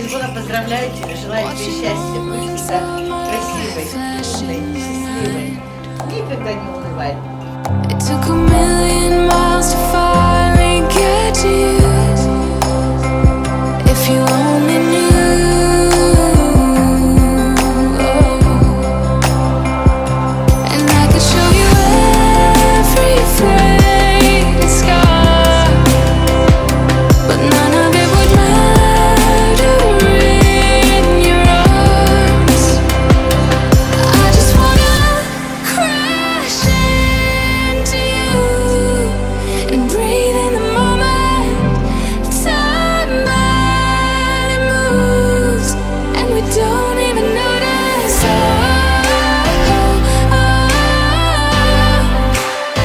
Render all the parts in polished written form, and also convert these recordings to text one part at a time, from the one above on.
Ильвона, поздравляю тебя, желаю тебе счастья, будь всегда красивой, умной, счастливой. Никогда не унывай. It took a million miles to finally get to you. If you only knew. And I could show you every faded scar, but none of it would matter in your arms. I just wanna crash into you and breathe in the moment. Time barely moves, and we don't even notice. Oh, oh, oh,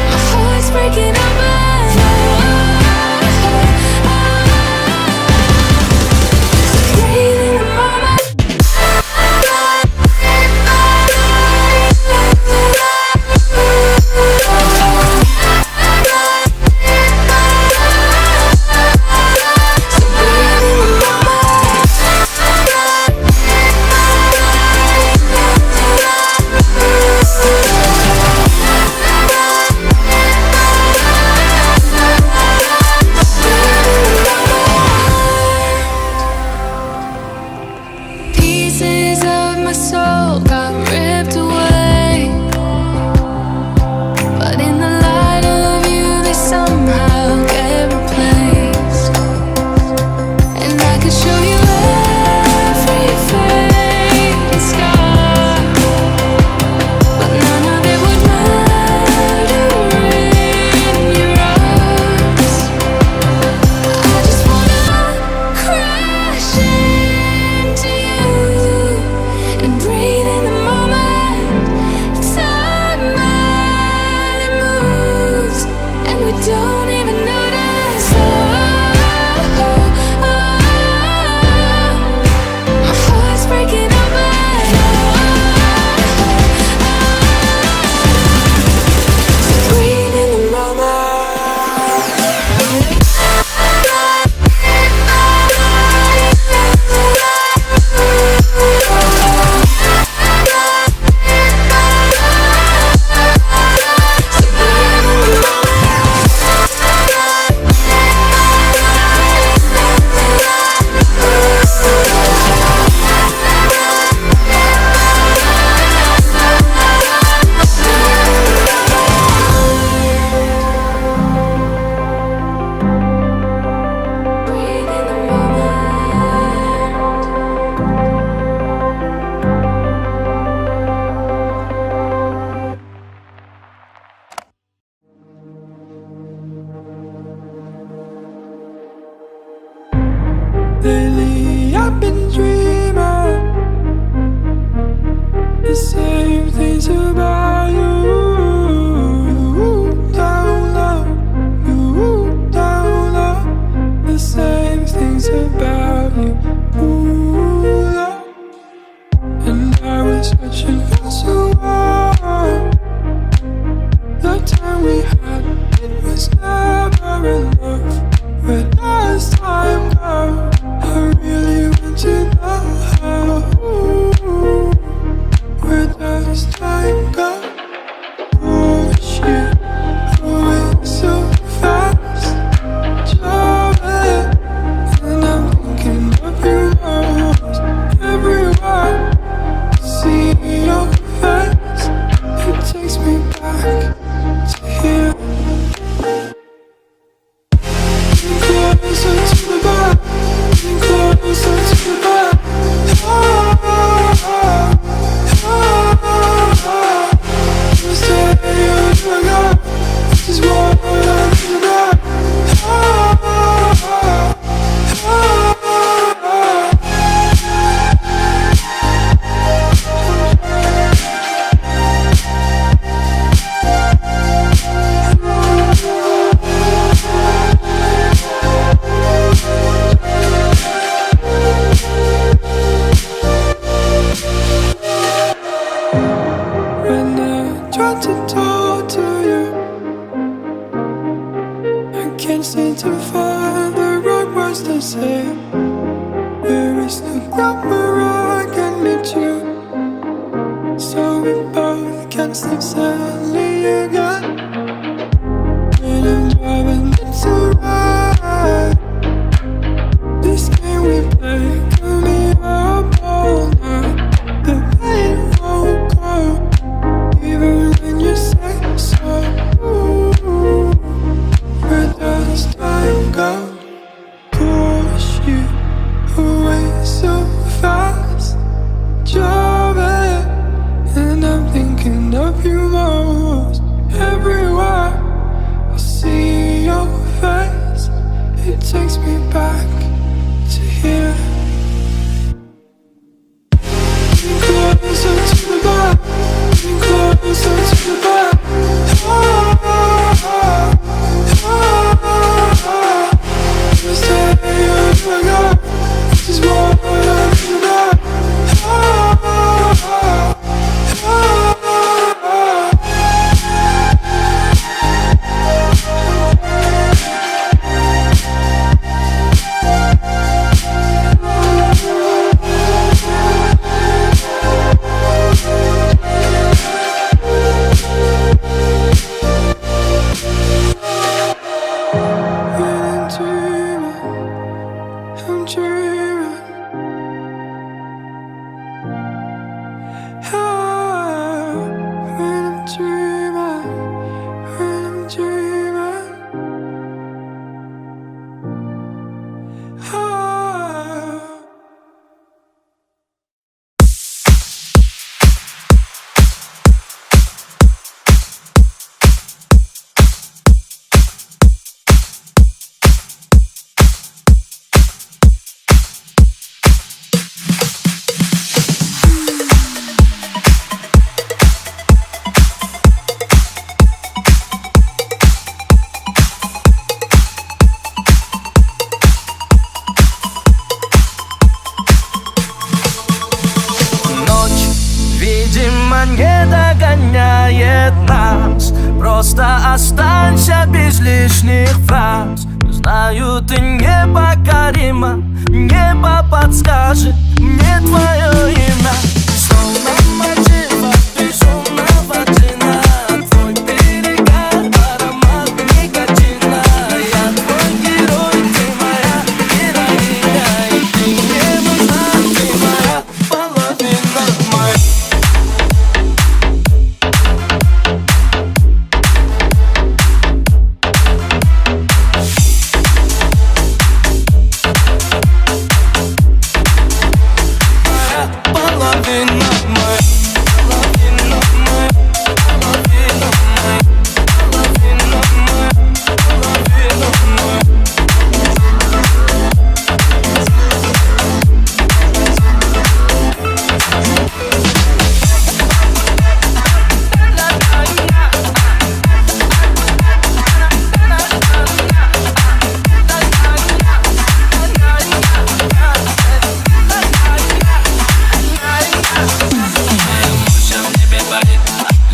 my heart's breaking open. Oh, oh, oh. So breathe in the moment. So breathe in the moment. Pieces of my soul got ripped away. But in the light of you, they somehow get replaced. And I could show you every faded scar, but none of it would matter in your arms. I just wanna crash into you and breathe in the moment. Time barely moves, and we don't even notice. Oh, oh, oh, my heart's breaking open. Oh, oh, oh. So breathe in the moment. So breathe in the moment. Breathe in the moment. Lately, I've been dreaming the same things about you. Down low, you down low, the same things about you. Ooh, love. And I was searching for so long. The time we had, it was never enough. Where does time go? I really want to know. Where does time go? Oh, shit, going so fast. Traveling, and I'm thinking of you most. Everywhere I see your face, it takes me back to here. Closer to the back, closer to the back. Oh, oh, oh, oh. Just tell you to go. This is what I think about. Oh, oh, oh, oh. When I try to talk to you, I can't seem to find the right words to say. There is no Grab a rug, I need you. So we both can sleep soundly again. When I'm driving, it's alright. This game we play got me up all night. The pain won't go, even when you say so. Ooh, where does time go? Push you away so fast, driving, and I'm thinking of you most. Everywhere I see your face, it takes me back to here. Getting closer to the back, getting closer to the back. Ah, ah, ah, ah. This day I got, this is what I'm about. Ah, ah, ah, ah. When I'm dreaming, I'm dreaming. Ah, when I'm dreaming, when I'm dreaming. Ah. Ночь, видимо, не догоняет нас. Просто останься без лишних фраз. Знаю, ты непокорима. Небо подскажет мне твое имя. Словно мотив от безумного джина. Твой перегар, аромат никотина. Я твой герой, ты моя героиня. И ты мне нужна, ты моя половина моя. Половина моя, половина моя, половина моя, половина моя, половина моя. Моя в небе парит,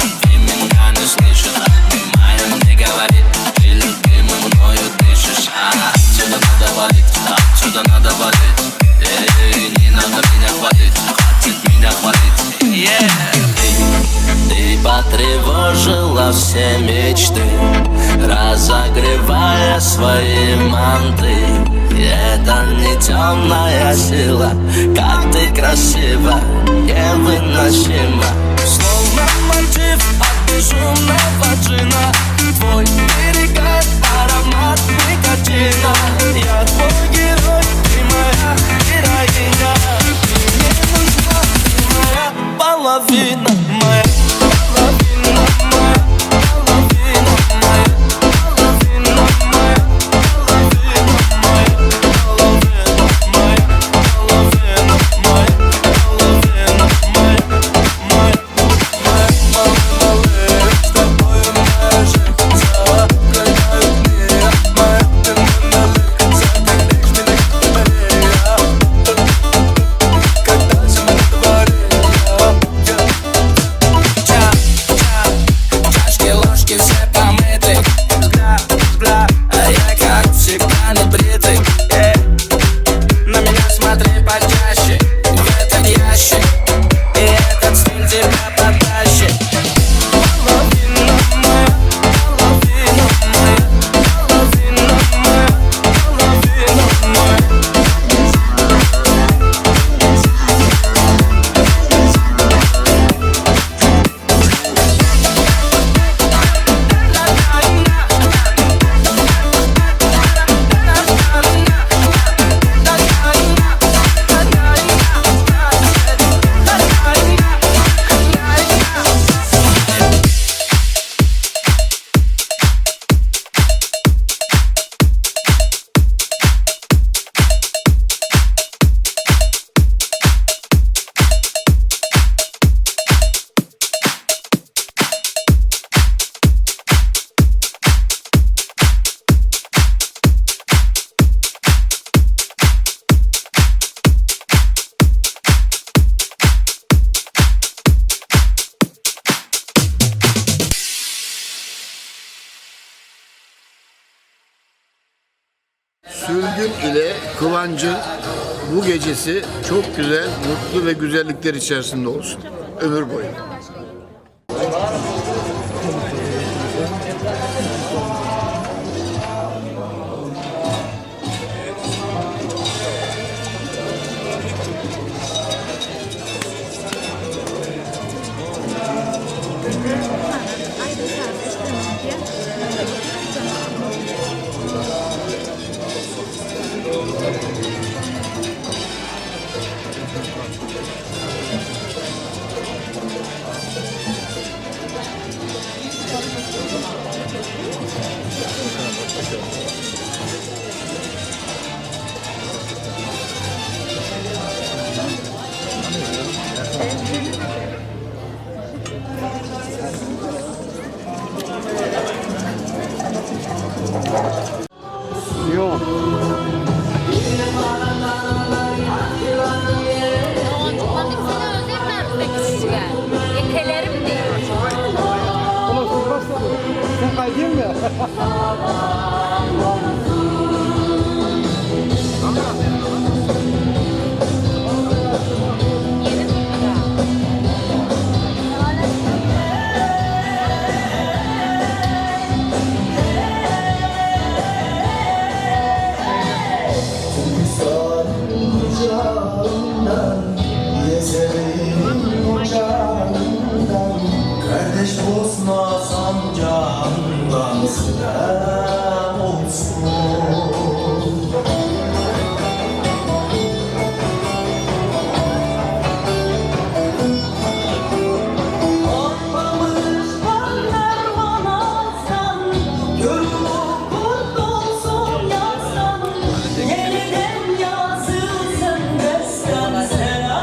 любви меня не слышит. Немая мне говорит, ты любимый мною дышишь. А, отсюда надо валить, отсюда надо валить. Эй, не надо меня хвалить, хватит меня хвалить. Yeah. Ты, ты потревожила все мечты, разогревая свои манты. Это не темная сила, как ты красива, невыносимо. Словно мотив от безумного джина. Твой перегар, аромат никотина. Я твой герой, ты моя героиня. Ты мне нужна, ты моя половина моя. Половина моя, половина моя, половина моя, половина моя, половина моя, половина моя, половина моя, моя, моя. Малыш, с тобою моя жизнь. Закрывают меня, моя, ты Sülgün ile Kıvancın bu gecesi çok güzel, mutlu ve güzellikler içerisinde olsun. Ömür boyu. Yekelerim diyor. Yeni tuttu. Kardeş bozma sancağından selam olsun. Olmamış kanlar bana Görüm kurt olsun yazsan Yeniden yazılsın destan selam.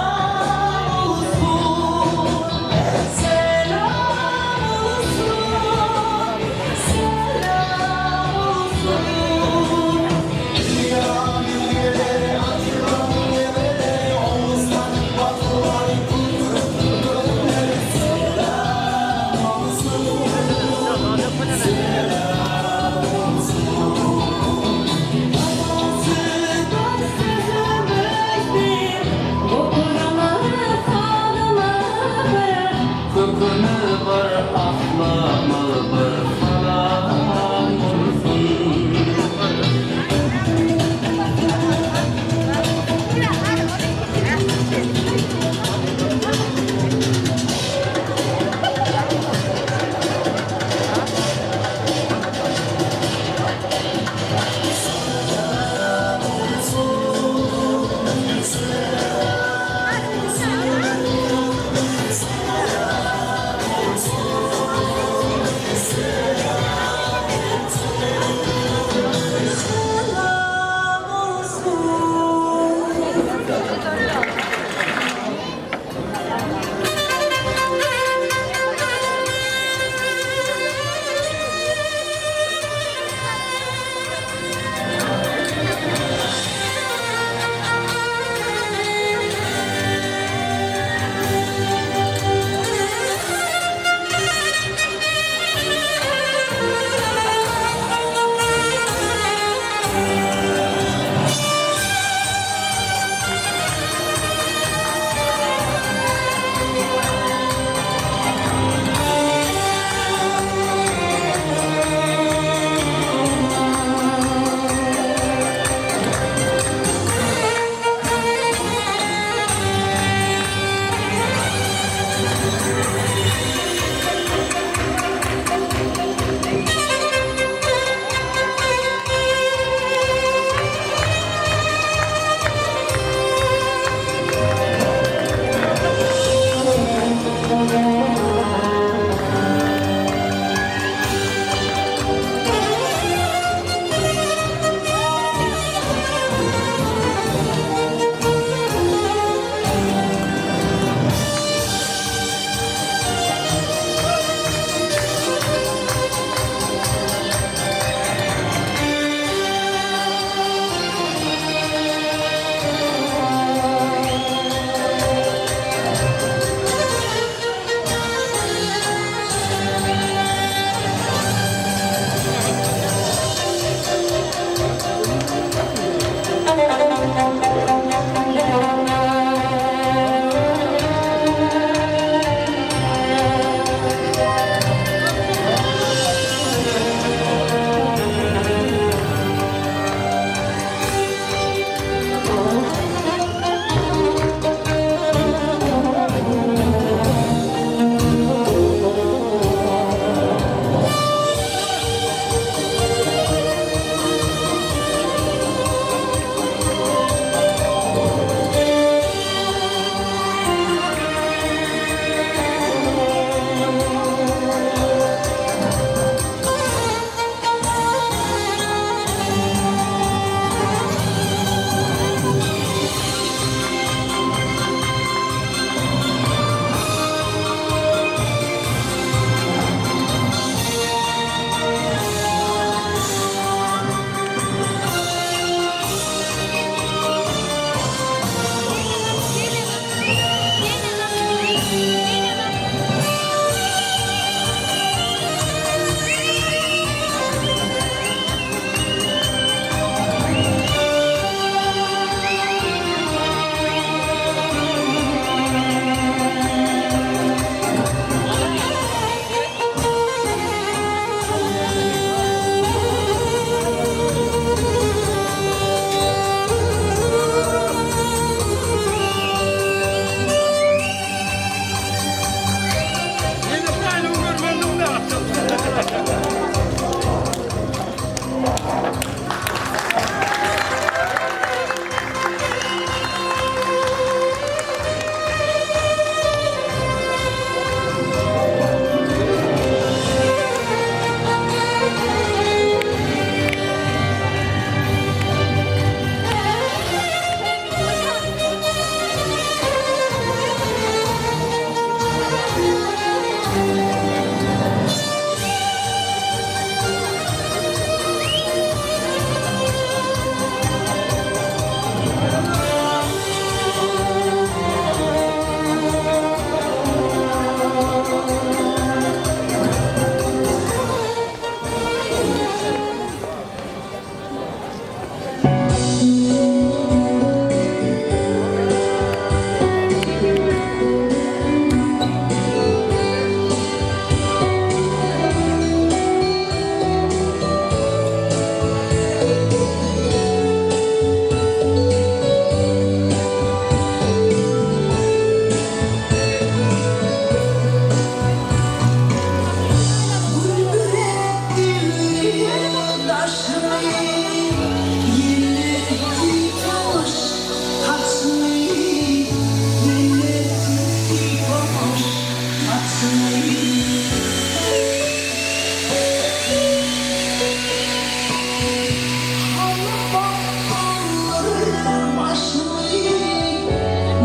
başymy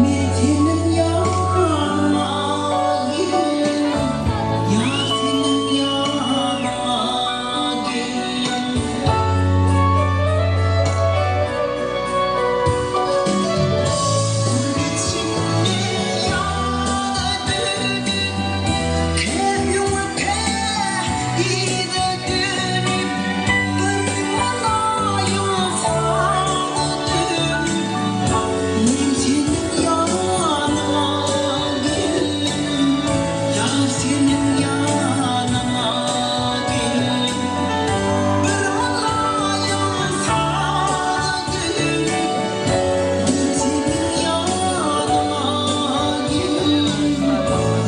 Men seniň ýanyňa geldim Ýar seniň ýanyňa geldim. Gül içinde ýana dönüp, Kä öňe, kä yza dönüp, Bir mylaýym saza dönüp, Men seniň ýanyňa geldim, Ýar seniň ýanyňa geldim. Bir mylaýym saza dönüp, Men seniň ýanyňa geldim,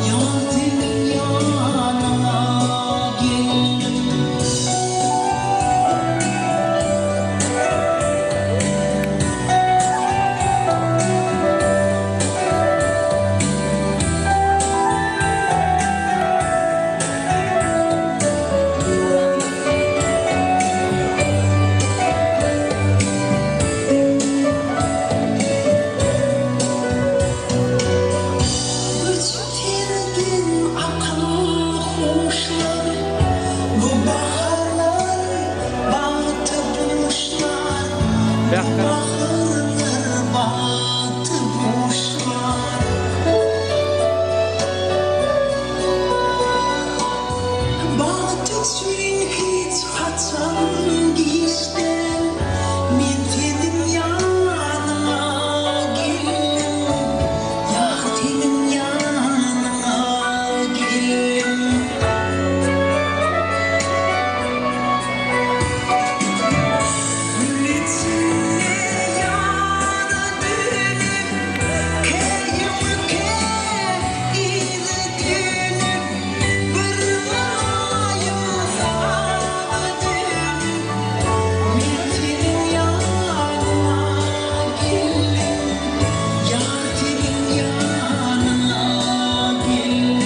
Ýar seniň ýanyňa geldim. Göçüp sergin akyl huşlar, Bu baharlar bagty buşlar, Bu baharlar bagty buşlar. Bagt üçin hiç haçan giç däl, Men seniň ýanyňa geldim, Ýar seniň ýanyňa geldim. Gül içinde ýana dönüp, Kä öňe, kä yza dönüp, Bir mylaýym saza dönüp, Men seniň ýanyňa geldim, Ýar seniň ýanyňa geldim.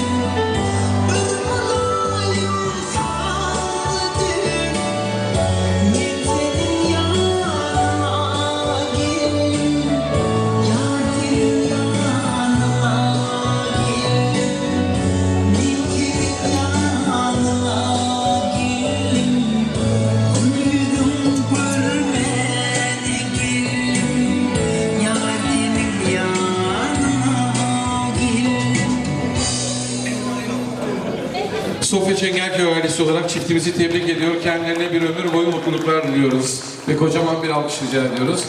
Bir mylaýym saza dönüp, Men seniň ýanyňa geldim, Ýar seniň ýanyňa geldim. Men seniň ýanyňa geldim, Gül ýüzüň görmäne geldim, Ýar seniň ýanyňa geldim. Sofya Çengelköy ailesi olarak çiftimizi tebrik ediyor. Kendilerine bir ömür boyu mutluluklar diliyoruz. Ve kocaman bir alkış rica ediyoruz.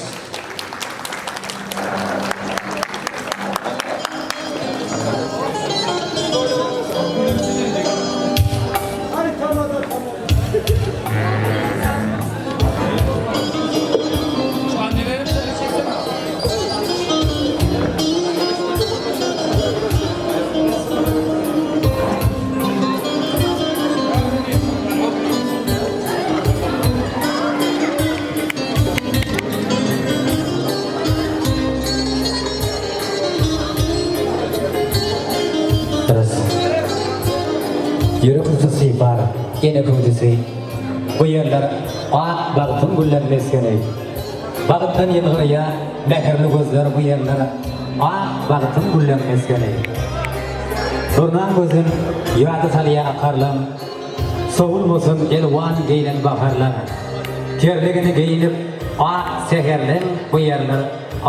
Ýürek hüwdüsi bar, ene hüwdüsi. Bu ýerler ak bagtyň güllän mesgeni. Bagtdan ýylgyrýar mähirli gözler bu ýerler ak bagtyň güllän mesgeni. Durnaň gözün ýada salýar akarlaň, Sowulmasyn elwan geýnen baharlaň. Terligini geýnip ak säherleň bu ýerler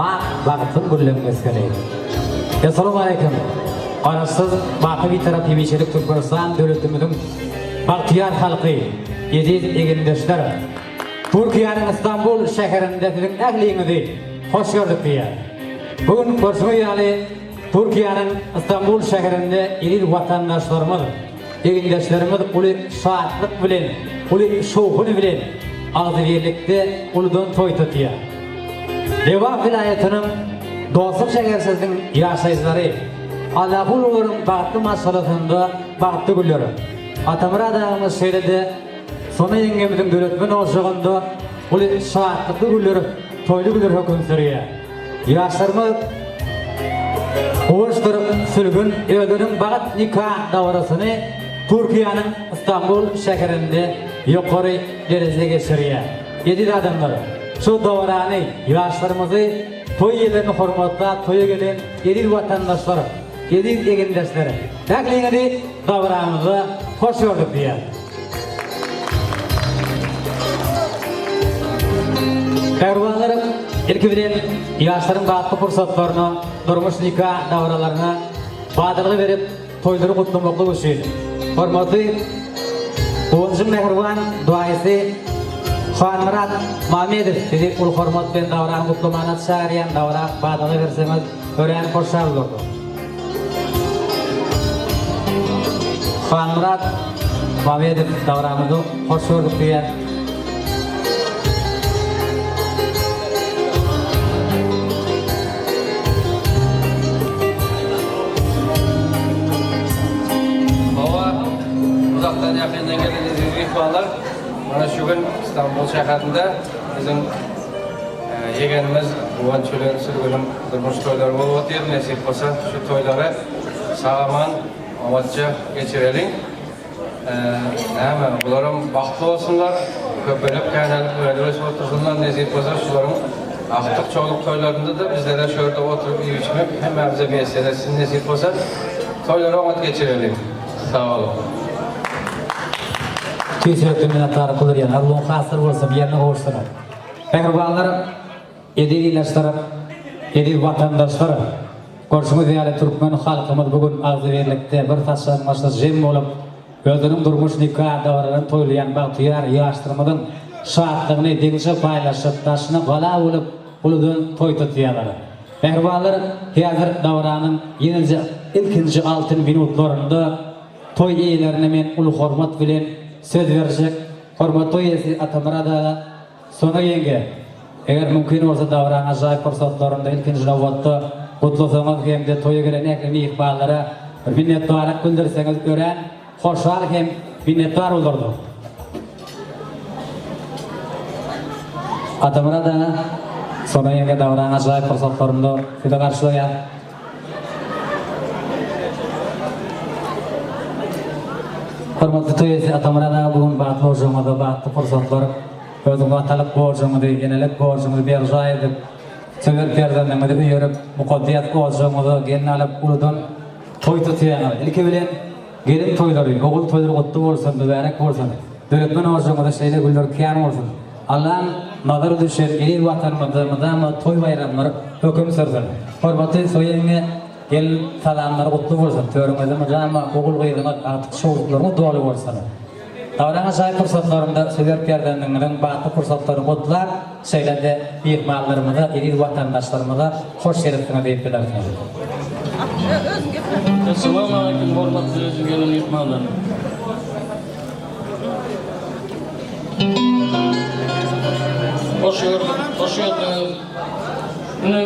ak bagtyň güllän mesgeni. Essalawmaleýkim! Garaşsyz, baky Bitarap hemişelik Türkmenistan döwletimiziň bagtyýar halky, eziz egindeşler! Türkiýäniň Istanbul şäherinde siziň ähliňizi hoş gördük diýýär. Bu gün görşüňiz ýaly Türkiýäniň Istanbul şäherinde eziz watandaşlarymyz, egindeşlerimiz uly şatlyk bilen, uly şowhun bilen agzybirlikde uludan toý tutýar. Lebap welaýatynyň Dostluk şäherçesiniň ýaşaýjylary Allahulowlaryň bagtly maşgalasynda bagtly günler. Atamyrat agamyz şeýle-de Sona ýeňňemiziň döretmen ojagynda uly şatlykly günler, toýly günler höküm sürýär. Ýaşlarymyz Guwançdyr Sülgün özleriniň bagt nika dabarasyny Türkiýäniň Istanbul şäherinde ýokary derejede geçirýär. Eziz adamlar, şu dabarany ýaşlarymyzy. Toý ýerlerini hormatlap toýa gelen eziz watandaşlar, eziz egindeşler, ähliňizi dabramyzda hoş gördük diýýäris. Mähribanlar, ilki bilen ýaşlaryň bagtly pursatlaryna, durmuş nika dabaralaryna badalga berip, toýlary gutlamaklyk üçin hormatly Guwanjyň mähriban daýysy Hanmyrat Mamedow sizi uly hormat bilen dabarany gutlamana çagyrýan, dabara badalga berseňiz örän hoşal bolardyk. Hanmyrat Mamedow dabaramyzda hoş gördük diýýär. Hawa, uzakdan ýakyndan gelen eziz myhmanlar, mana şu gün Stambul şäherinde biziň ýegenimiz Guwanç bilen Sülgüniň durmuş toýlary bolup otyr. Nesip bolsa şu toýlary sag-aman, oňatja geçireliň. Näme, bularam bagtly bolsunlar, köpelip, känelip, önüp-ösüp otursynlar, nesip bolsa şularyň agtyk-çowluk toýlarynda-da bizlere şu ýerde oturyp iýip-içmek hemmämize miýesser etsin, nesip bolsa. Toýlary oňat geçireliň. Sag boluň. Tüýs ýürekden minnetdarlyk bildirýän. Arzuwyň hasyl bolsun, ýerine gowuşsyn. Mähribanlar, eziz ildeşler, eziz watandaşlar! Görşüňiz ýaly, türkmen halkymyz bu gün agzybirlikde, bir saçagyň başynda jem bolup, özüniň durmuş nika dabaralaryny toýlaýan bagtyýar ýaşlarymyzyň şatlygyny deňje paýlaşyp, daşyna gala bolup, uludan toý tutýarlar. Mähribanlar, häzir dabaranyň ýeňilje ilkinji altyn minutlarynda toý eýelerine men uly hormat bilen söz berjek. Hormatly toý eýesi Atamyrat aga, Sona ýeňge, eger mümkin bolsa dabaraň ajaýyp pursatlarynda ilkinji nobatda gutlasaňyz hem-de toýa gelen ähli myhmanlara bir minnetdarlyk bildirseňiz örän hoşal hem minnetdar bolardyk. Atamyrat aga, Sona ýeňge dabaraň ajaýyp pursatlarynda sizi garşylaýar. Hormatly toý eýesi Atamyrat aga bu gün bagtly ojagyňyzda bagtly pursatlar, özüňiz atalyk borjuňyzy, enelik borjuňyzy berjaý edip, söwer perzendiňizi öýerip, mukaddes ojagyňyza gelin alyp uludan toý tutýaňyz. Ilki bilen gelin toýlary, ogul toýlary gutly bolsun, mübärek bolsun! Döretmen ojagyňyzda şeýle güller kän bolsun! Allaň nazary düşen eziz Watanymyzda mydama toý-baýramlar höküm sürsün! Hormatly Soýa ýeňňe, gelin salamlary gutly bolsun! Törüňizde mydama ogul-gyzyňyz, agtyk-çowluklaryňyz doly bolsun! Dabaraň ajaýyp pursatlarynda söwer perzendiňiziň bagtly pursatlaryny gutlap, şeýle-de myhmanlarymyza, eziz watandaşlarymyza hoş gelipsiňiz diýip bilersiňiz. Essalawmaleýkim hormatly gelen myhmanlar. Hoş gördük, hoş geldiňiz. Ine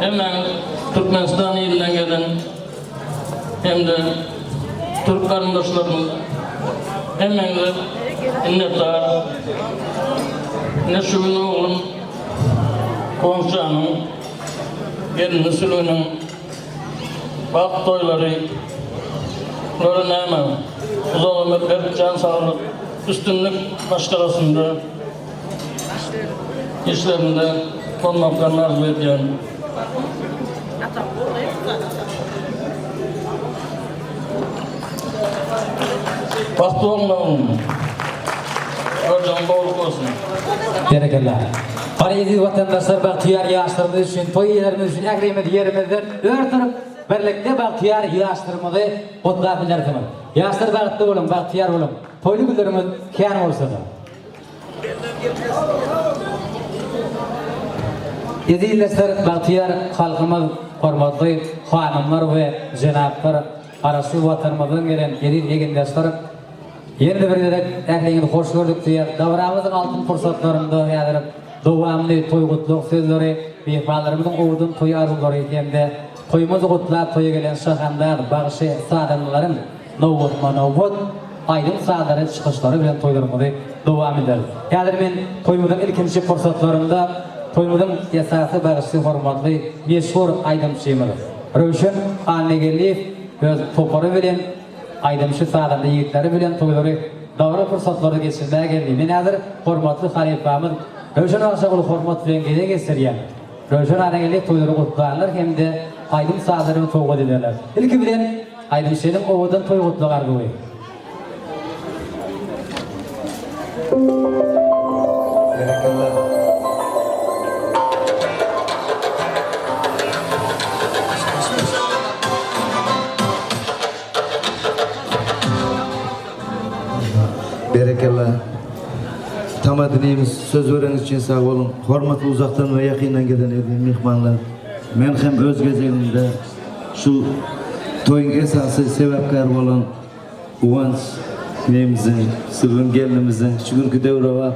hemmäňiz Türkmenistan ilinden gelen hem-de türk garyndaşlarymyz hemmäňize minnetdar. Ine şu gün oglum Goňşanyň gelini Sülgüniň Bagt toýlary Bulara näme? Uzak ömür, berk jan saglyk, üstünlik maşgalasynda, işlerinde bolmaklaryny arzuw edýän. Bagtly boluň oglum. Görjegiň gowluk bolsun. Berekella. Hany eziz watandaşlar bagtyýar ýaşlarymyz üçin toý eýelerimiz üçin ählimiz ýerimizden ör turup birlikde bagtyýar ýaşlarymyzy gutlap bilersiňiz. Ýaşlar bagtly boluň bagtyýar boluň toýly günleriňiz kän bolsun. Ezizleşler bagtyýar halkymyz hormatly hanymlar we jenaplar Garaşsyz Watanymyzdan gelen eziz egindeşler Ýene-de bir gezek ähliňizi hoş gördük diýýäs. Dabaramyzyň altyn pursatlarynda häzir dowamly toý gutlag sözleri, myhmanlarymyzyň owadan toý arzuwlary hem-de toýumyzy gutlap toýa gelen şahandaz bagşy sazandalaryň nobatma-nobat aýdym-sazlary çykyşlary bilen toýlarymyzy dowam ederis. Häzir men toýumyzyň ilkinji pursatlarynda toýumyzyň esasy bagşysy hormatly meşhur aýdymçymyz Röwşen Annageldiýew öz topary bilen Aýdymçy sazanda ýigitleri bilen toýlary dabara pursatlaryny geçirmäge geldi. Men häzir hormatly halypamyz. Röwşen bagşa uly hormat bilen gezek geçirýär. Röwşen aga geldi toýlary gutlarlar hem-de aýdym-sazlary sowgat ederler. Ilki bilen aýdymçynyň owadan toý gutlag arzuwy. Berekella. Berekella. Tama dinimiz söz bereniz üçin sag boluň. Hormatly uzakdan we ýakyndan gelen eziz myhmanlar. Men hem öz gezegimde şu toýuň esasy sebäpkäri bolan Guwanç inemiziň, Sülgün gelnimiziň şu günki döwrebap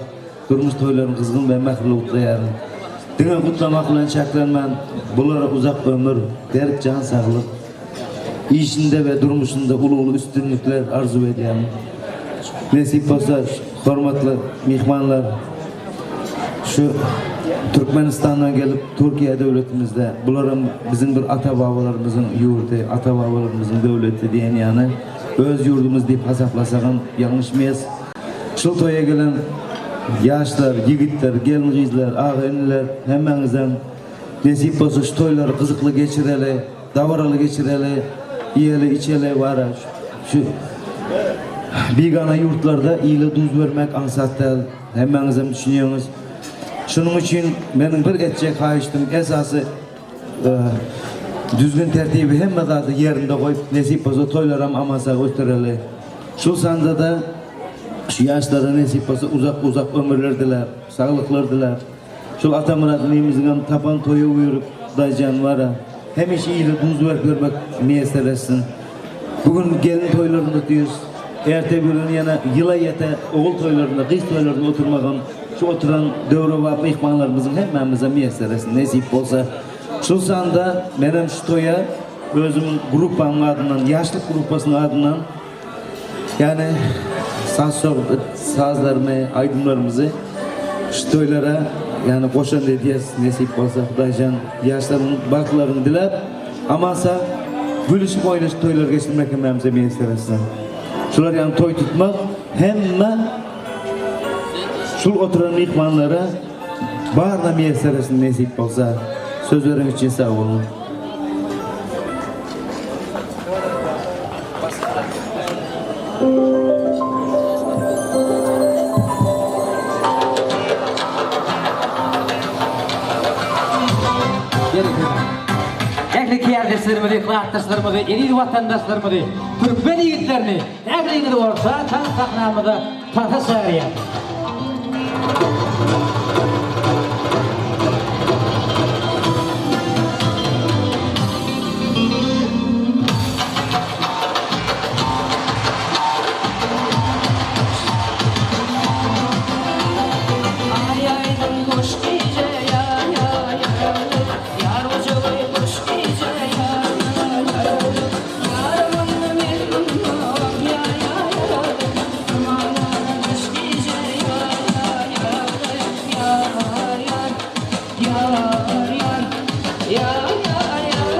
durmuş toýlaryny gyzgyn we mähirli gutlaýaryn. Diňe gutlamak bilen çäklenmän, bulara uzak ömür, berk jan saglyk, işinde we durmuşynda uly-uly üstünlikler arzuw edýärin. Nesip bolsa, hormatly myhmanlar, şu Türkmenistandan gelip Türkiýe döwletimizde, bularam biziň bir ata-babalarymyzyň ýurdy, ata-babalarymyzyň döwleti diýen ýaly öz ýurdumyz diýip hasaplasagam ýalňyşmaýas. Şul toýa gelen ýaşlar, ýigitler, gelin-gyzlar, aga-iniler hemmäňizem nesip bolsa şu toýlary gyzykly geçireli. Dabaraly geçireli, iýeli, içeli bara şu bigana ýurtlarda ile duz bermek aňsat däl. Hemmäňizem düşünýäňiz. Şunuň üçin meniň bir etjek haýyştym esasy düzgün tertibi hemme zady ýerinde goýup nesip bolsa toýlaram aman sag ötüreli. Şul sanda-da şu ýaşlara nesip bolsa uzak uzak ömürler diläp, saglyklar diläp Şol Atamyrat inimiziňem tapan toýa buýrup, Hudaýjan bara, hemişe ile duz berip ýörmek miýesser etsin. Bu gün gelin toýlarynda otyrys. Erte bir gün ýene ýyla ýete ogul toýlarynda, gyz toýlarynda oturmagam şu oturan döwrebap myhmanlarymyzyň hemmämize miýesser etsin, nesip bolsa. Şol sanda menem şu toýa özümiň gruppamyň adyndan, Ýaşlyk gruppasynyň adyndan Ýagny saz sazlarymy, aýdymlarymyzy şu toýlara ýagny goşant edýäs nesip bolsa Hudaýjan ýaşlaryň bagtlaryny diläp aman sag gülüşip oýnaşyp toýlar geçirmek hemmämize miýesser etsin. Şular ýaly toý tutmak hemme şul oturan myhmanlara baryna miýesser etsin nesip bolsa. Söz bereniň üçin sag boluň. Ähli kärdeşlerimizi, klasdaşlarymyzy, eziz watandaşlarymyzy, türkmen ýigitlerini ähliňizi orta tans sahnamyza tansa çagyrýar. Aý aýdyň hoş gije ýar ýar ýar Ýar gujagy boş gije ýar ýar ýar Ýarymyň men mundan ýar ýar ýar Aman gyş gije ýar ýar ýar Ýar ýar ýar ýar Ýar ýar ýar.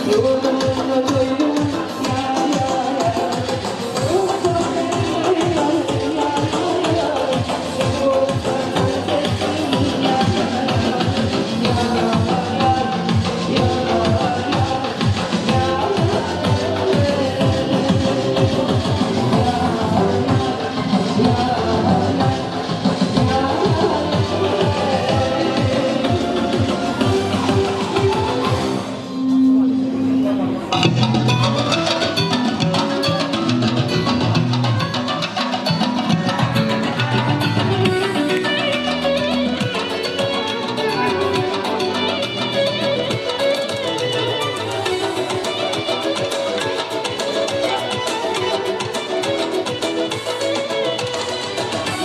Ýurdumyzda toý gün ýar ýar ýar.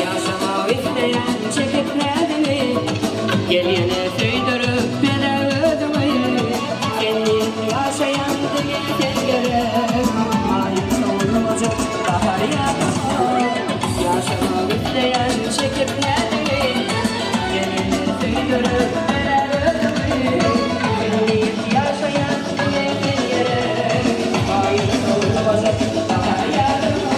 Ýaşamak isleýän çekip näziňi, Gel ýene söýdürip bere özüňi. Sen diýip ýaşaýan diňe sen gerek, Aýyň sowulmajak bahar ýadyma. Ýaşamak isleýän çekip näziňi, Gel ýene söýdürip bere özüňi. Sen diýip ýaşaýan diňe sen gerek, Aýyň sowulmajak bahar ýadyma.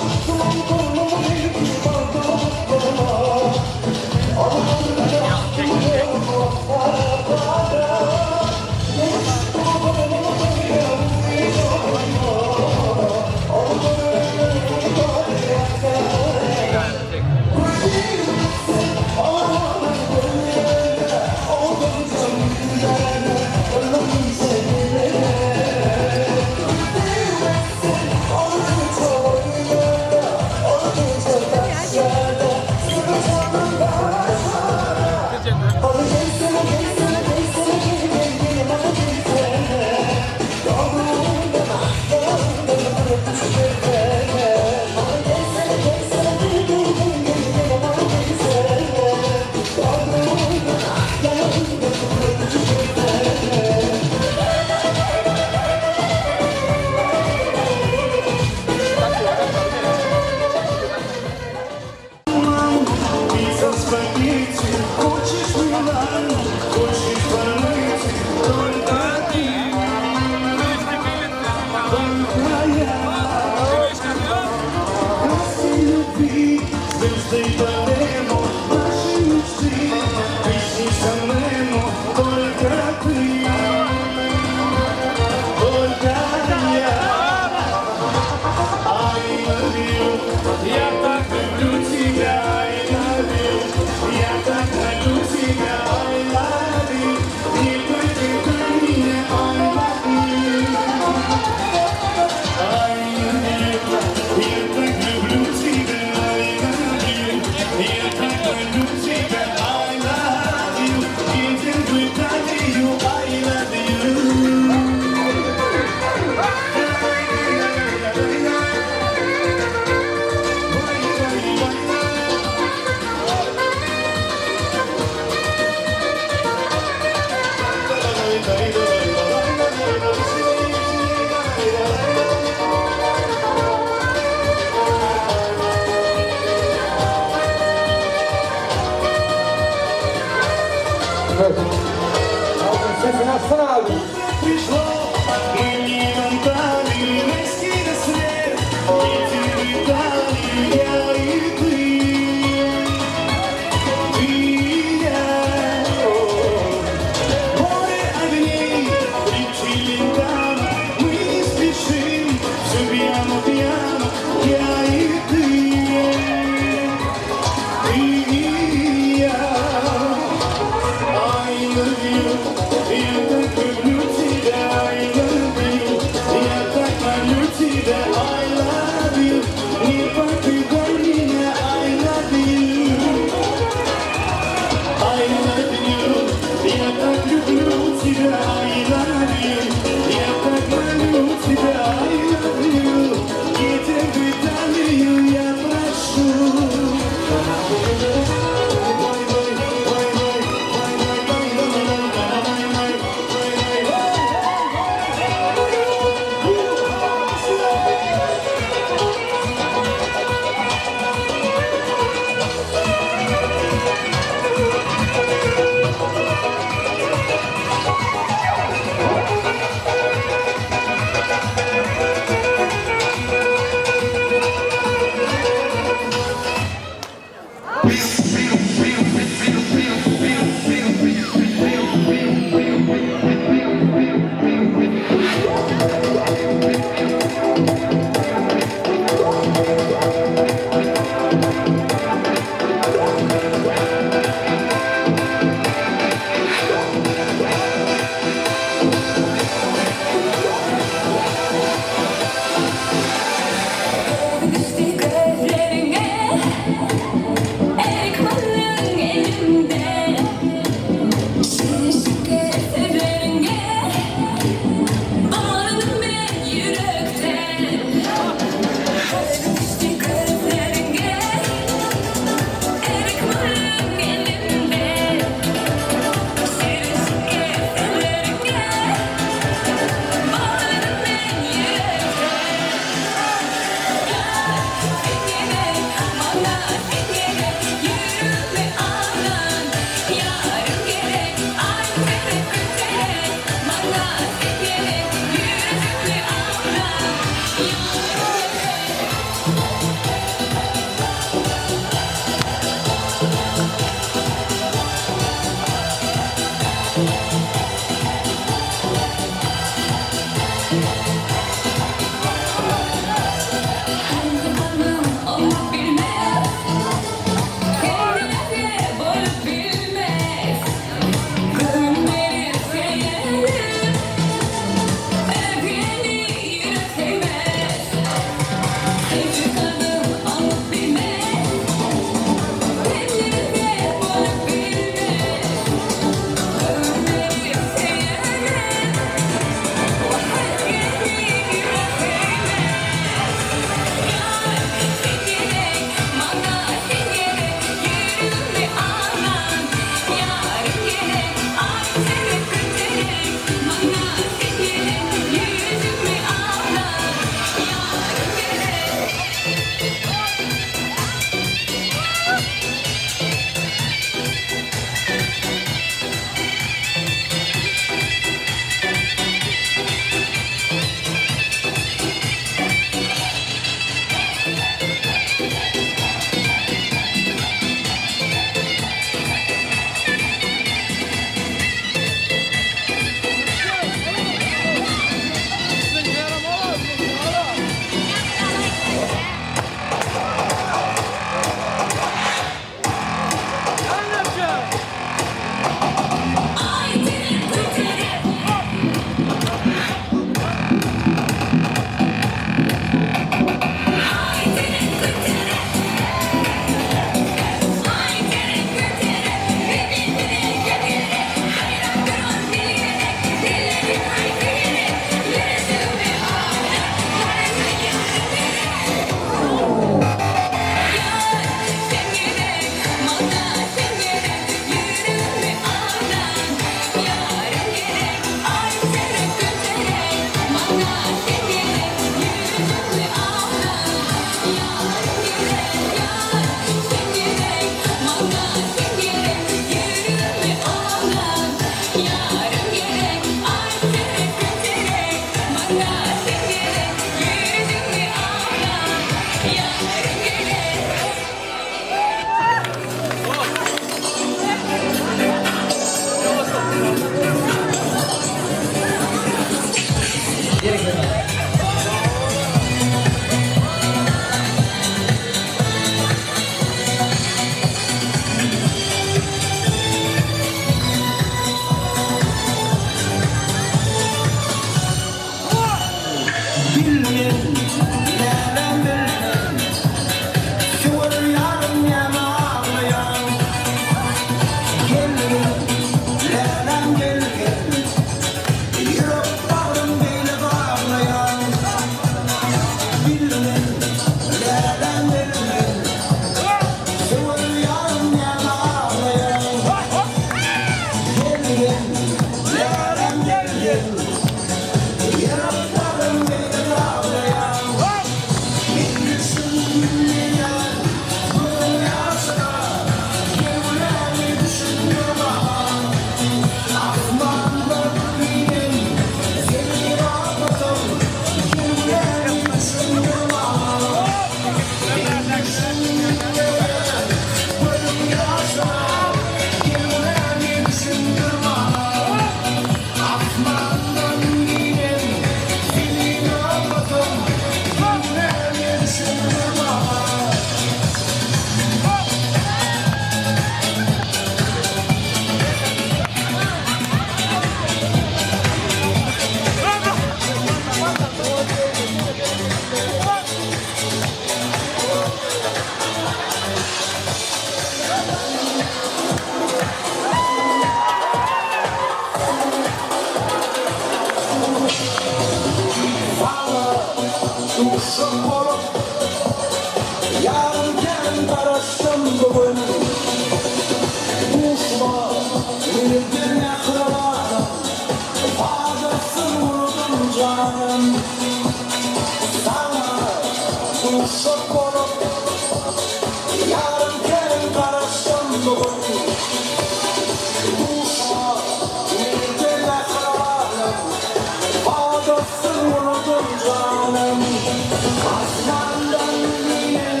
Asmandan inen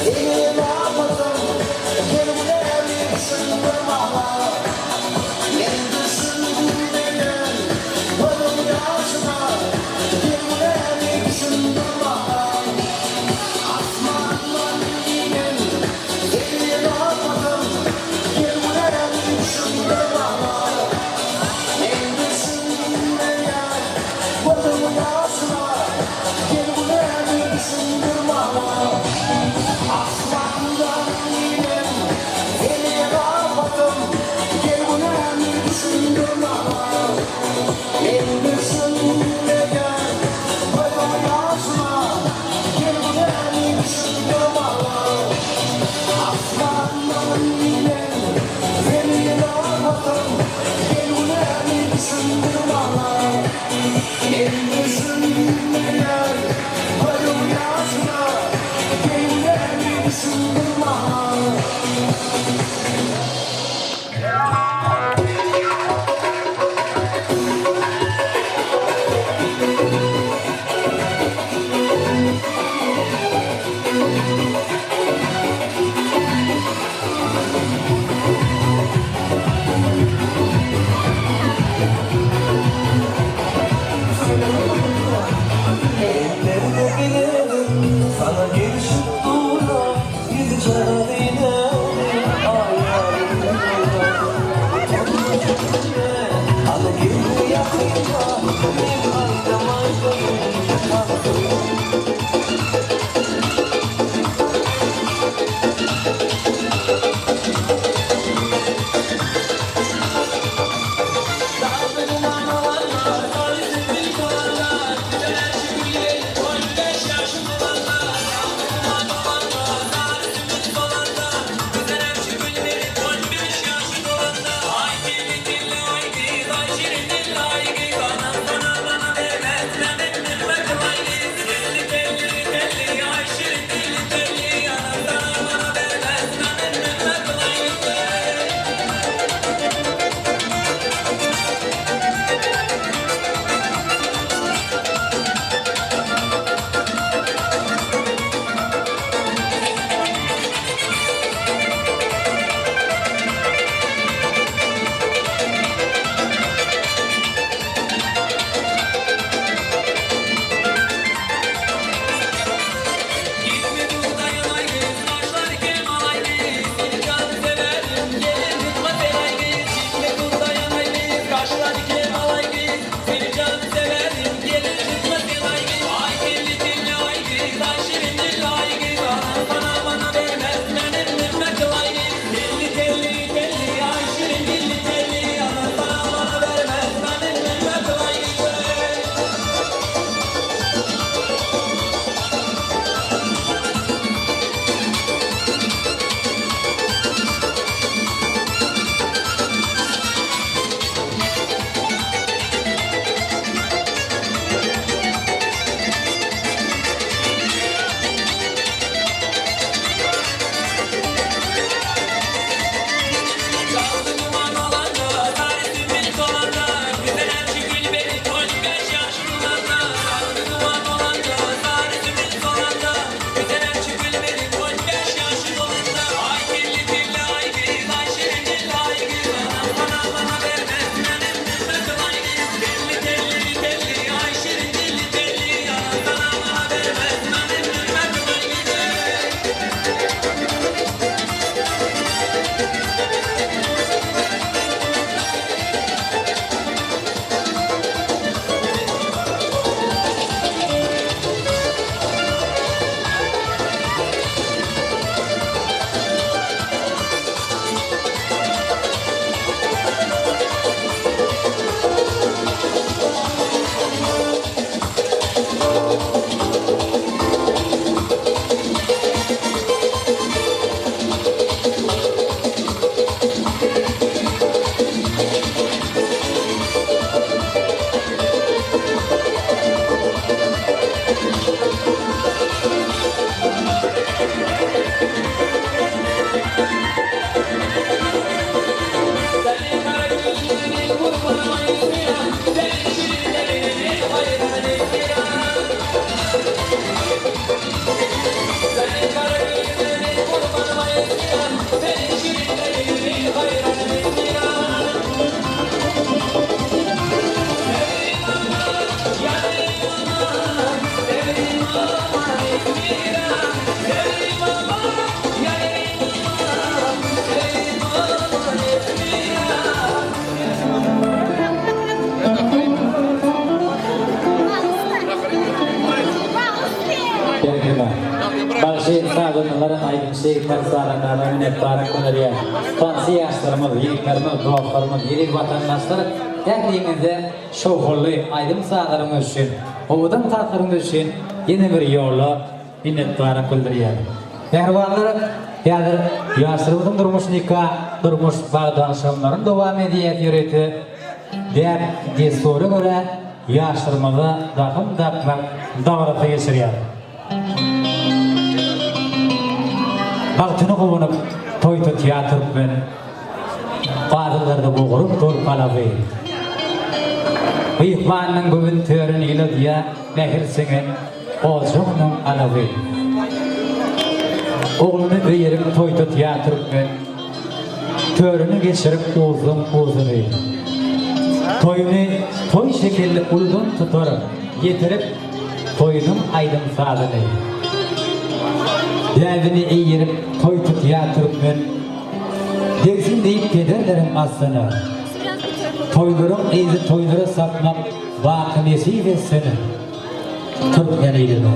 zemin apatym, Gel günämi düşündir maňa. Men düşünmeýän gözüň ýaşyna, Gel günämi düşündir maňa. Asmandan inen zemin apatym, Gel günämi düşündir maňa. Men düşünmeýän gözüň ýaşyna, Gel günämi düşündir. Aýdymçy ýigitler sazandarlara minnetdarlyk bildirýän. Tansçy ýaşlarymyz, ýigitlerimiz, dostlarymyz, eziz watandaşlar ähliňize şowhunly aýdym-sazlaryňyz üçin, owadan tanslaryňyz üçin ýene bir ýola minnetdarlyk bildirýän. Mähribanlar, häzir ýaşlarymyzyň durmuş nika, durmuş bagty agşamlaryny dowam edýäs ýörite däp-dessura görä ýaşlarymyza dahym dakmak dabarasy geçirýär. Bagtyna guwanyp toý tutýar türkmen, Gazanlarda boguryp dur palawy. Myhmanynyň göwün törün ýyladýar, Mähir siňen ojagynyň alawy. Ogluny öýerip toý tutýar türkmen, Törüni geçirip uzyn-uzyny. Toýuny toý şekilli uludan tutar, Ýetirip Toýunyň aýdym-sazyny. Däbine eýerip toý tutýar türkmen, Degsin diýip pederleriň aslyna. Toýlaryň yzy toýlara sapmak Baky nesip etsin türkmen iline.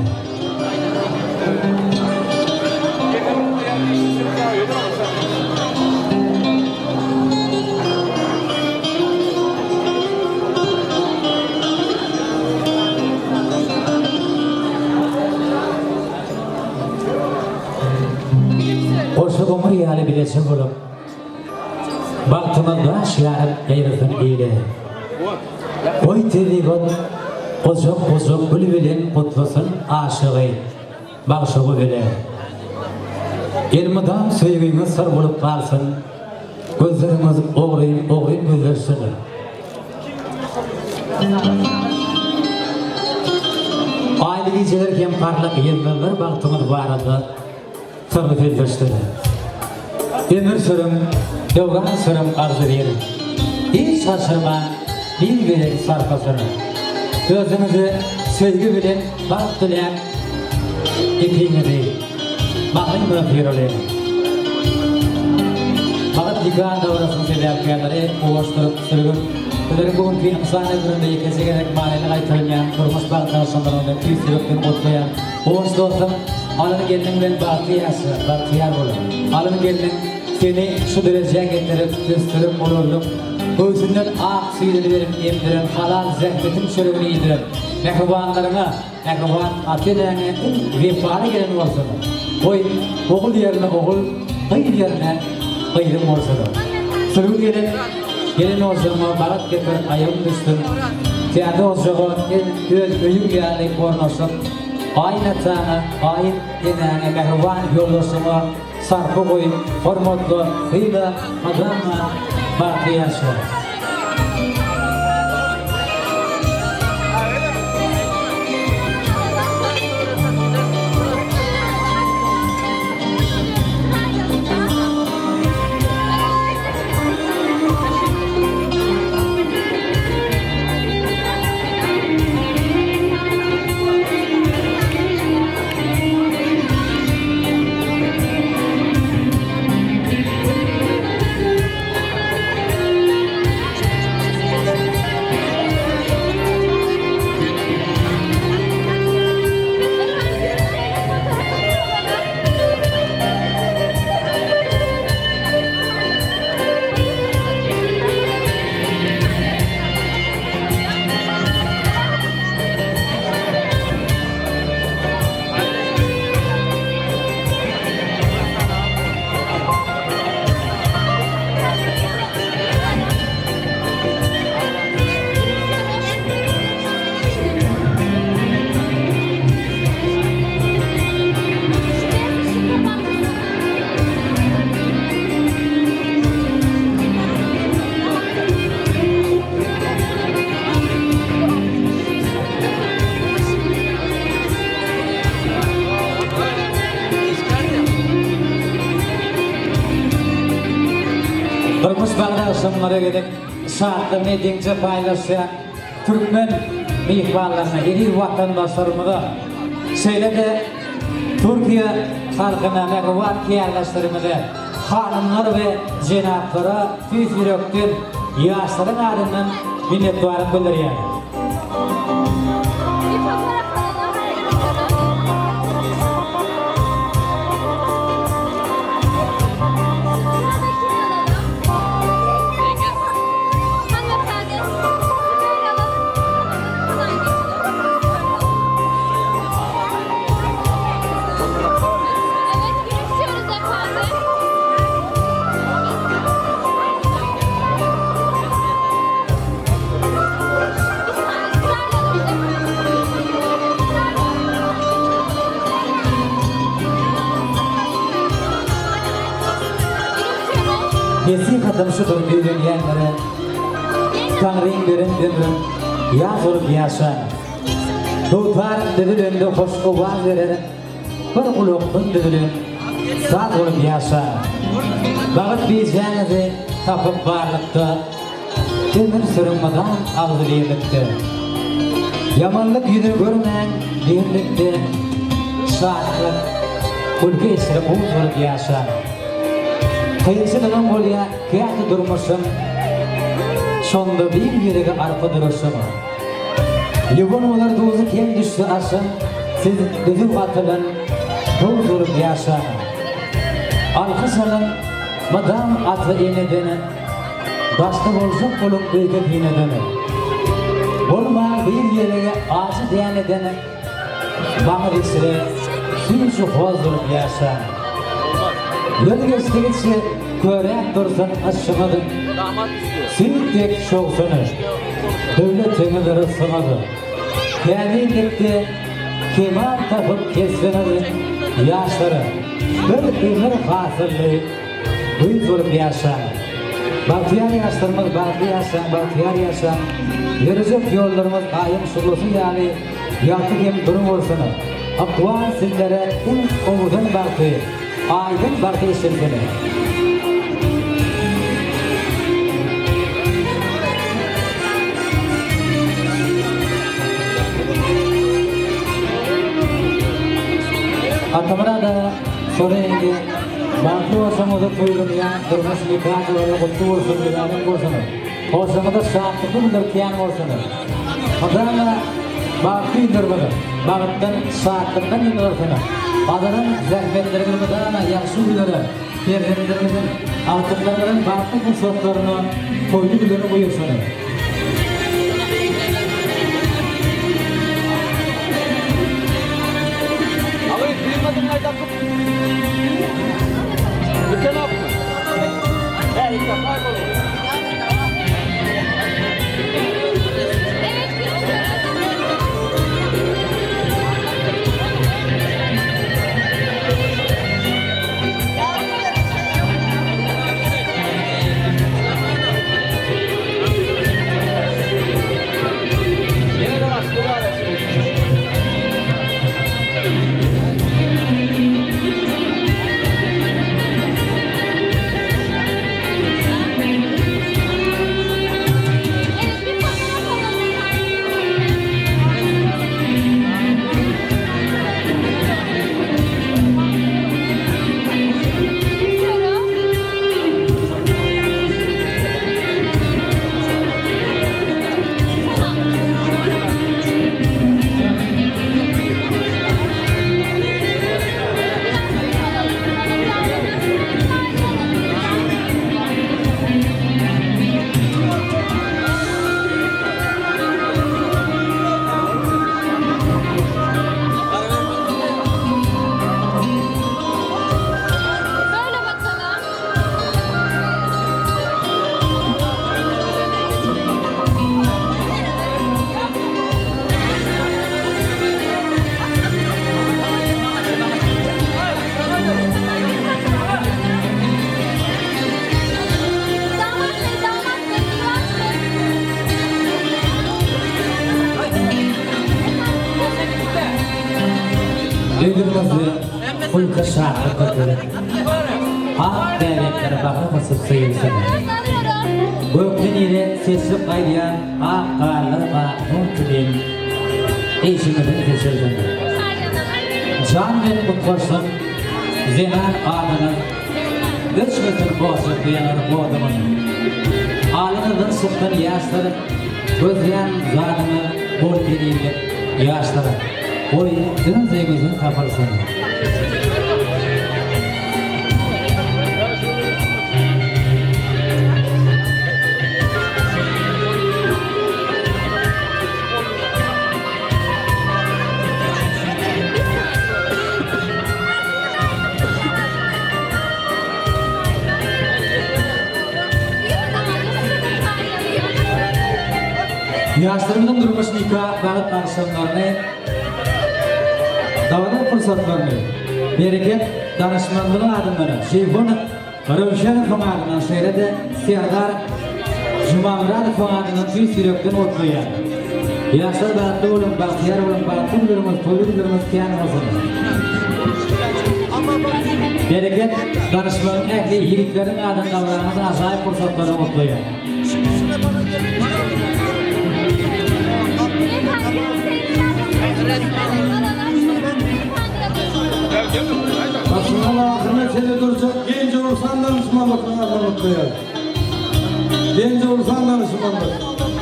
Goşa goňur ýaly bileje bolup, Bagtymyz daş ýaryp ýaýrasyn ile. Goý tebigat gujak-gujak gül bilen gutlasyn aşygy. Magşugy bile. Elmydam söýgiňiz syr bolup galsyn, Gözleriňiz ogryn-ogryn gözleşsin. Aýly gijeler hem parlak ýyldyzlar bagtyňyz barada Syrly sözleşsin. Ömür sürüň, döwran sürüň agzybir, Hiç gaçyrman bir-birek sarpasyny. Özüňize söýgi bilen bagt diläp, Ikiňizi bagryma syralyň. Bagyt nika dabarasynyň sebäpkärleri guwaşdyryp, sürgün, Sizleriň bu günki ynsan ömründe ýekeje gezek manyly gaýtalanýan durmuş bagtly agşamlaryňyzy tüýs ýürekden gutlaýan. Guwanç dostum, alyn gelniň bilen bagtly ýaşa, bagtyýar bol. Alyn gelniň seni şu derejä getirip, ösdürip, ulaldyp, göwsünden ak süýdüni berip emdiren, halal zähmetiň çöregini iýdiren mähribanlaryňa, mähriban ata-eneňe iň wepaly gelin bolsun. Goý, ogul ýerine ogul, gyz ýerine gyzyň bolsun. Sürgün gelin, gelin ojagyňa barat getir, aýagyň düşsün. Täze ojaga öz öýüň ýaly ornaşyp, gaýyn ataňa, gaýyn eneňe, mähriban ýoldaşyňa sarpa goý, hormatla, syla, mydama bagtly ýaşa. Durmuş bagly agşamlara gezek şatlygyny deňje paýlaşýan türkmen myhmanlaryna, eziz watandaşlarymyza, şeýle-de Türkiýe halkyna, mähriban kärdeşlerimize, hanymlar we jenaplara tüýs ýürekden ýaşlaryň adyndan minnetdarlyk bildirýärin. Maksatym şudur öýlenýänlere, Taňryň beren ömrün ýaz bolup ýaşaň. Dutar düzülende hoş owaz berer, Bir gulakdan düzülen saz bolup ýaşaň. Bagyt bijäňizi tapyp barlykda, Ömür sürüň mydam agzybirlikde. Ýamanlyk ýüzüni görmäň birlikde, Şatlyk, gülki eşrep buz bolup ýaşaň. Kynçylygam bolýa käte durmuşyň, Şonda bir ýürege arka duruşyň. Ýuwan bolar duzy kem düşse aşyň, Siz düzüw atylan duz bolup ýaşaň. Alkyş alyň mydam ata-eneden, Daşda boljak boluň öýke-kineden. Bolmaň bir ýelege ajy däneden, Maňyz içre süýji hoz bolup ýaşaň. Ýyl geçdigiçe köräp dursun yşgyňyz, Süýt dek şowsun döwletiňiz, rysgyňyz. Kämillikde kemal tapyp kesbiňiz, Ýaşlar, bir ömür hasylly güýz bolup ýaşaň. Bagtyýar ýaşlarymyz bagtly ýaşaň, bagtyýar ýaşaň. Ýörejek ýollaryňyz Aýyň şuglasy ýaly Ýagty hem dury bolsun. Ykbal sizlere iň owadan bagty, aýdyň bagty eçilsin. Atamyrat aga, Sora ýeňňe, bagtly bolsaňyz toýlanýan durmuş nika dabara gutly bolsun, mübärek bolsun. Hoşuňyza şatlykly günler kän bolsun. Mydama bagtly günlerimiz bagtdan, şatlykdan ýygnalsyn. Gazanan zähmetleriňiz mydama ýagşy günlere, perzentleriňiziň, agtyklaryňyzyň bagtly pursatlaryna toýly günleri buýursyn. Öýlerimizi gülki şatlyk göterip, ak bäbekleri bagra basyp söýülsin. Gökden ýere seçilip gaýdýan ak garlar ak nur kimin işiňizden seçilsin. Jan bilen utgaşsyn zenan adyňyz, Öçmesin ojakda ýanar oduňyz. Alyňyzdan çyksyn ýaşlar, Gözlän zadyňyz bol telirlik ýaşlar. Goý, öz öýüňizden tapylsyn. Ýaşlarymyzyň durmuş nika bagt agşamlaryny, dabaraly pursatlaryny Bereket danyşmanlygy adyndan Jeýhun. Röwşenowyň adyndan şeýle-de Serdar Jumamyradowyň adyndan tüýs ýürekden gutlaýar. Ýaşlar bagtly boluň, bagtyýar boluň, bagtly günleriňiz, toýly günleriňiz kän bolsun! Bereket danyşmagyň ähli ýigitleriniň adyndan dabaranyň ajaýyp pursatlaryny gutlaýar. Başyndan ahyryna çenli durjak Genje Ursan danyşmanlygynyň adyna gutlaýar. Genje Ursan danyşmanlyk.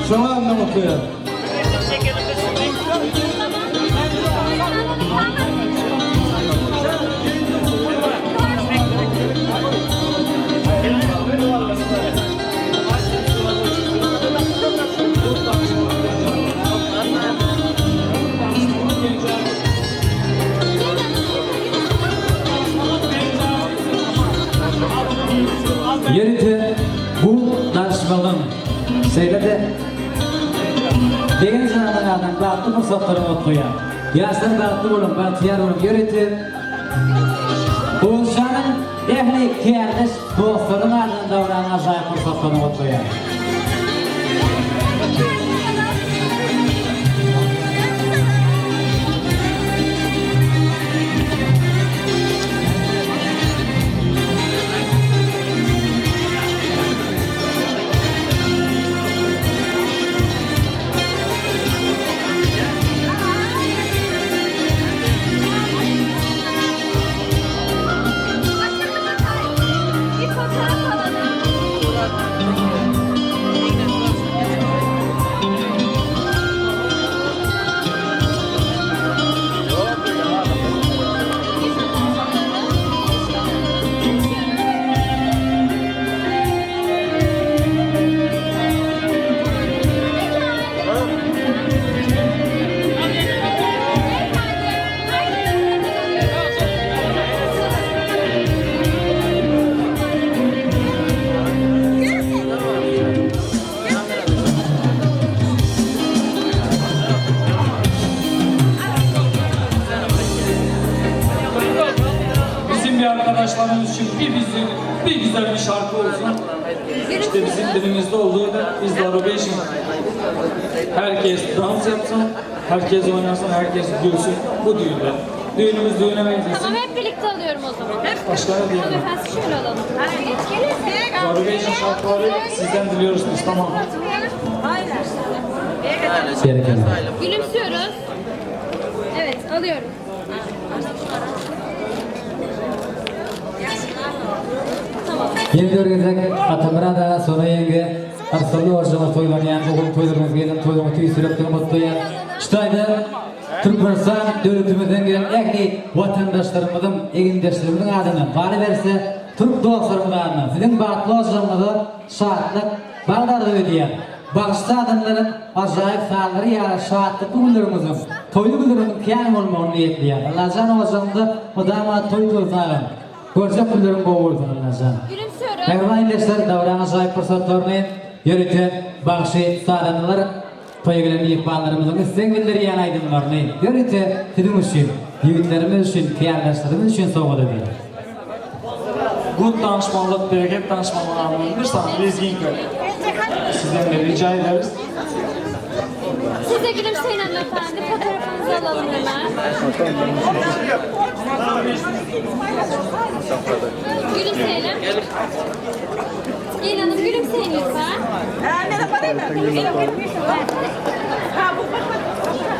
Şoň adyna gutlaýar. Ýörite bu danyşmagyň, şeýle-de Begenç aganyň adyndan bagtly pursatlaryny gutlaýar. Ýaşlar bagtly boluň, bagtyýar boluň. Ýörite Guwançjanyň ähli kärdeş dostlarynyň adyndan dabaranyň ajaýyp pursatlaryny gutlaýar. Bir fotoğraf alalım. Bizim bir arkadaşlarımız için bir bizim bir güzel bir şarkı olsun. İşte bizim dilimizde olduğu da biz Darubeyşin. Herkes dans yapsın, herkes oynasın, herkes gülsün bu düğünde. Düğünümüz düğüne benzesin. Tamam hep birlikte alıyorum o zaman. Başka ne diyelim? Hanımefendi şöyle alalım. Geç gelin. Darubeyşin şarkıları sizden diliyoruz biz tamam. Aynen. Berekella. Gülümsüyoruz. Evet alıyorum. Ýene bir gezek Atamyrat aga, Sona ýeňge, Arslanly borjuňyz toýlanýan ogul toýlaryňyz gelin toýuňyz tüýs ýürekden gutlaýan. Şu taýda Türkmenistan döwletimizden gelen ähli watandaşlarymyzyň, egindeşlerimiziň adyndan, galyberse türk dostlarymyzyň adyndan siziň bagtly ojagyňyza şatlyk, bagt arzuw edýän. Bagşy adamlaryň ajaýyp sazlary ýaly şatlykly günleriňiziň, toýly günleriňiziň kän bolmagyny niýetleýän. Allajan ojagyňda mydama toý toýsun agam. Görjek günleriň gowy bolsun Allajan. Gülümsüyoruz. Mähriban ildeşler dabaranyň ajaýyp pursatlaryny ýörite bagşy sazandalar toýa gelen myhmanlarymyzyň isleg bildirýän aýdymlaryny ýörite siziň üçin, ýigitlerimiz üçin, kärdeşlerimiz üçin sowgat edýär. Gut danışmanlık, bereket danışmanlık anlamında bir saniye lezginka. Sizden de rica ederiz. Siz de gülümseyin hanımefendi. Fotoğrafınızı alalım hemen. Gülümseyelim. Gelin hanım gülümseyin lütfen.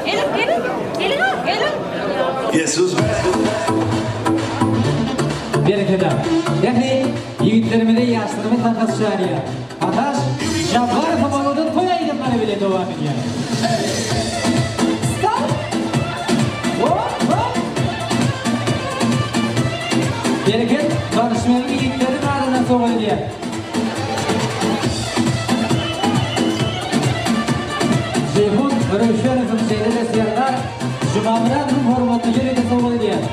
Gelin gelin. Gelin gelin. Berekella. Ähli ýigitlerimizi, ýaşlarymyzy takas çagyrýar. Ataş Jabbarow owadan toý aýdymlary bilen dowam edýär. Stop! Hop, hop! Bereket Garyşmagyň ýigitleriniň adyndan sowgat edýär. Jeýhun Röwşenowyň şeýle-de Serdar Jumamyradowyň hormatyna ýörite sowgat edýär.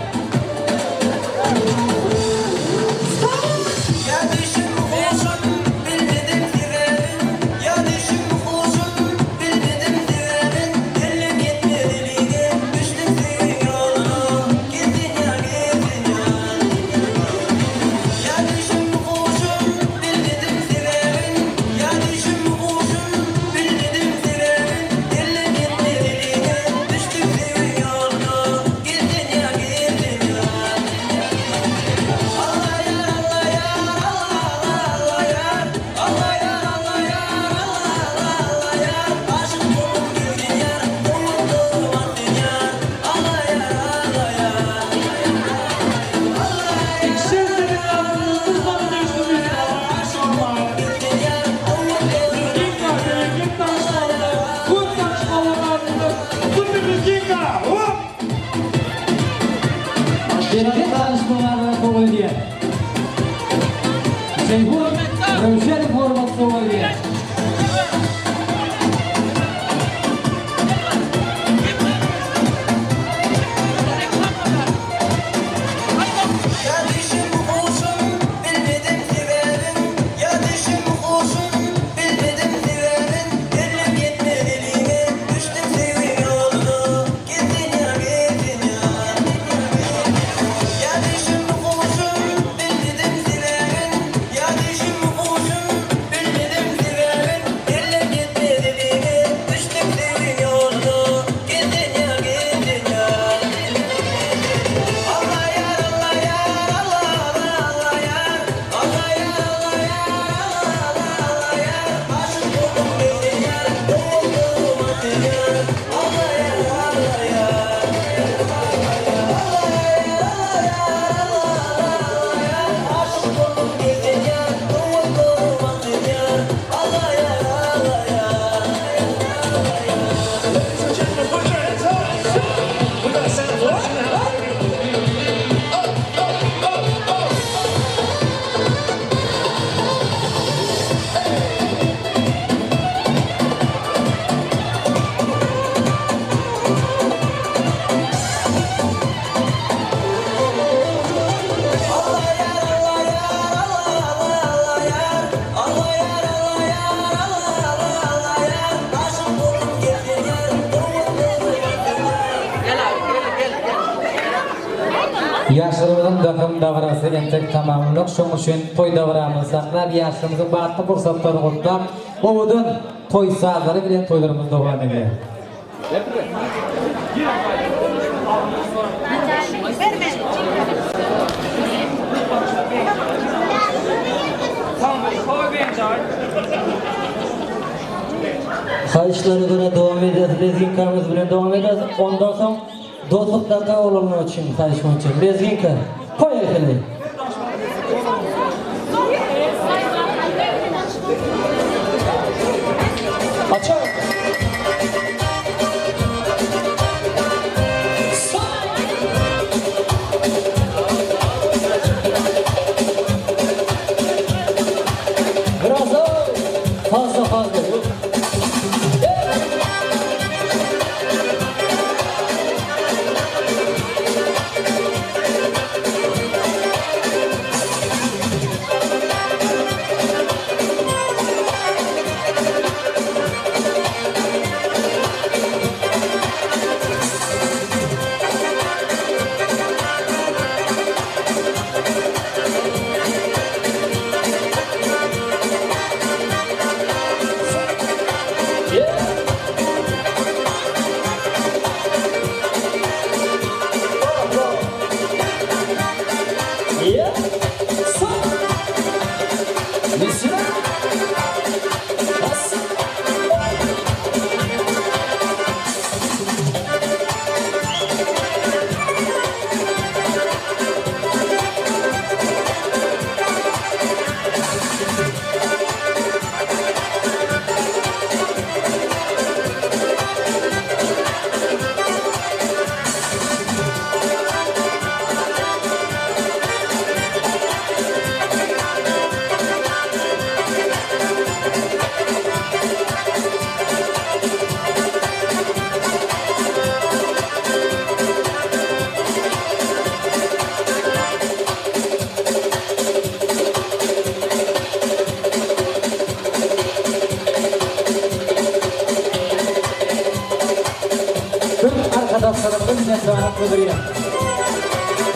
Ýaşlarymyzyň dahym dabarasy entek tamamlanok, şonuň üçin toý dabaramyzy saklap, ýaşlarymyzyň bagtly pursatlaryny gutlap, owadan toý sazlary bilen toýlarymyz dowam edýär. Haýyşlara görä dowam edýäs, lezginkamyz bilen dowam edýäs. Ondan soň dostlukdaky oglanlar üçin haýyş boýunça lezginka. Poýehali! Açar! Biraz daha fazla fazla yok. Tüm arkadaşlarımıza minnetdarlyk bildirýän.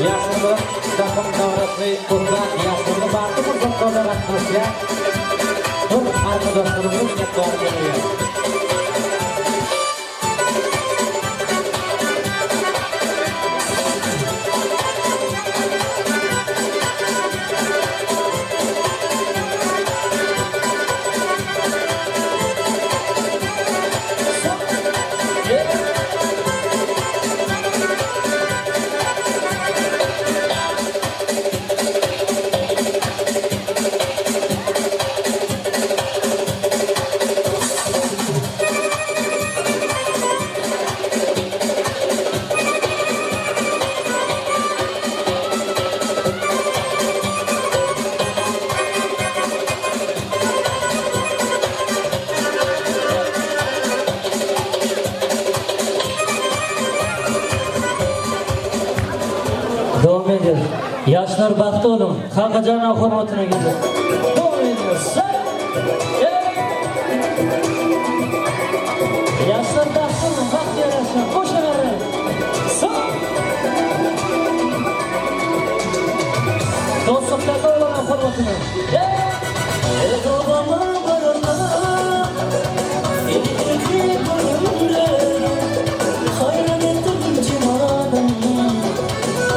Ýaşlarymyzyň dahym dabarasyny gurnan, ýaşlarymyzyň bagtly pursatlaryna gatnaşýan tüm arkadaşlarymyza minnetdarlyk bildirýän. Dowam edýäs. Ýaşlar bagtly boluň. Kakajan aga hormatyna geldik. Dowam edýäs. Ýaşlar bagtly boluň, bagtyýar ýaşaň. Goşa beren. Dostlukdaky oglanyň hormatyna. El obama baranda, ilki görümde, haýran etdi Güljemalym,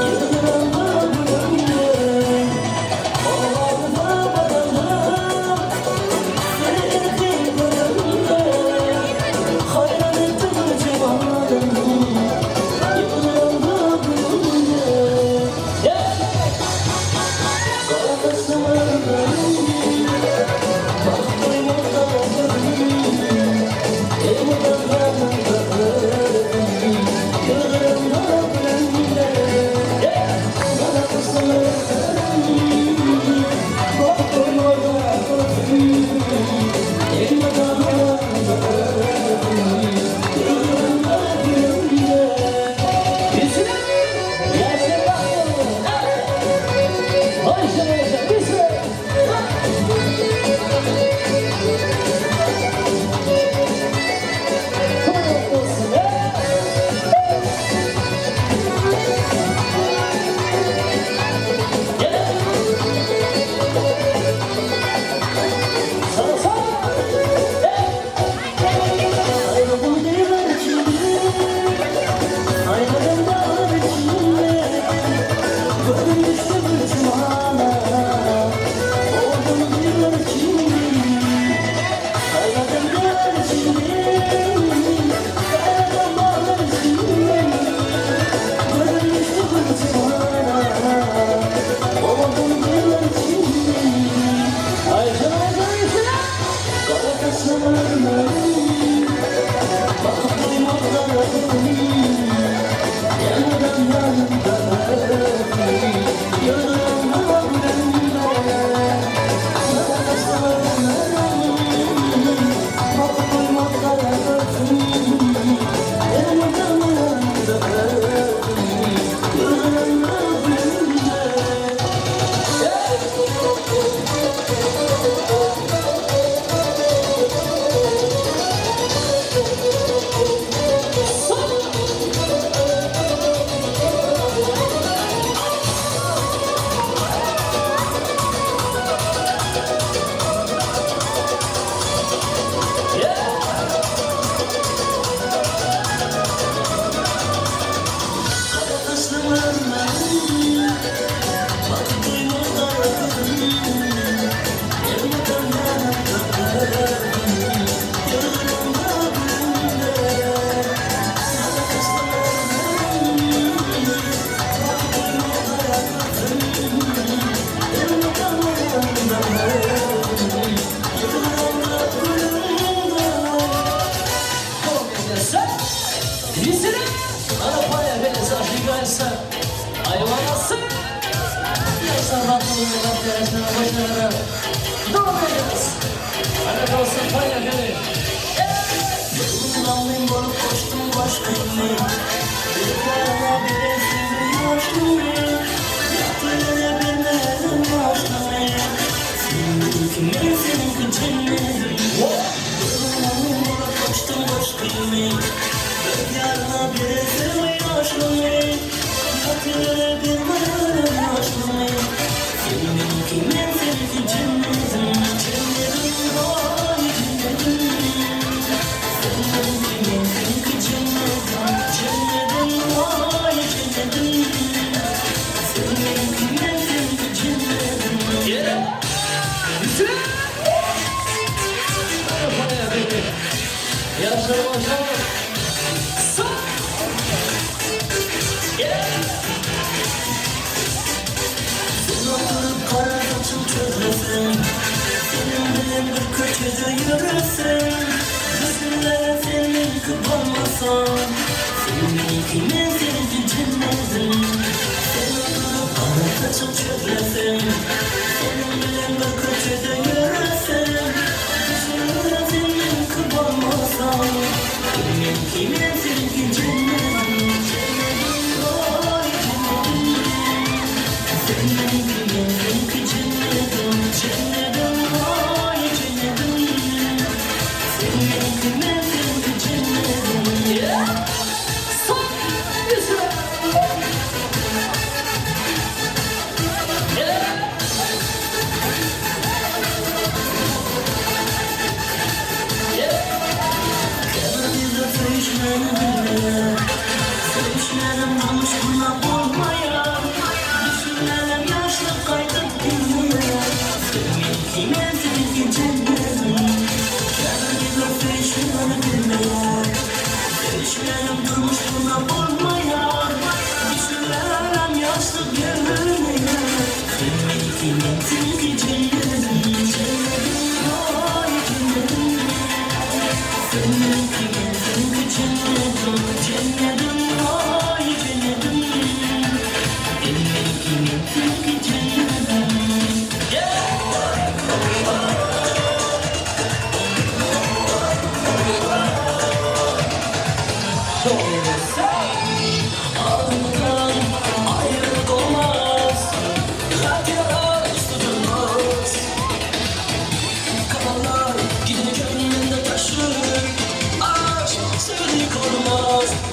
ýylgyranda gülümde. Obama baranda, seni ilki görümde, haýran etdi Güljemalym, ýylgyranda gülümde.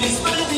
Biz böyle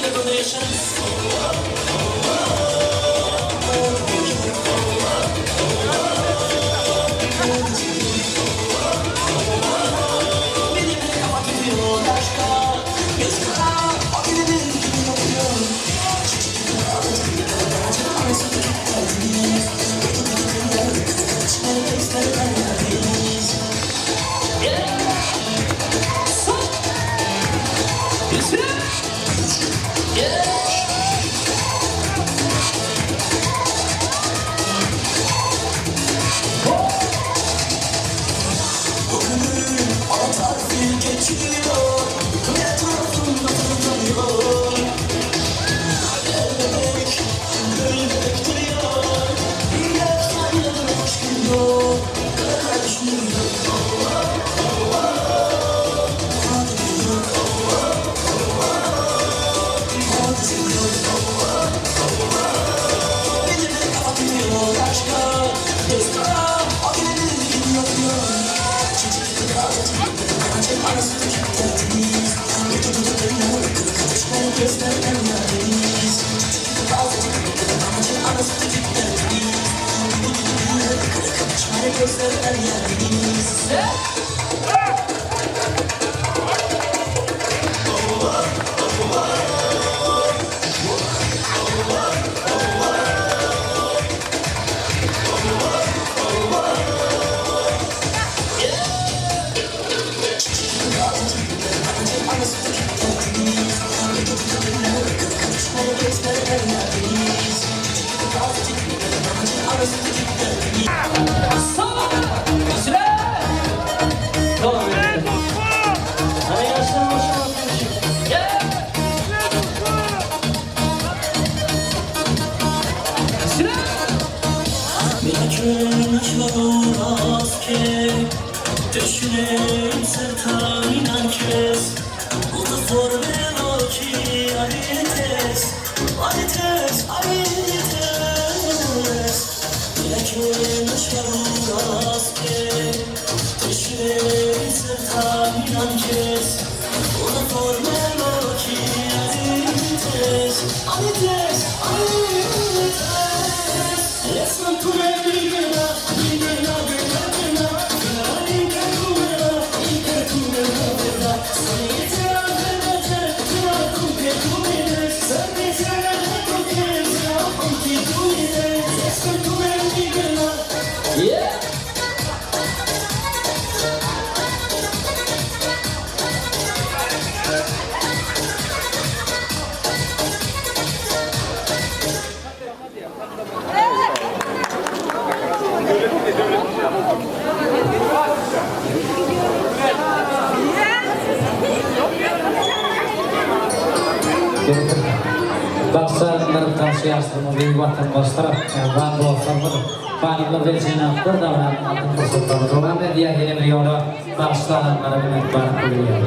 Bagşylarymyz, garşy ýaşlarymyz, beýik watandaşlar, mähriban dostlarymyz, hanymlar we jenaplar dabaranyň altyn pursatlaryny dowam edýär. Ýene bir ýola bagşylananlara minnetdarlyk bildirýär.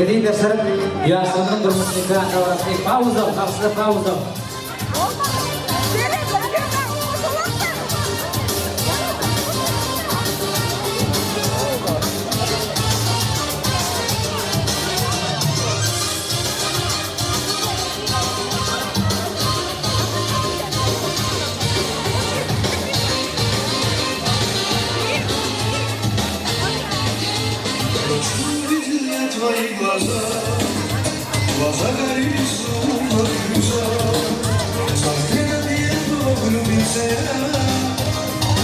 Eziz daşlarym, ýaşlarymyzyň durmuş nika dabarasy pauza, bagşylar pauza. Видел я твои глаза, глаза горели словно фирюза. За первого влюбился я,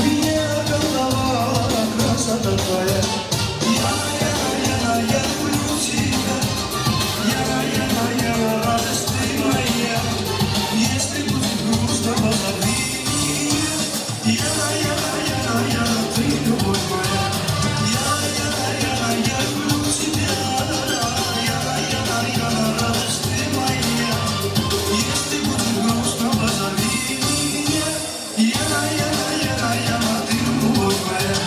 меня околдовала красота твоя. Я, я, я, я люблю тебя, я, я, я, радость ты моя. Если будет грустно, позови меня. Я, я, я, я, ты любовь моя. Я, я, я, я люблю тебя. Я, я, я, радость ты моя. Если будет грустно, позови меня. Я, я, я, я, ты любовь моя.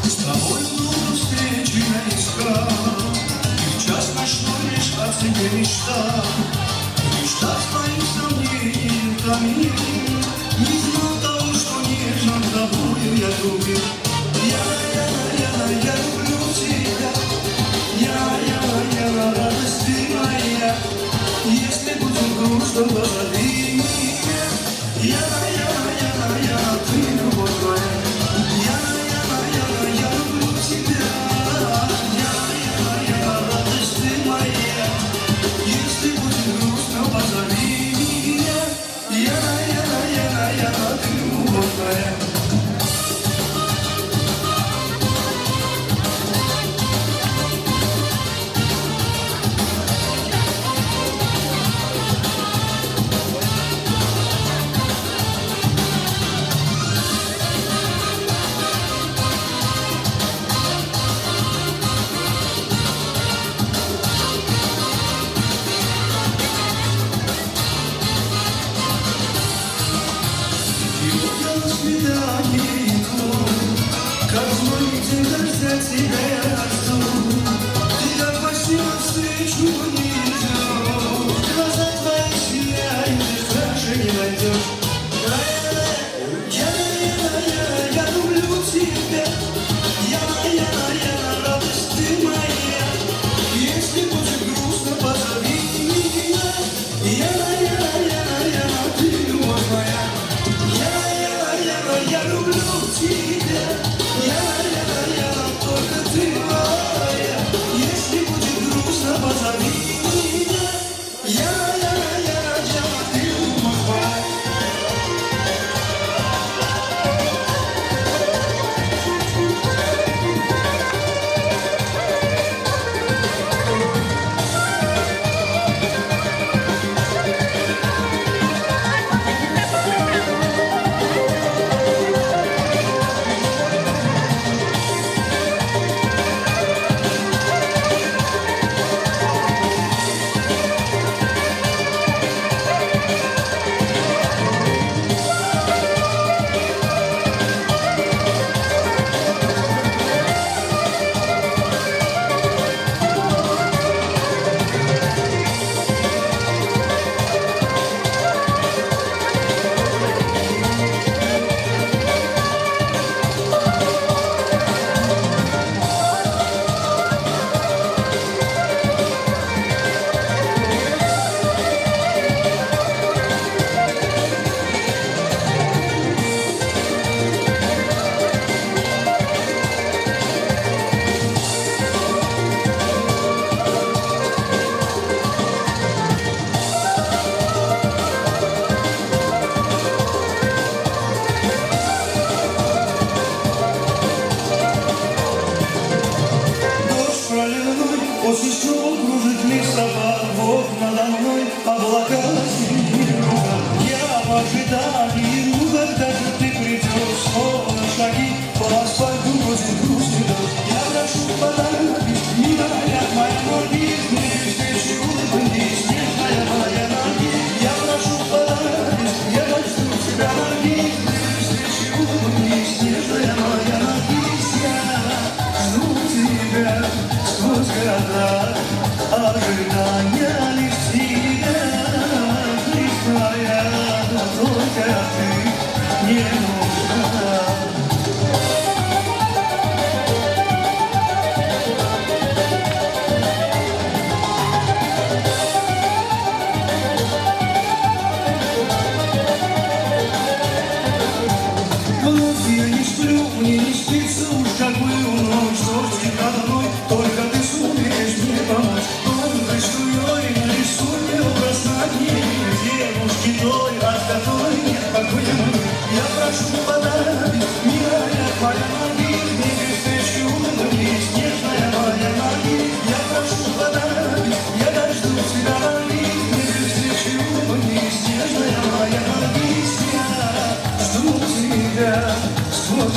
С тобой много встречи я искал, И в час ночной лишь о тебе мечтал. Мечта своих сомнений томил, Не знал того, что нежно тобою я любил. Я, я, я, я люблю тебя, Я, я, я, радость ты моя. Если будет грустно, позови меня. Я, я, я, я, ты любовь моя. Я, я, я, я люблю тебя. Я, я, я, радость ты моя. Если будет грустно, позови меня. Я, я, я, я, ты любовь моя. И вот я на свидание иду, Как злой день дождя тебя я жду. Ты как во сне навстречу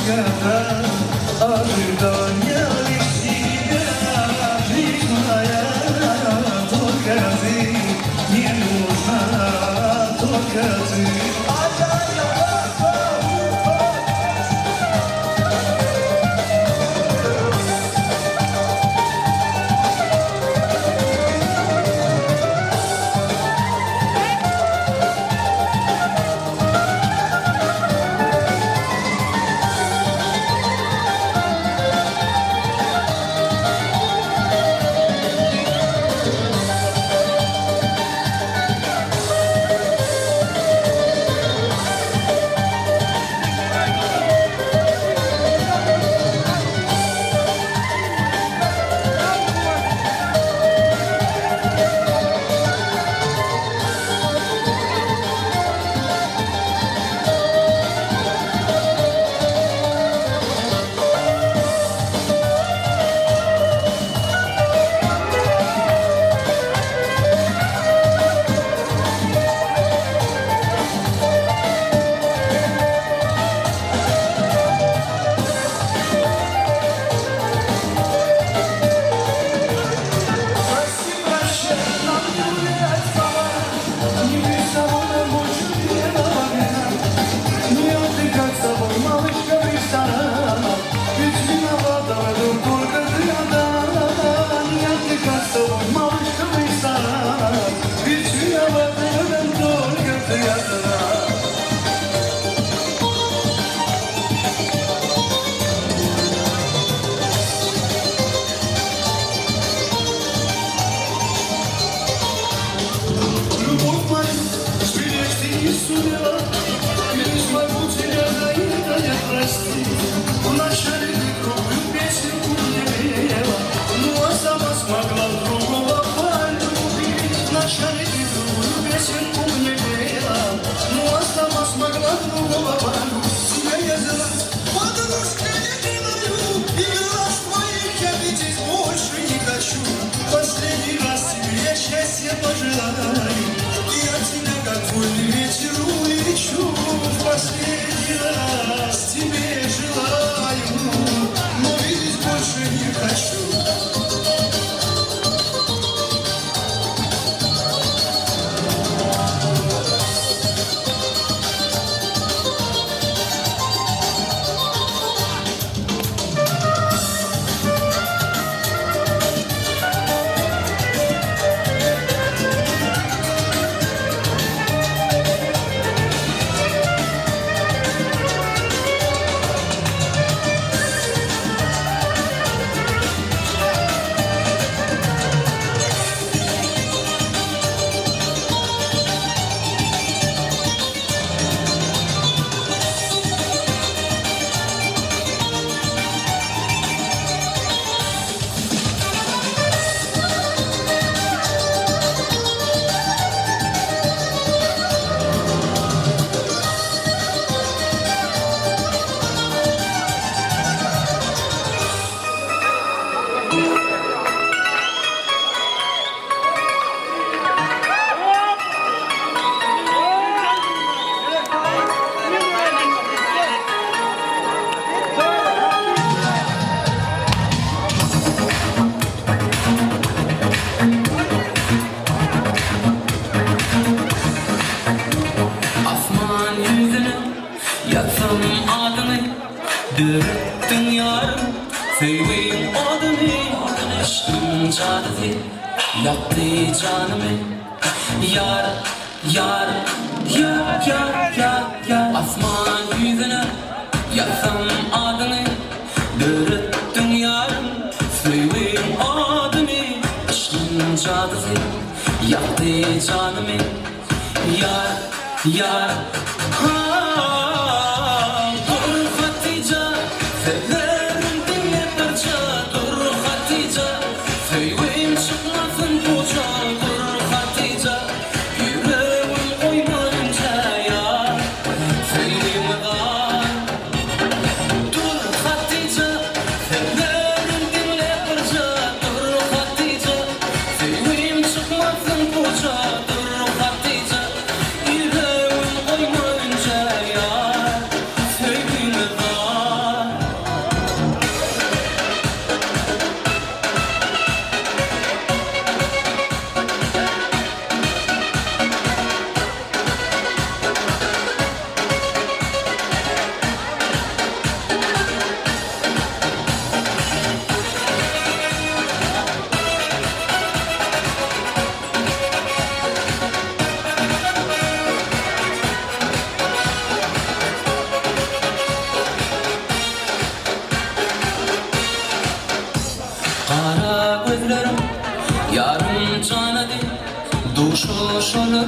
Только ожидания лишь тебя, жизнь моя, только ты мне нужна, только ты. Прости, прощай, нам не гулять с тобой, Не быть с тобой нам больше белого вина. Не отдыхать с тобой, малышка, в ресторанах, Ведь виновата в этом только ты одна. Не отдыхать с тобой, малышка, в ресторанах, Ведь виновата в этом только ты одна. Любовь мою сберечь ты не сумела, И не смогу тебя за это я простить. Вначале ты грубую песенку мне пела, Ну а сама смогла другого полюбить. Вначале ты грубую песенку мне пела, Ну а сама смогла другого полюбить. Тебя я знать, подружка, не делаю, И глаз твоих я видеть больше не хочу. Последний раз тебе я счастья пожелаю, И от тебя, как вольный ветер, улечу. В последний раз тебе желаю, но видеть больше не хочу. Asman ýüzüne ýazsam adyňy, Döretdiň ýarym söýgiň oduny, Yşkyň jadysy ýakdy janymy, Ýar, ýar, ýar, ýar, ýar, ýar. Asman ýüzüne ýazsam adyňy, Döretdiň ýarym söýgiň oduny, Yşkyň jadysy ýakdy janymy, Ýar, ýar, ha Dur Hatyja, sözlerim diňle birje, Dur Hatyja, söýgim çykmasyn puja, Dur Hatyja, ýüregim goýma inçe, Ýar, söýgimi gal. Dur Hatyja, sözlerim diňle birje, Dur Hatyja, söýgim çykmasyn puja, Dur Hatyja, ýüregim goýma inçe.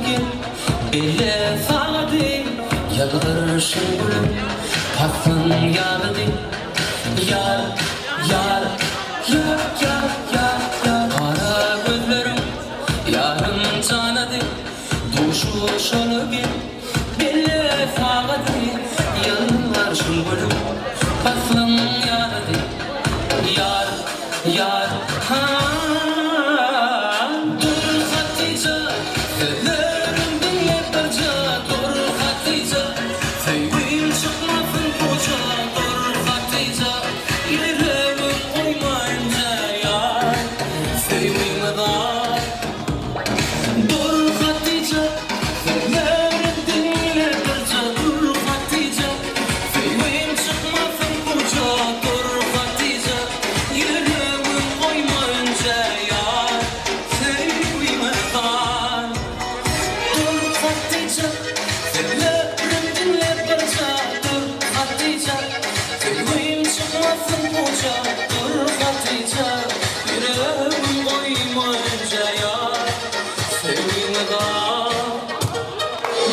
gel, belle sagady, Ýylgyryşyň gülüm, paslyň ýazydy. Ýar, ýar, ýar, ýar, ýar, ýar. Gara gözleriň ýarym janady, Duşuşaly gel, belle sagady, Ýylgyryşyň gülüm, paslyň ýazydy. Ýar, ýar, ha. Dur Hatyja, sözlerim diňle birje, Dur Hatyja, söýgim çykmasyn puja, Dur Hatyja, ýüregim goýma inje, Ýar, söýgimiz ar. Dur Hatyja, sözlerim diňle birje, Dur Hatyja, söýgim çykmasyn puja, Dur Hatyja, ýüregim goýma inje, Ýar, söýgimiz bar. Dur Hatyja, sözlerim diňle birje, Dur Hatyja, söýgim çykmasyn puja, Dur Hatyja, ýüregim goýma inje, Ýar, söýgimiz bar.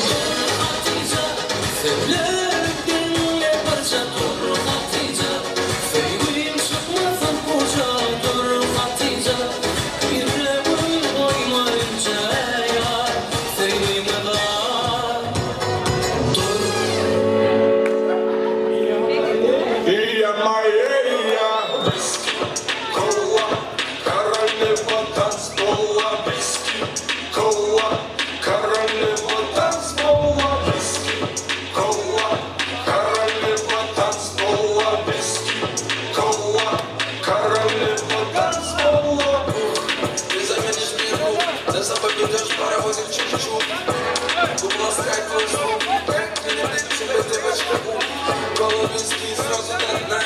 Dur Hatyja, sözlerim diňle birje, Dur Hatyja, söýgim çykmasyn puja, Dur Hatyja, ýüregim goýma inje, Ýar, söýgimiz bar. Dur. Виски, кола, королева танцпола, виски, кола, королева танцпола, виски, кола, королева танцпола, виски, кола, королева танцпола. Ты заменишь миру, за собой ведешь паровозик чуть-чуть. Ласкать твой звук, как тебе девочка. Колу виски сразу до дна.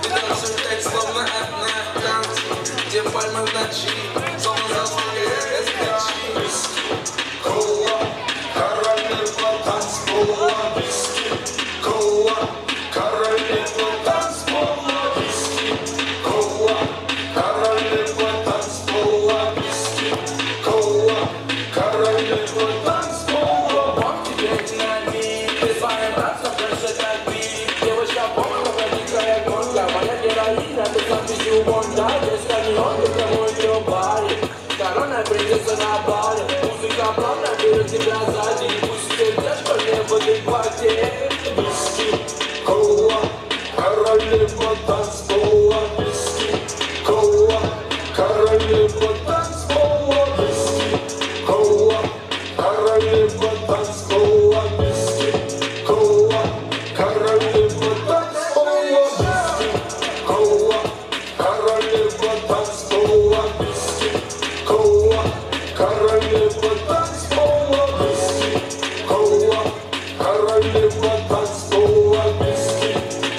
И танцуем словно одна. Танцы, где пальмы в ночи, словно золотые скачи. Виски, кола, королева танцпола, виски, кола, королева танцпола, виски, кола, королева танцпола, виски, кола, королева танцпола. Бог тебе динамит, ты своим братцем как бит. Девочка бомба, дикая гонка, моя героиня, ты с надписью Бонда, здесь каньон, ты мой ее баре. Корона принцесса на баре, музыка плавно берет тебя сзади, и пусть сердечко не в адеквате. Виски, кола, королева танцпола, виски, кола, королева танцпола, виски, кола, королева танцпола, виски, кола, королева танцпола, виски, кола, королева танцпола, виски, кола, королева танцпола, виски, кола, королева танцпола, виски,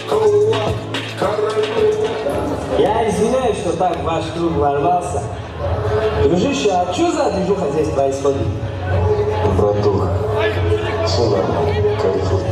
кола, королева Я извиняюсь, что так в ваш круг ворвался. Дружище, а что за движуха здесь происходит? Братуха, все нормально, кайфуй.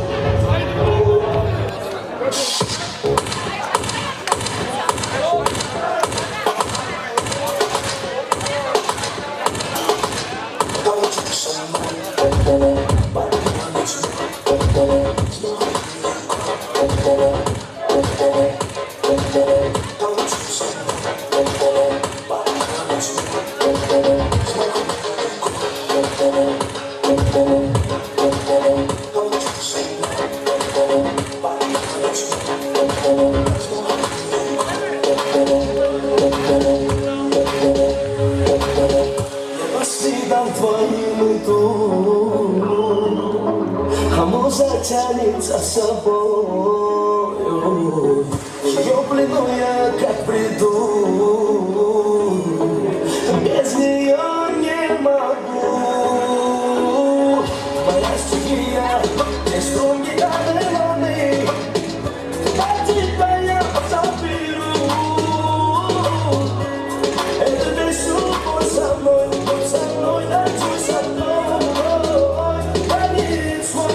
По следам твоим иду, а муза тянет за собою. Ее плену я как бреду, без нее не могу. Твоя стихия, где струн гитары волны, а тебя я заберу. Эту песню будь со мной, будь со мной, танцуй со мной, танец мой.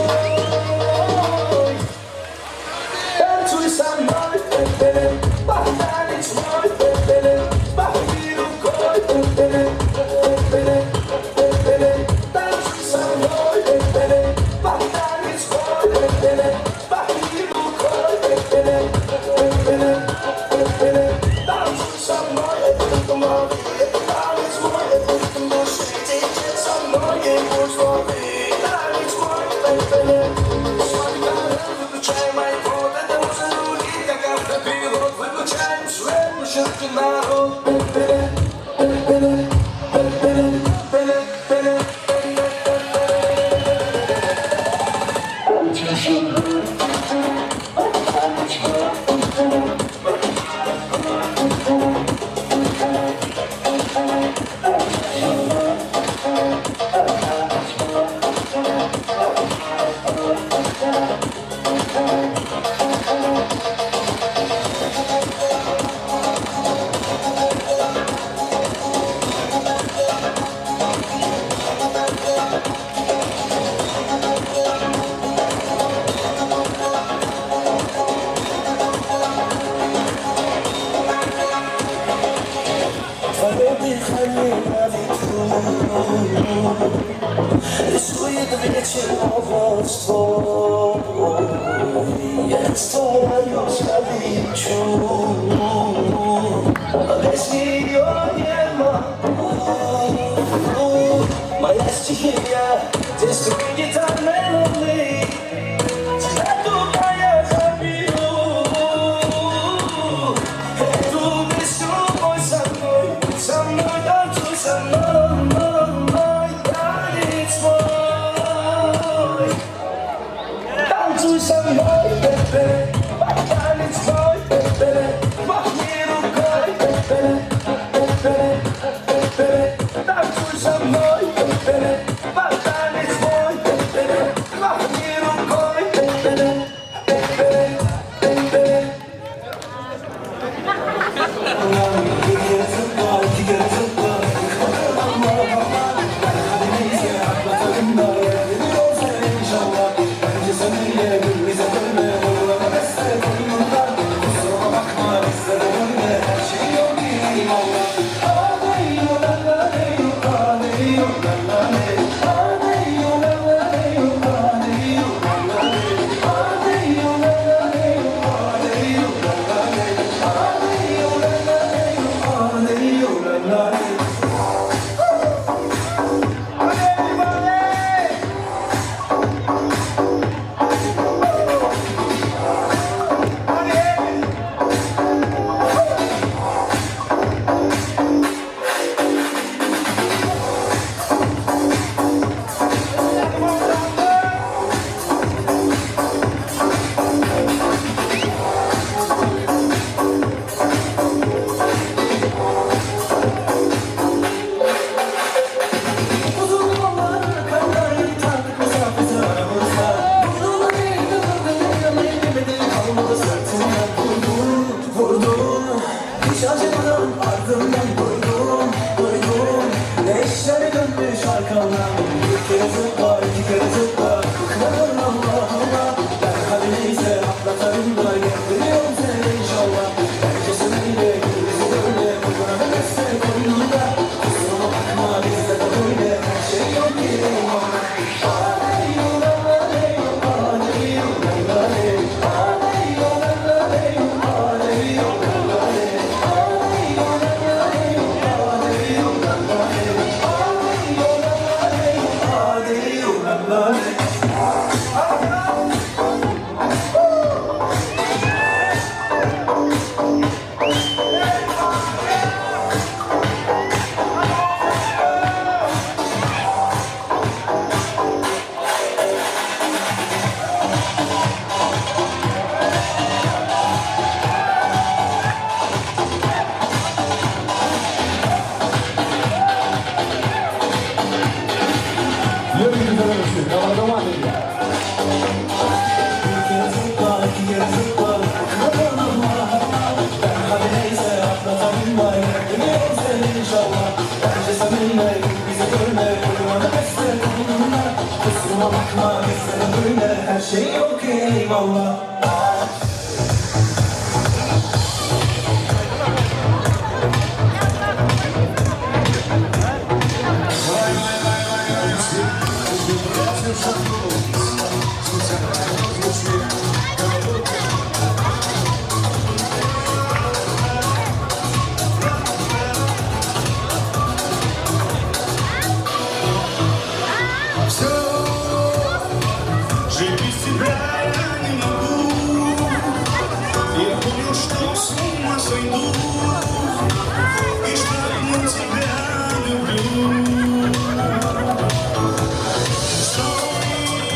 Танцуй со мной, э-э, Рисует вечер образ твой. Я растворяюсь хочу, но без нее не могу. Моя стихия, действует гитарной волны. Тебя туда я заберу. Эту песню пой со мной, со мной танцуй со мной, танец мой. Танцуй со мной, бебе, танец мой, бебе, махни рукой, бебе, бебе, бебе. Танцуй со мной, бебе, танец мой, бебе, махни рукой, бебе, бебе, бебе. Bir kere zıpla, iki kere zıpla. Allah Allah, ben hadi neyse atlatalım da geliyorsa inşallah. Bence sen öyle gül bize dönme, uğrama beste koynunda. Kusuruma bakma bizde de böyle her şey yok eyvallah. Adeyo la la deyo, adeyo la la le. Adeyo la la deyo, adeyo la la le. Adeyo la la deyo, adeyo la la le. Adeyo la la deyo, adeyo la la le. Uzun yollar, karlar tartık mesafesi aramızda. Vurdun beni, vurdun beni, kalmadı sırtımda. Vurdun, vurdun, hiç acımadan ardından duydum, duydum. Ne işler dönmüş arkamdan. Bir kere zıpla, iki kere zıpla, bıkmadın Allah Allah. Ben hadi neyse atlatarım da getiriyorum seni inşallah. Bence sen öyle, gül bizi böyle, bugüne beste koynunda. Kusuruma bakma bizde de böyle her şey yok ki eyvallah. Adeyo la la deyo, adeyo la la le. Adeyo la la deyo, adeyo la la le. Adeyo la la deyo, adeyo la la le. Adeyo la la deyo, adeyo la la le. Bir kere zıpla, iki kere zıpla, bıkmadın Allah Allah. Ben hadi neyse atlatalım da geliyorum seni inşallah. Bence sen öyle, bize böyle, koymana beste koynunda. Kusuruma bakma bizde de böyle her şey yok eyvallah. Все, жить без тебя я не могу. Я понял, что с ума сойду и что одну тебя люблю. Стой.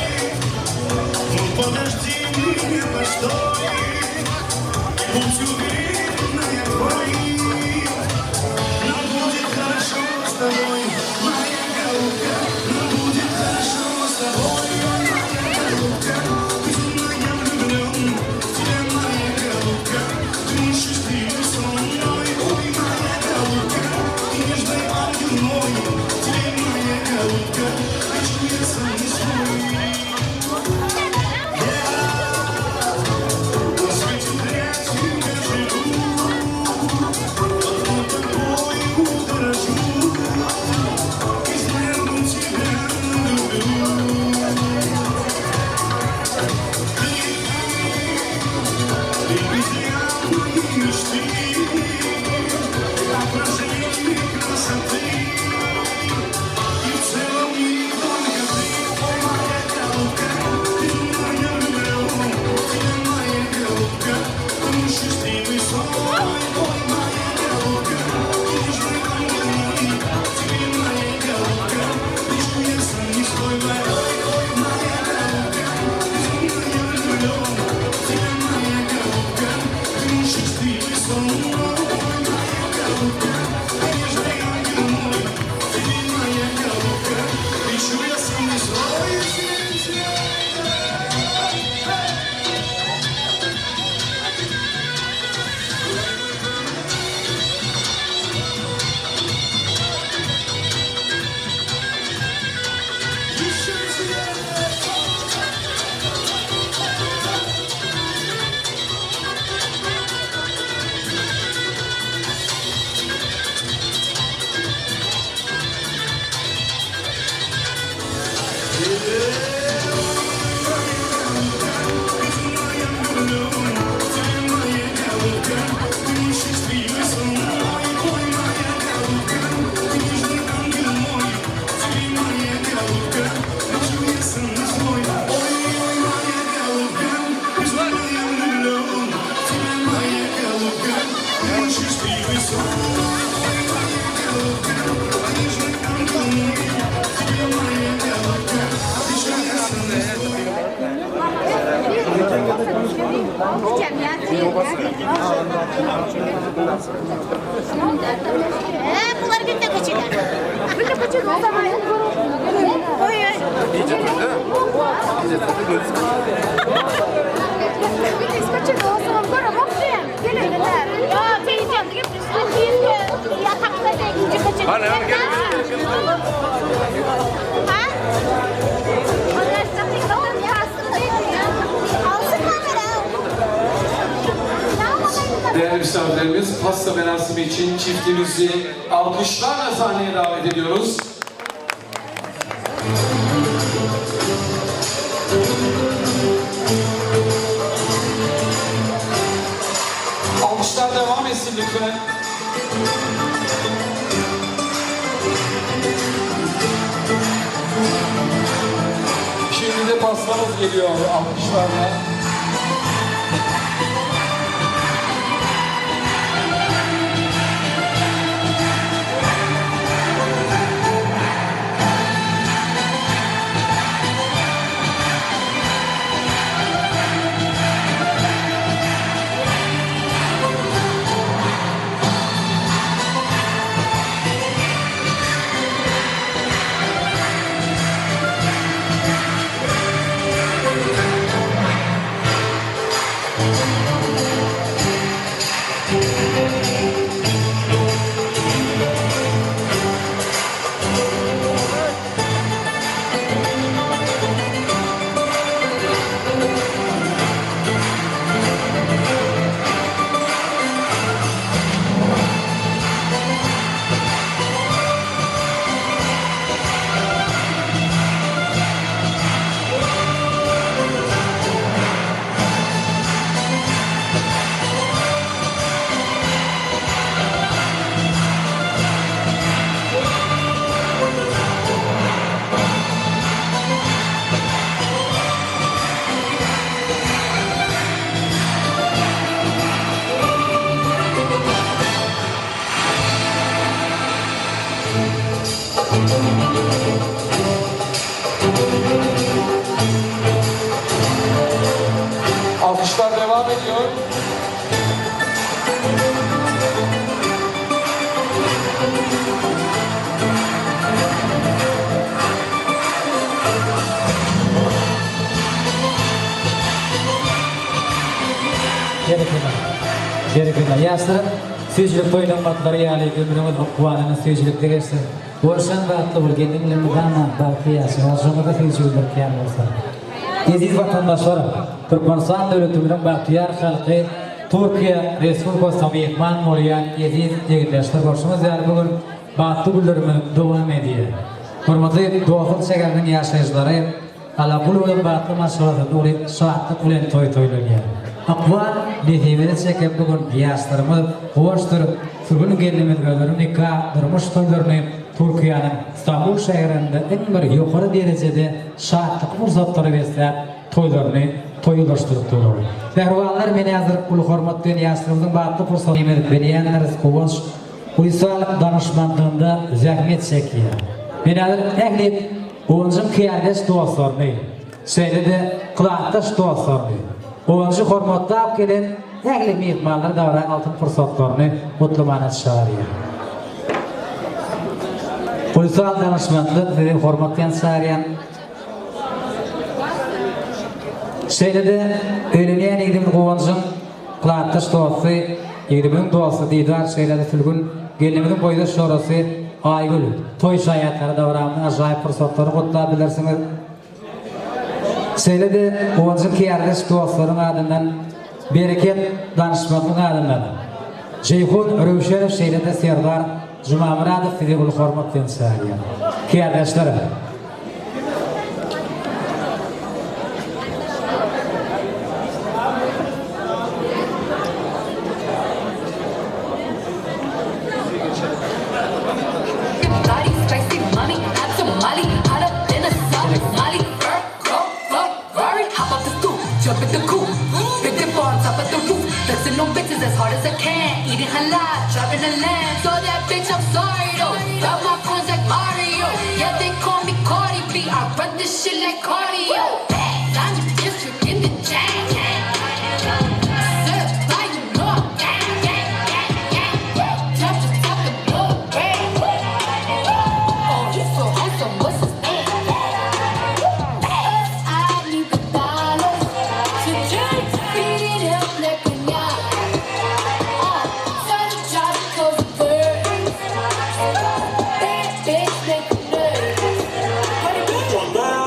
Bunlar günde kaçırlar. Günde kaçırlar o zaman. Hani hani gel gel gel. Değerli misafirlerimiz pasta merasimi için çiftimizi alkışlarla sahneye davet ediyoruz. Alkışlar devam etsin lütfen. Şimdi de pastamız geliyor alkışlarla. Alkışlar devam ediyor. Berekella. Berekella. Ýaşlaryň süýjülik toýunyň matlary ýaly ömrüňiz guwanyňyz süýjülikde geçsin. Görşen bagtly bol, gelniň bilen mydama bagtly ýaşa. Hoşuňyzda süýjülikler kän bolsun. Eziz watandaşlar, Türkmenistan döwletimiziň bagtyýar halky Türkiýe Respublikasyna myhman bolýan eziz egindeşler görşüňiz ýaly bu gün bagtly günlerimiz dowam edýär. Hormatly dostluk şäheriniň ýaşaýjylary, Alagulowyň bagtly maşgalasy uly şatlyk bilen toý toýlanýar. Ykbal nesibesi çeken bu gün ýaşlarymyz guwançdyr. Sürgün gelnimiz özleriniň nika, durmuş toýlaryny Türkiýäniň Stambul şäherinde iň bir ýokary derejede şatlykly pursatlara besläp, toýlaryny toýulaşdyryp durlar. Mähribanlar men häzir uly hormat bilen ýaşlarymyzyň bagtly pursatyny bilýändiris Guwanç Uysal danyşmandlygynda zähmet çekýär. Men häzir ähli Guwanjyň kärdeş dostlaryny, şeýle-de klasdaş dostlaryny, Guwanjy hormatlap gelen ähli myhmanlary dabara altyn pursatlaryny gutlamana çagyrýar. Ussat danyşmantlar sizi hormat bilen çagyrýan. Şeýle-de öýlenýän ýigidimiz Guwanjyň klasdaş dosty, ýigidimiziň dosty Didar, şeýle-de Sülgün gelnimiziň boýdaş jorasy Aýgül toý şaýatlary dabaramyzyň ajaýyp pursatlaryny gutlap bilersiňiz. Şeýle-de Guwanjyň kärdeş dostlaryň adyndan Bereket danyşmazlyk adyndan Jeýhun Röwşenow şeýle-de Serdar Jumamyradow sizi uly hormat bilen çagyrýar. Kärdeşlerim!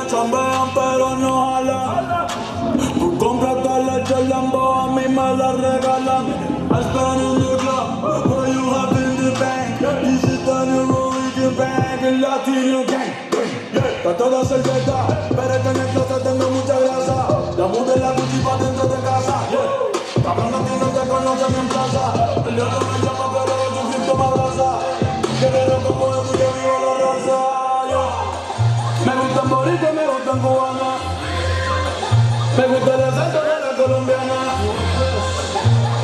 Chambean, pero no jalan. Tú compras toda la Lambo, a mí me la regalan. I spend in the club, what you have in the bank. This is the new religion bank, el latino gang. Yeah, está toda servieta, pero es que en el closet tengo mucha grasa. La mudé la Gucci pa' dentro de casa. Yeah. Cabrón, a ti no te conoce ni en plaza. El diablo me llama, pero Jesucristo me abraza. Guerrero como yo, que vivo la raza. Yeah. Me gustan boricuas, me gustan cubanas. Me gusta el acento de la colombiana.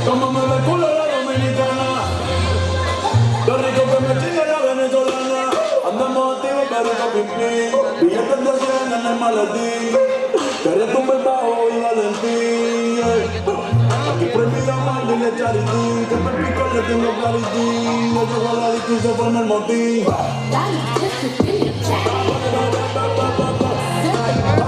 Como me ve el culo la dominicana. Lo rico que me chinga la venezolana. Andamos activos pero no pipí. Billetes de 100 en el maletín. Quería tumbar bajo y Valentín. yeah. Aquí prohibido amar, dile charitín. Que por pico le tengo claritín. Yo llego a la disco y se forma el motín.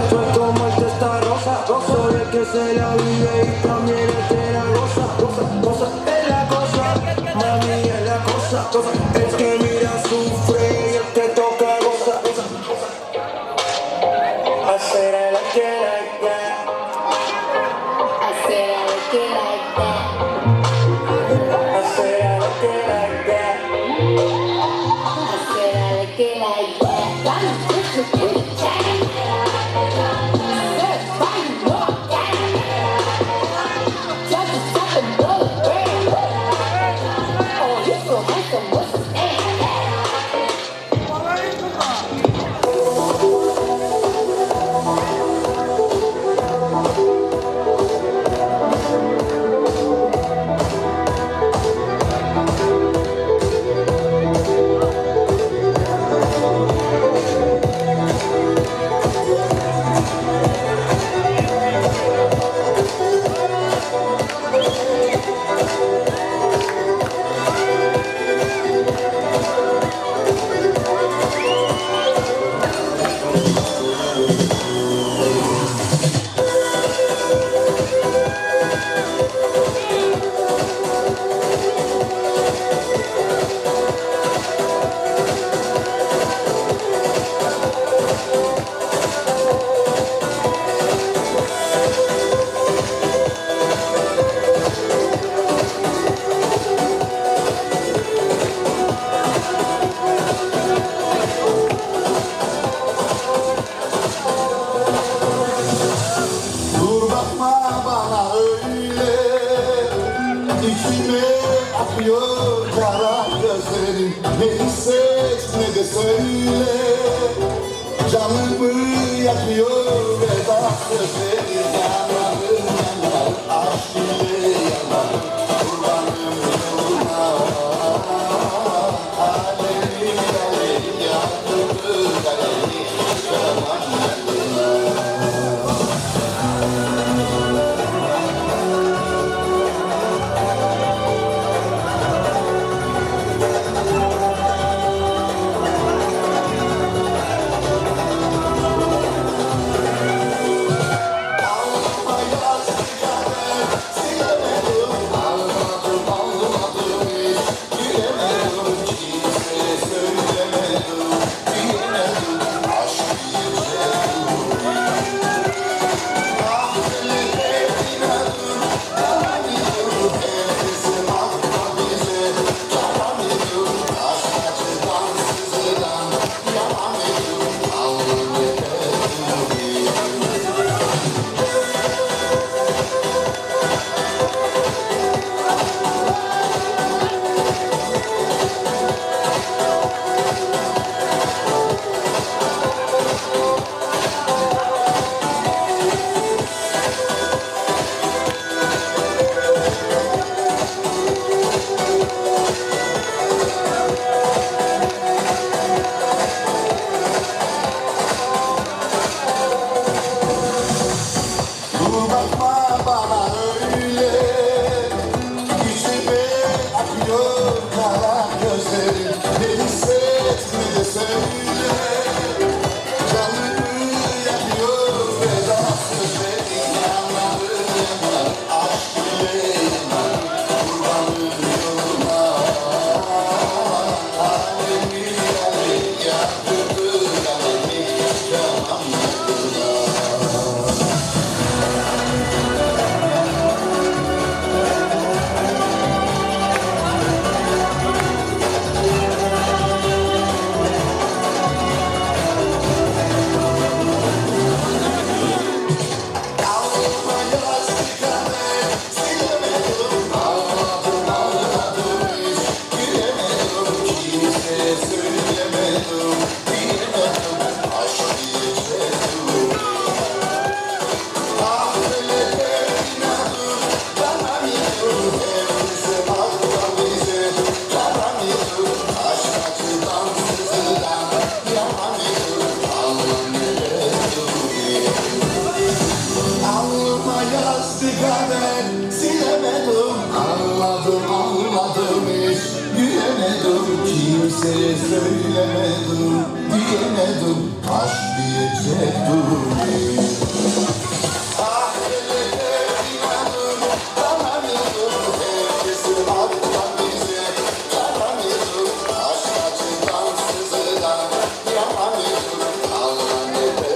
Soy como el testa rosa, soy el que se la vive y también el que la goza, goza, goza, es la cosa, mami es la cosa, cosa, el que mira sufre y el que toca goza, goza, goza. I said I like it like that. I said I like it like that. I said I like it like that. I said I like it like that. I'm just in the chain. Certified, you know I'm gang. Drop the top and blow the brand. Oh, you so handsome, what's his name? Dur bakma bana öyle İçime akıyor kara gözlerin Ne hisset ne de söyle Canımı yakıyor veda sözleri Yanarım yanar aşk ile yanar Kurbanım yoluna Alemi alemi yaktı kalemi Çıkamam yanına. Kimseye söylemedim, diyemedim Aşk diyecek durum Ah elete inanır, dayanırım Herkesi attan bize yaranırım Aşk acıdan sızıdan yaranırım Allah ne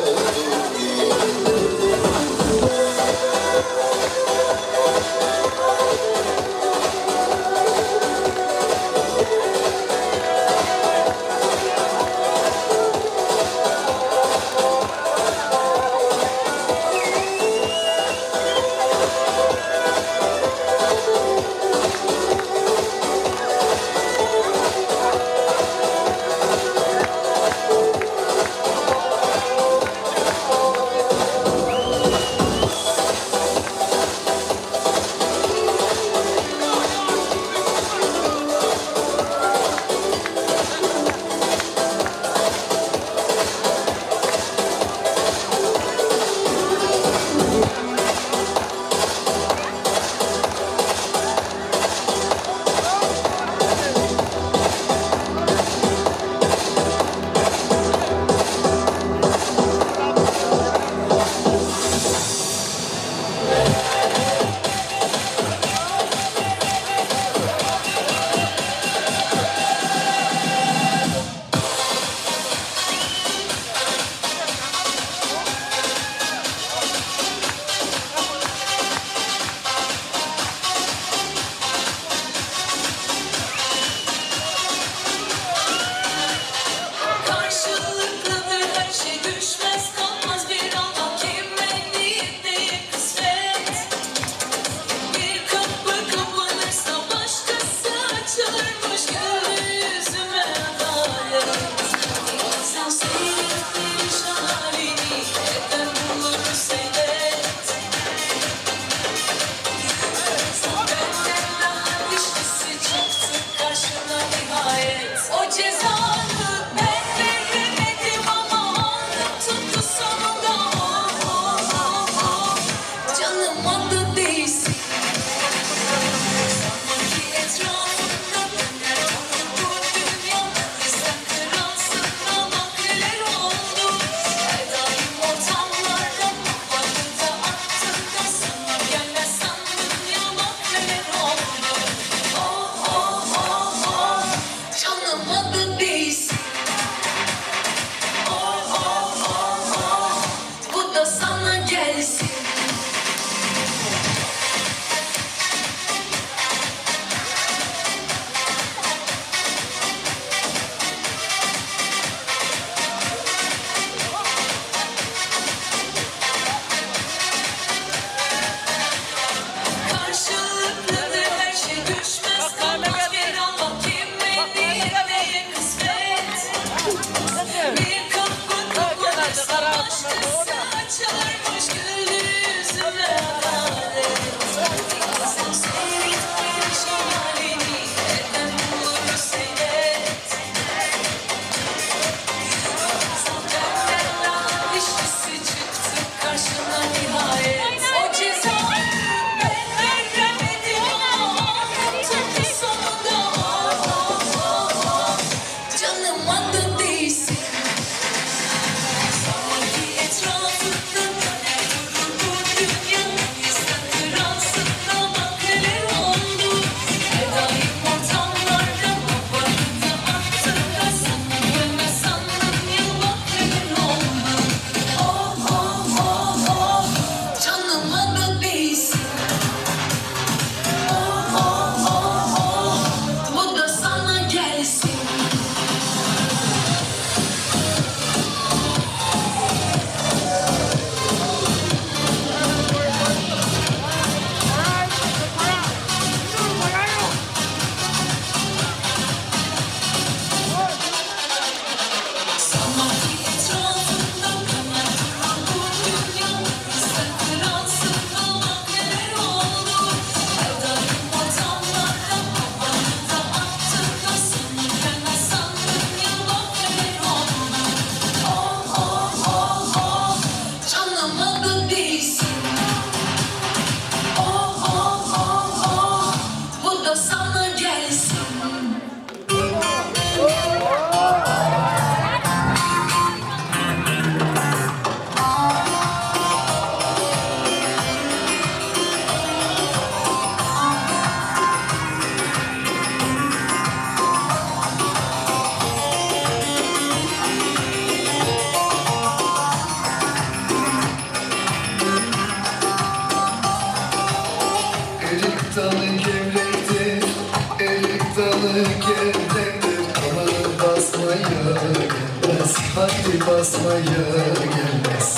Basmaya gelmez.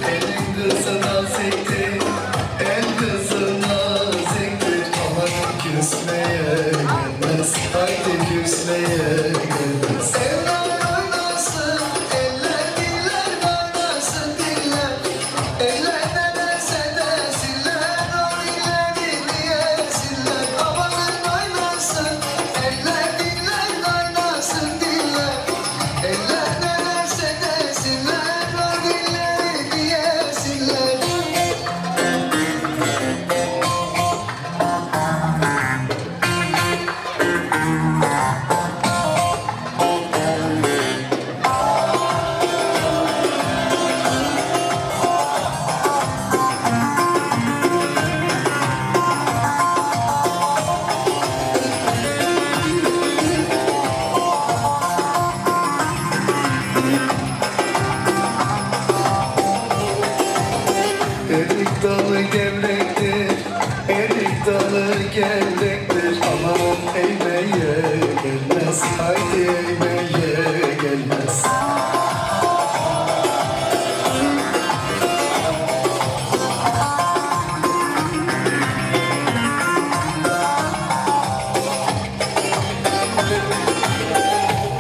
Elin kızı naziktir, el kızı naziktir Aman küsmeye gelmez, haydi küsmeye gelmez Eller oynasın, eller diller kaynasın diller Eller ne derse desinler, o dilleri diyesinler Amanın oynasın, eller diller kaynasın diller Eller ne derse desinler, o dilleri diyesinler Erik dalı gevrektir, erik dalı gevrektir Aman eğmeye gelmez, haydi eğmeye gelmez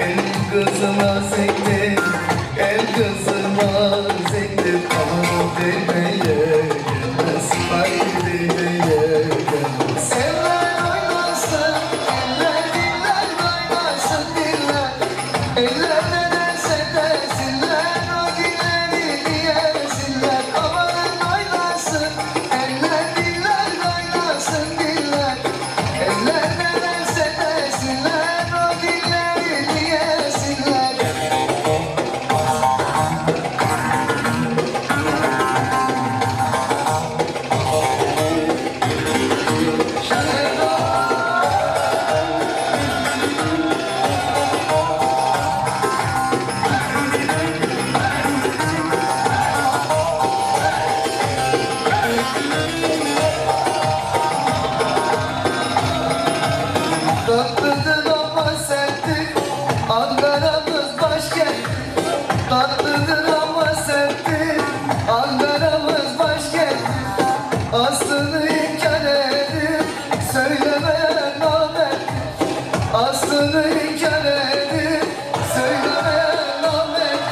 El kızı naziktir, el kızı naziktir Aman demeye gelmez, haydi demeye gelmez Eller oynasın, eller diller kaynasın diller Eller ne derse desinler, o dilleri diyesinler Amanın oynasın, eller diller kaynasın diller Eller ne derse desinler, o dilleri diyesinler Tatlıdır ama serttir Ankara'mız başkent Tatlıdır ama serttir Ankara'mız başkent Aslını inkar edip Söylemeyen namert Aslını inkar edip Söylemeyen namert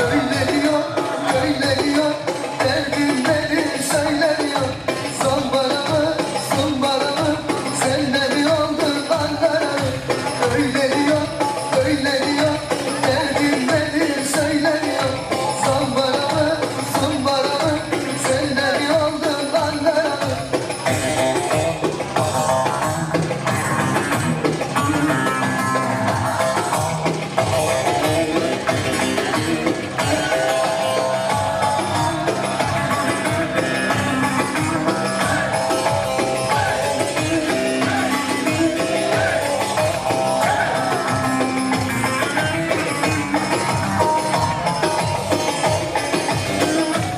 Öyle diyor, öyle diyor Derdim nedir söylemiyor Zambaramı, zumbaramı Sen de bir oldun Ankara'lı Öyle diyor, öyle diyor Derdim nedir söylemiyor Zambaramı, zumbaramı Sen de bir oldun Ankara'lı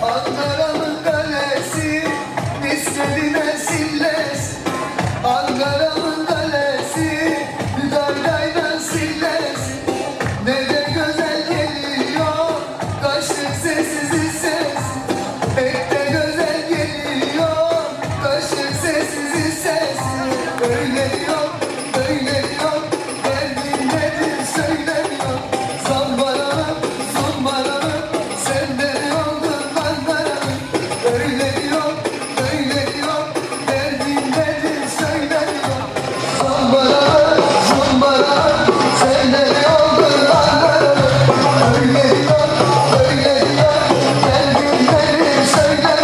Ankara'nın kalesi Miskeline sillesi Ankara'nın kalesi Daydaydan sillesi Ne de güzel geliyor Kaşık sessiz ses Pek de güzel geliyor Kaşık sessiz ses Öyle diyor, böyle diyor Derdin nedir söylemiyor Zambaranım, zumbaranım Sen de oldun Ankara'nın Öyle diyor, böyle diyor Derdin nedir söylemiyor Zambaranım, zumbaranım Sen de oldun Ankara'nın Öyle diyor, böyle diyor Derdin nedir söylemiyor.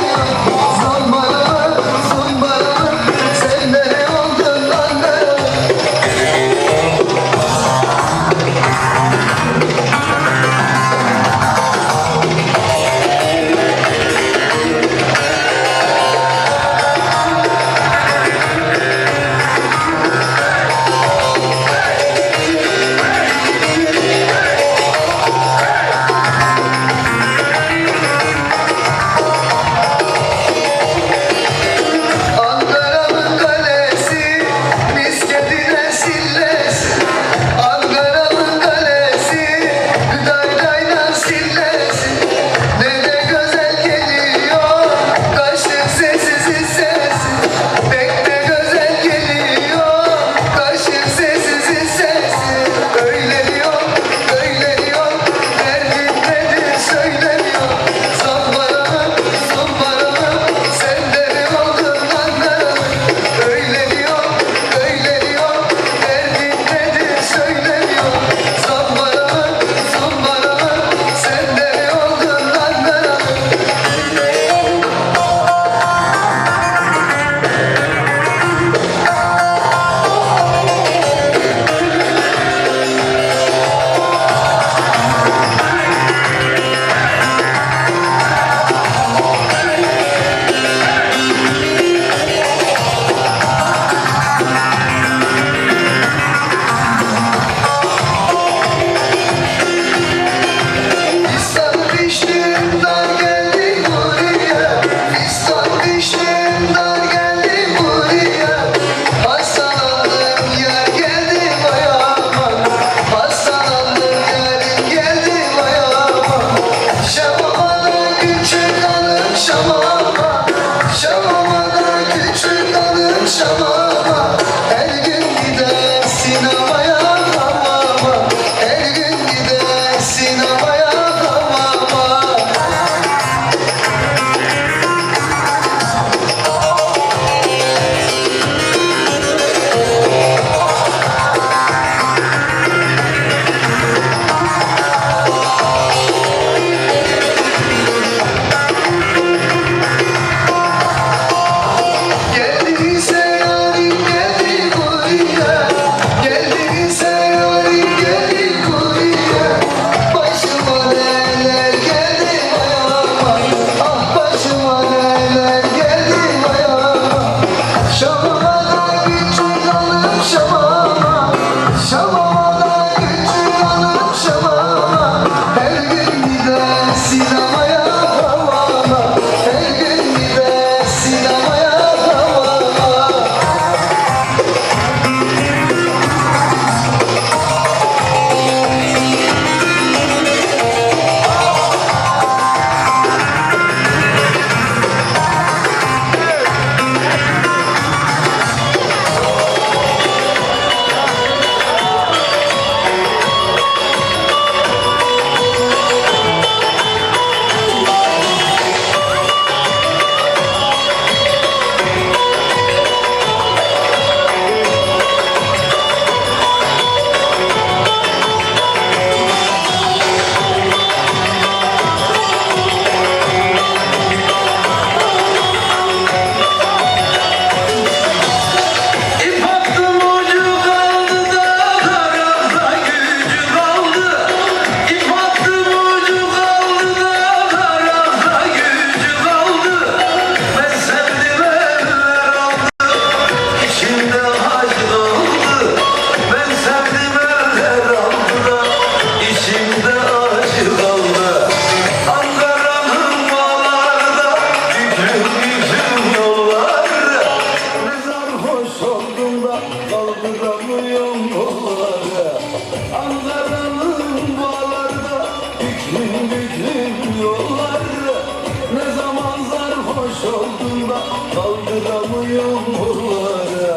Sarhoş oldum da kaldıramıyorum kolları.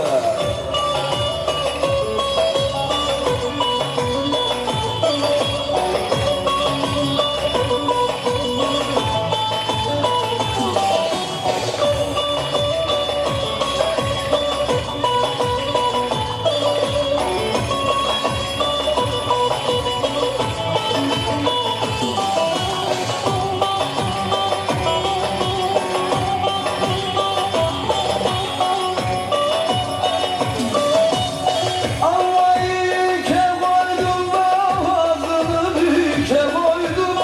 Almayı ke koydum da ağzını büke koydum.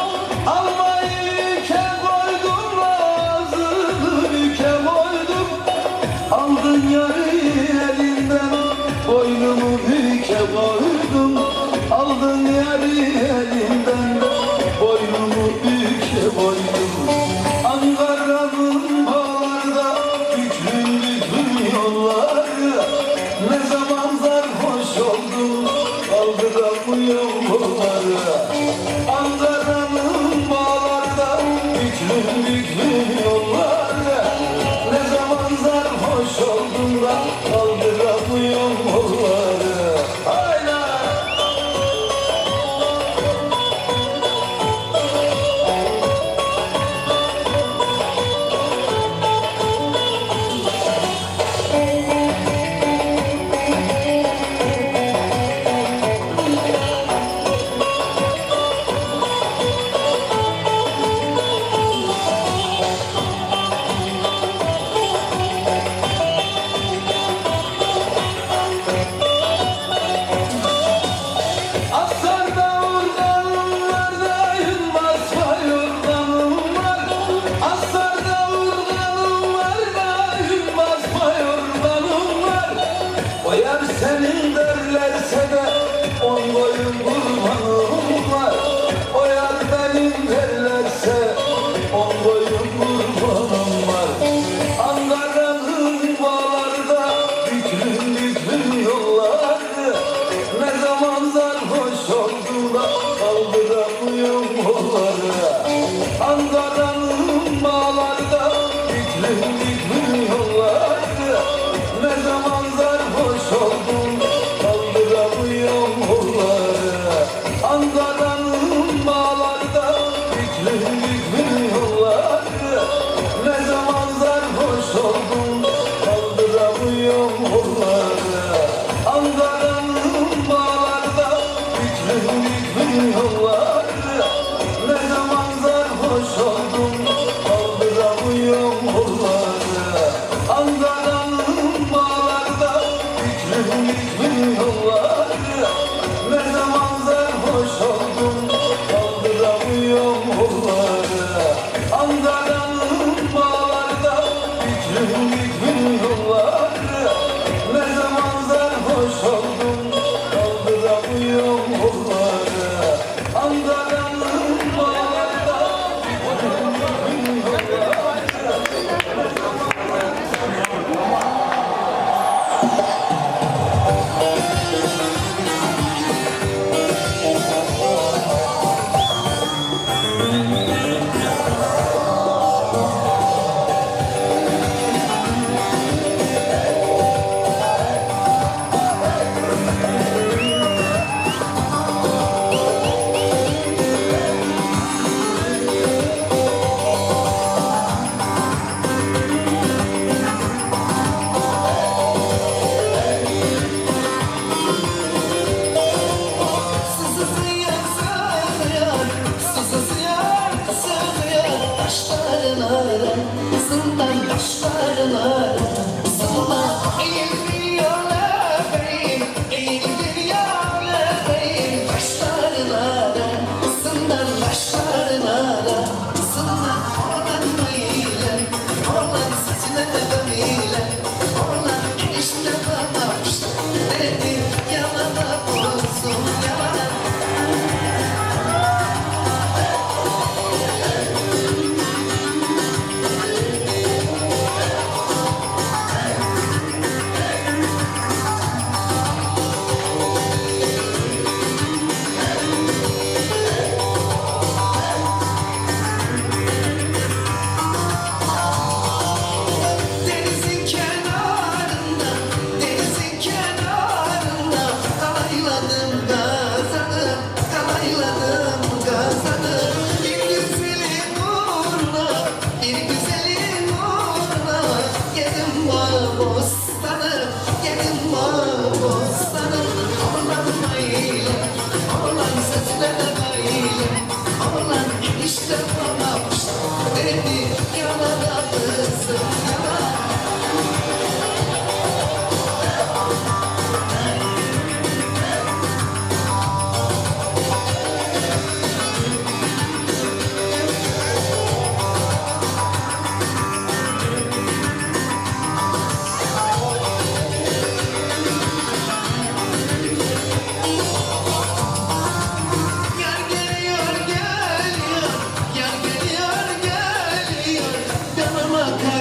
Almayı ke koydum da ağzını büke koydum. Aldın yarı elinden boynumu büke koydum. Aldın yarı elinden boynumu büke koydum. Ankara'nın bağlarda büklüm büklüm yolları. Ne zaman sarhoş oldum kaldıramıyorum kolları. Ankara'nın bağlarda büklüm büklüm yolları. Ne zaman sarhoş oldum da kaldıramıyorum kolları. Hayla! Asarda urganım var da yılmaz yorganım var. Asarda urganım var da yılmaz yorganım var. O yar senin derlerse de on koyun kurbanım var. O yar benim derlerse on koyun kurbanım var. Ankara'nın bağlarda büklüm büklüm yolları. Ne zaman sarhoş oldum da kaldıramıyorum kolları. Ankara'nın bağlarda büklüm büklüm yolları. Ne zaman sarhoş oldum kaldıramıyorum kolları. Ankara'nın bağlarda büklüm büklüm yolları. Ne zaman sarhoş oldum kaldıramıyorum kolları. Ankara'nın bağlarda büklüm büklüm yolları. Ne zaman sarhoş oldum kaldıramıyorum kolları.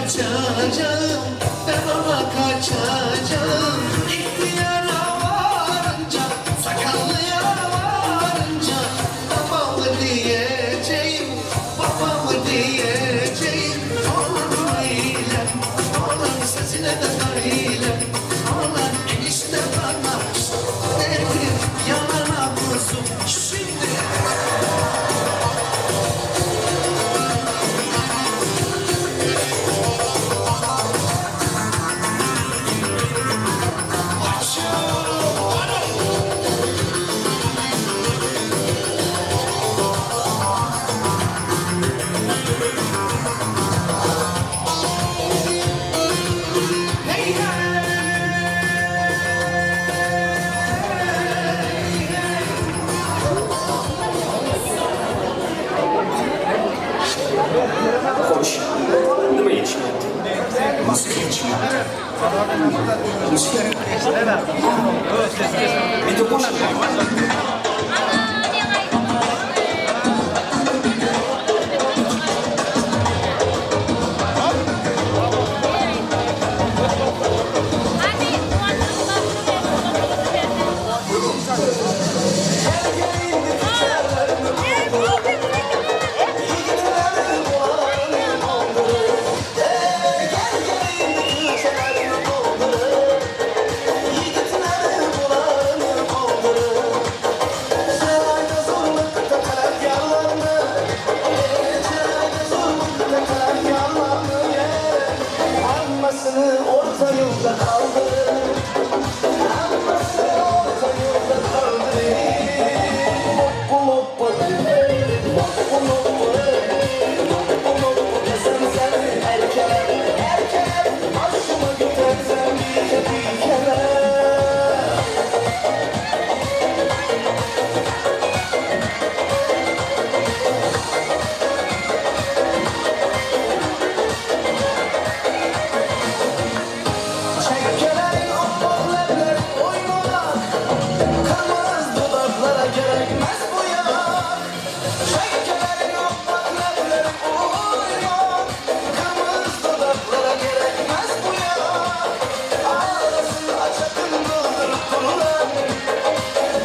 kaçacağım, ben ona kaçacağım. İhtiyara varınca, sakallıya varınca, babamı diyeceğim, babamı diyeceğim. Oğlan ile, oğlan sesine de dahile, oğlan enişte bana dedi, yalana vursun şimdi. Hey Xo'sh, nima yetishmayapti? Musiqa yetishmayapti. Musiqa. Bitta qo'shiq. Hammasini orta yolda kaldı. Hammasi orta yolda kaldı. Loppu loppu, loppu loppu, loppu loppu desem seni erkeler, erkeler. Başıma götürsem bir bir kere. Çekkelerin oppak lebler oymalar Kırmızı dudaklara gerekmez bu yak Çekkelerin oppak lebler oymak Kırmızı dudaklara gerekmez bu yak Ağlasın açakın doldurup durulan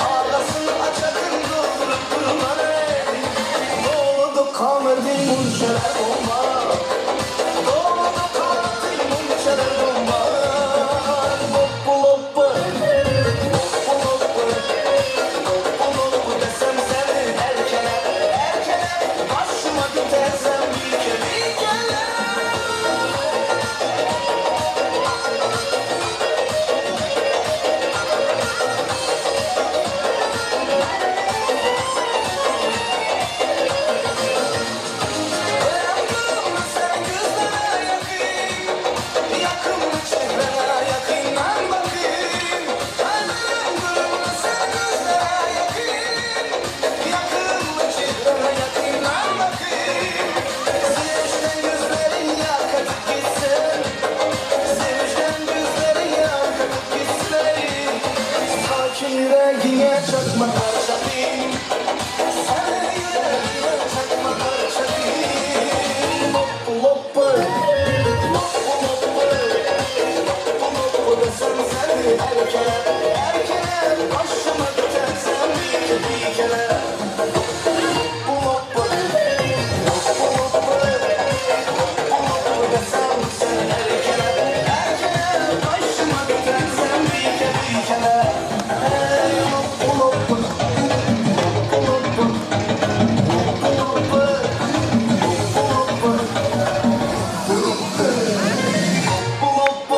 Ağlasın açakın doldurup durulan ey Doğdu kamerdi munşeler bomba Doğdu kamerdi munşeler bomba Loppu loppu Loppu loppu Loppu loppu desem seni erkeler erkeler Başıma bitersem bir kere bir kere Sen gözlere yakın, yakın çehrene yakından bakayım. Ölüm sen gözlere yakın, yakın çehrene yakından bakayım. Sevişten gözlerin yakıp gitsin, sevişten gözlerin yakıp gitsin. Sakin yüreğine çakma parçalayım. Sen yüreğine çakma parçalayım. Loppu loppu, loppu loppu, loppu loppu desem seni erkeler, erkeler. Başıma bitersen bir bir kere. Loppu loppu, loppu loppu, loppu loppu desem seni erkeler, erkeler. Başıma bitersen bir bir kere. Hey loppu loppu, loppu loppu, loppu loppu, loppu loppu.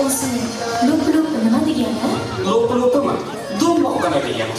O'zi loppi loppi nima degani? Loppu loppumi? Do'mboqqina degani.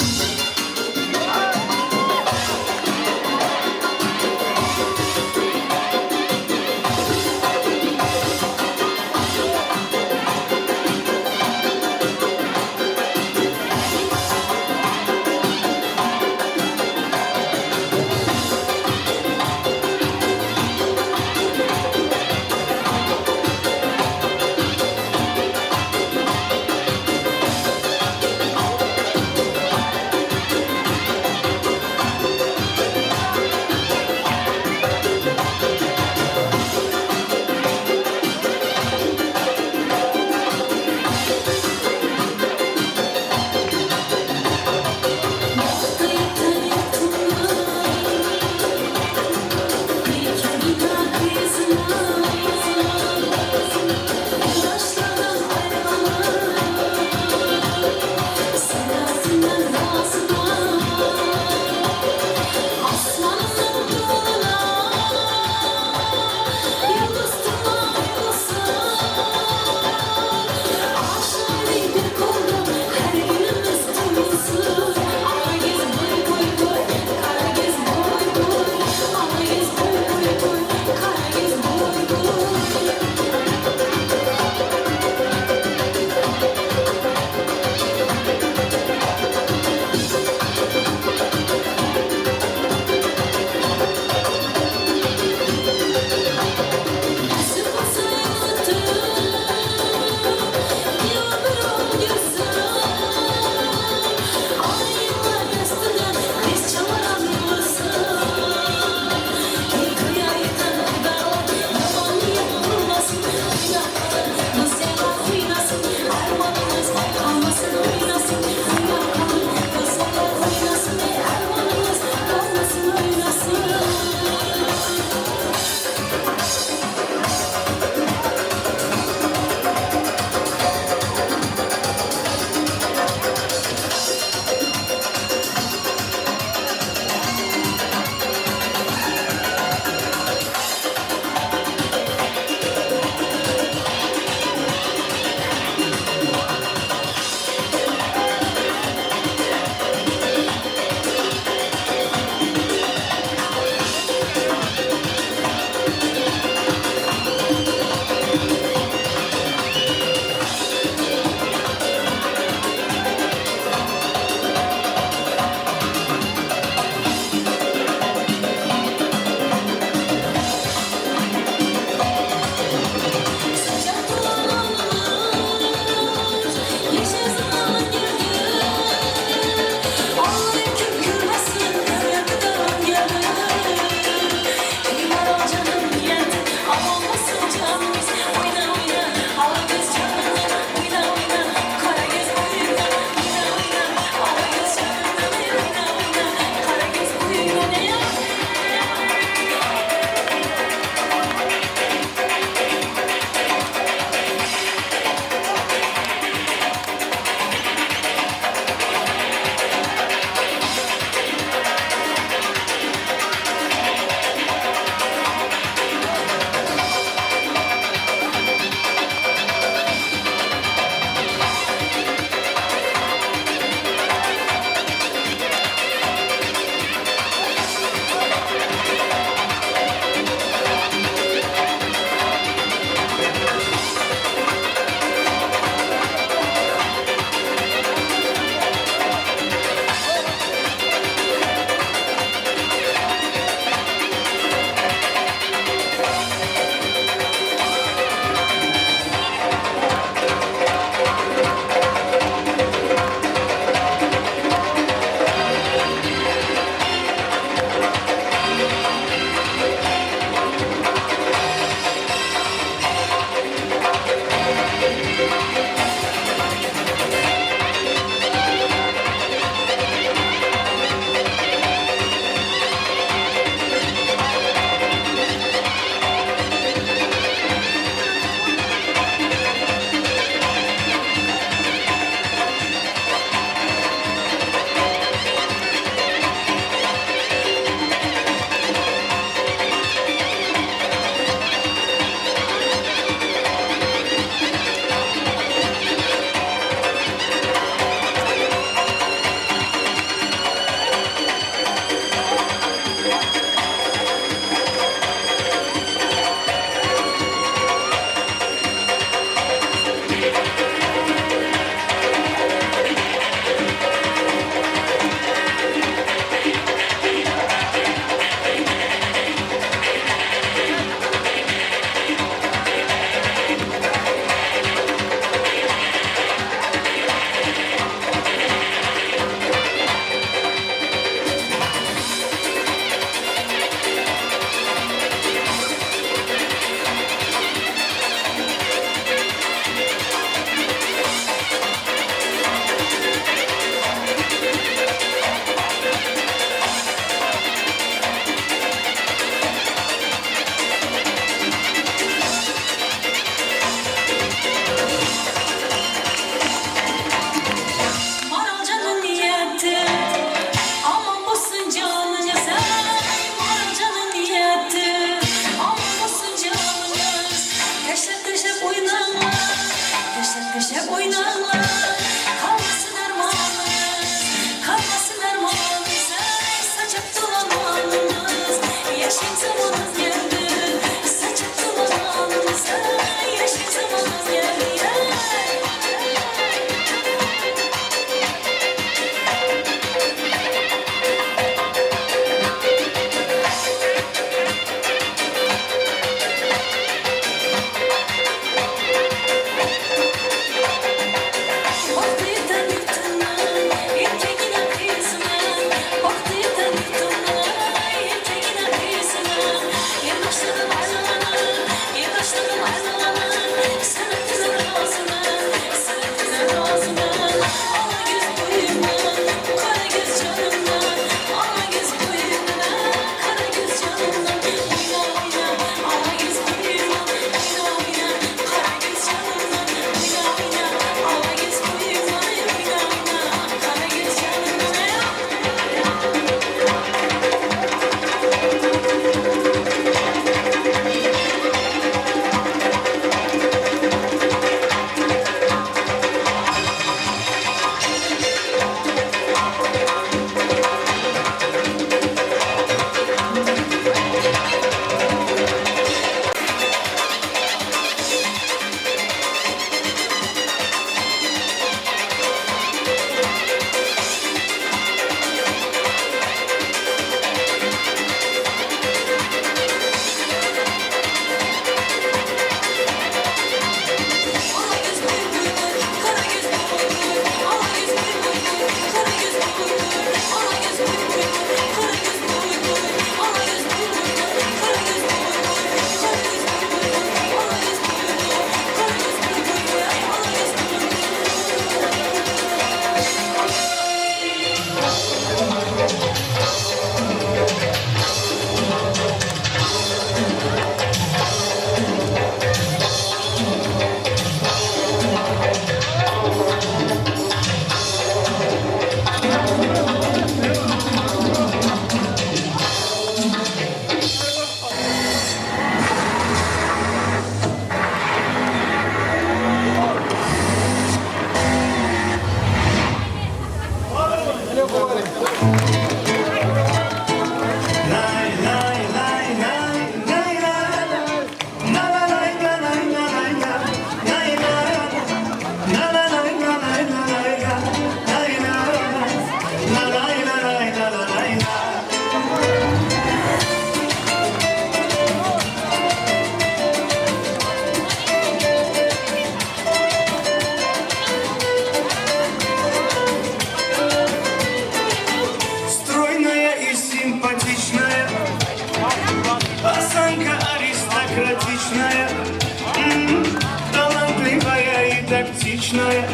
тактичная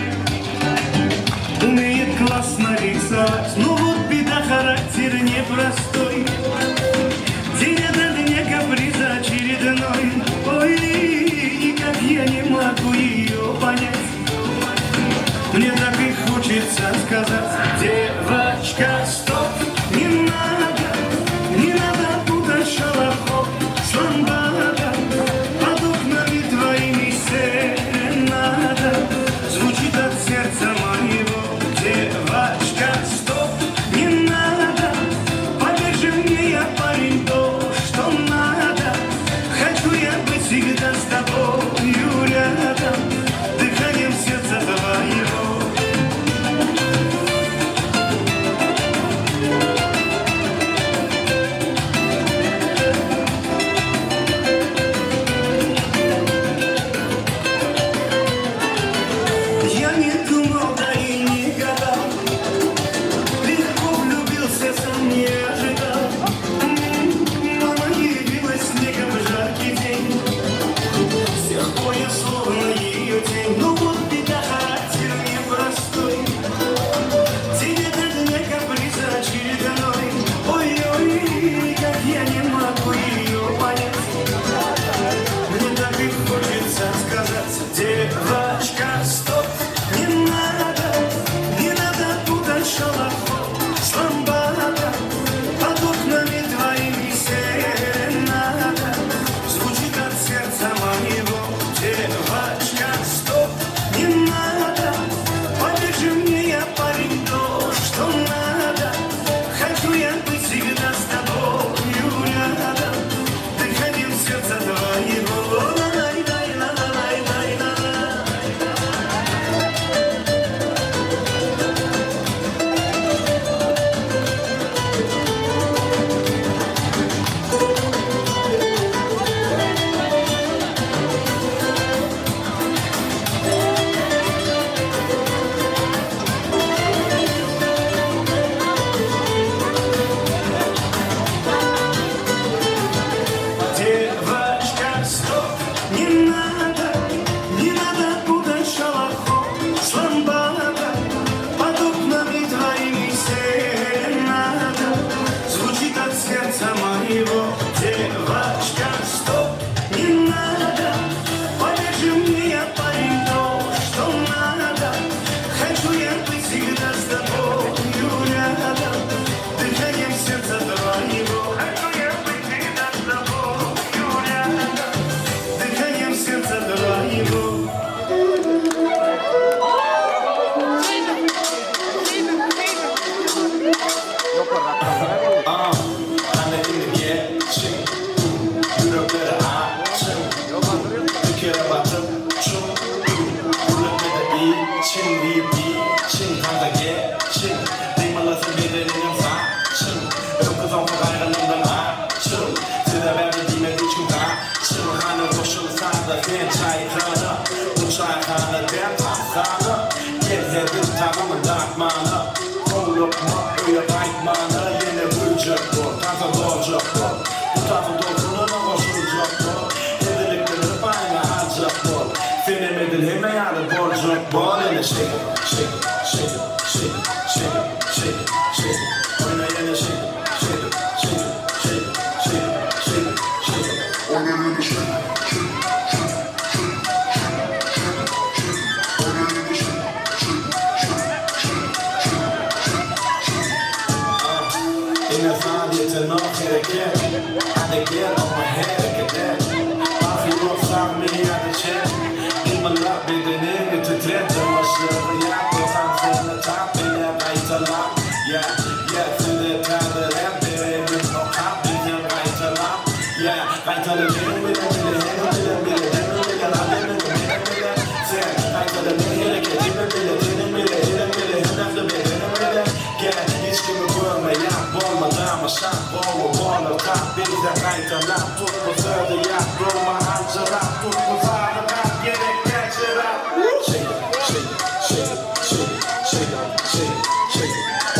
Умеет классно рисовать Но вот беда, характер непростой День ото дня каприза очередной Ой, никак я не могу ее понять Мне так и хочется сказать Девочка, стоп, не надо Не надо путать шалахов с ламбадой Под окнами твоими серенада Звучит от сердца моего Девочка, стоп, не надо Поверь же мне, я парень то, что надо Хочу я быть всегда с тобою рядом Дыханием сердца твоего. Я не думал, да и не гадал Легко влюбился, сам не ожидал М, Мама явилась снегом в жаркий день С тех пор я словно ее тень Ну вот беда, характер непростой День ото дня каприза очередной Ой-ой, как я не могу ее понять Мне так и хочется сказать Девочка, стоп, не надо, не надо путать шалахов с ламбадой Под окнами твоими серенада Звучит от сердца моего Девочка, стоп, не надо Поверь же мне, я парень то, что надо Хочу я быть всегда с тобою рядом Дыханием сердца твоего Ла-лай-лай, ла-лай-лай-лай-ла. Девочка, стоп, не надо, не надо путать шалахов с ламбадой. Под окнами твоими серенада Звучит от сердца моего. Девочка, стоп, не надо, поверь же мне, я парень то, что надо. Хочу я быть всегда с тобою рядом, дыханием сердца твоего. Хочу я быть всегда с тобою рядом, дыханием сердца твоего. Hany indi geçiň, ýürekleri açyň, Pikire batyp çuň, Gürletme-de içiň diýip içiň, Tansa geçiň, Dymylasyn bedeniňem saçyň, Öňki soňky gaýgylardan açyl, Size bärde diýmedi hiç kim gaçyň, Hany goşul saza sen çaýhana, Bu çaýhana däl takhana, Gel hezil tagamy datmana, Howlukma öýe gaýtmana, Ýene güljek bol, tansa doljak bol, Bu tansa tolkunlara goşuljak bol, Hezillikleri paýyňa aljak bol, Senem edil hemme ýaly boljak bol, Ýene shake it, shake it, shake it, shake it, shake it, shake it, shake it, Oýna ýene shake it, shake it, shake it, shake it, shake it, shake it, shake it, Oýna ýene shake it, shake it, shake it, shake it, shake it, shake it, Oýna ýene shake it, shake it, shake it, shake it, shake it, shake it, shake it. Ine saz ýetenok hereket, Hany gel oňa hereket et. Parhy ýok sagmy ýa-da çep, Gymyldap bedeniňi titret, Dymyşlygy ýap we tansyny tap, Ine gaýtalap, ýa, ýa, Size täze rap berelim okap, Bizem gaýtalap, ýa, Gaýtala meniň bilen bile, seniň bilen bile, demiň bilen, a demiňi meniň bilen, Sen, gaýtala men hereketimi bile, teniň bile, eliň bile, hem ähli bedeniň bilen, Gel, hiç kimi görme, ýat bolma, damaşa, gowy bolar, tap, bizem gaýtalap, Tut bu sözi ýat, durma aljyrap, Tut bu sazy gat, gerek däl şerap. Shake it, shake it, shake it, shake it, shake it, shake it, shake it.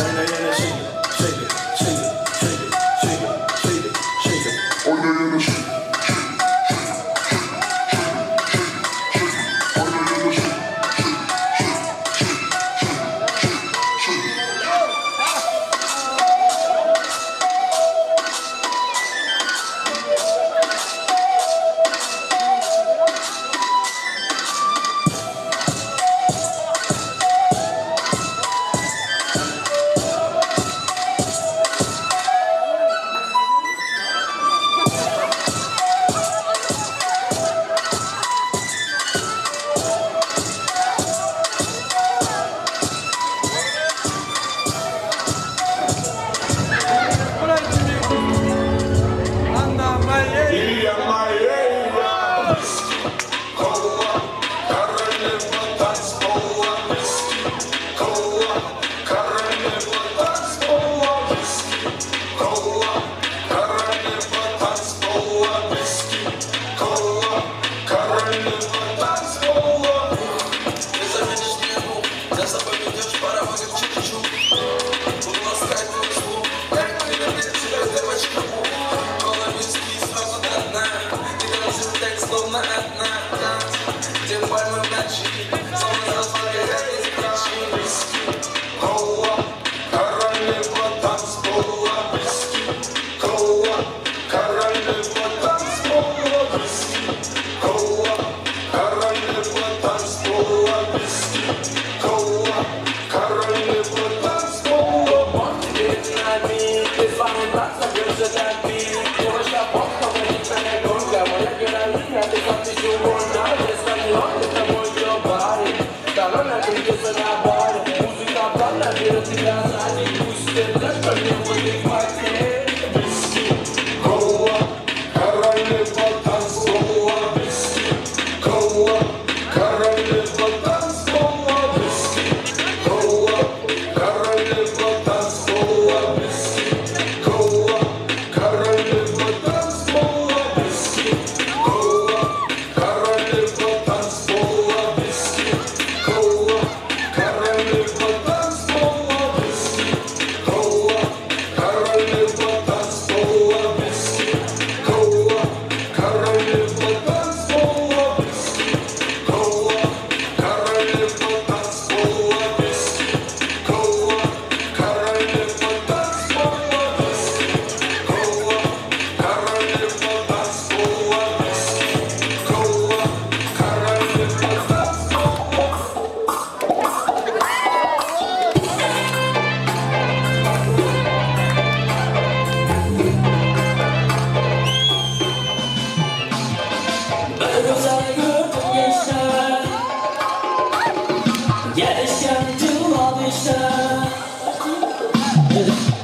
işte.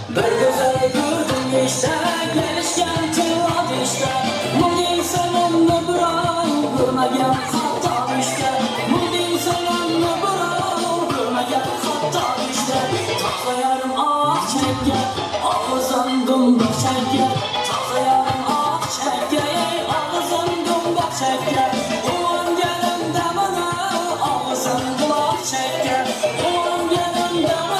Bir güzel gördüm işte, gelişken tilla işte. Bu insanın bırak, görmegen hatta işte. Bu insanın bırak, görmegen hatta işte. Taza yarım ah çekke, ağzın dumdak çekke. Taza yarım ah çekke, ağzın dumdak çekke. Ulan gelin demene, ağzın kulak çekke. Ulan gelin demene,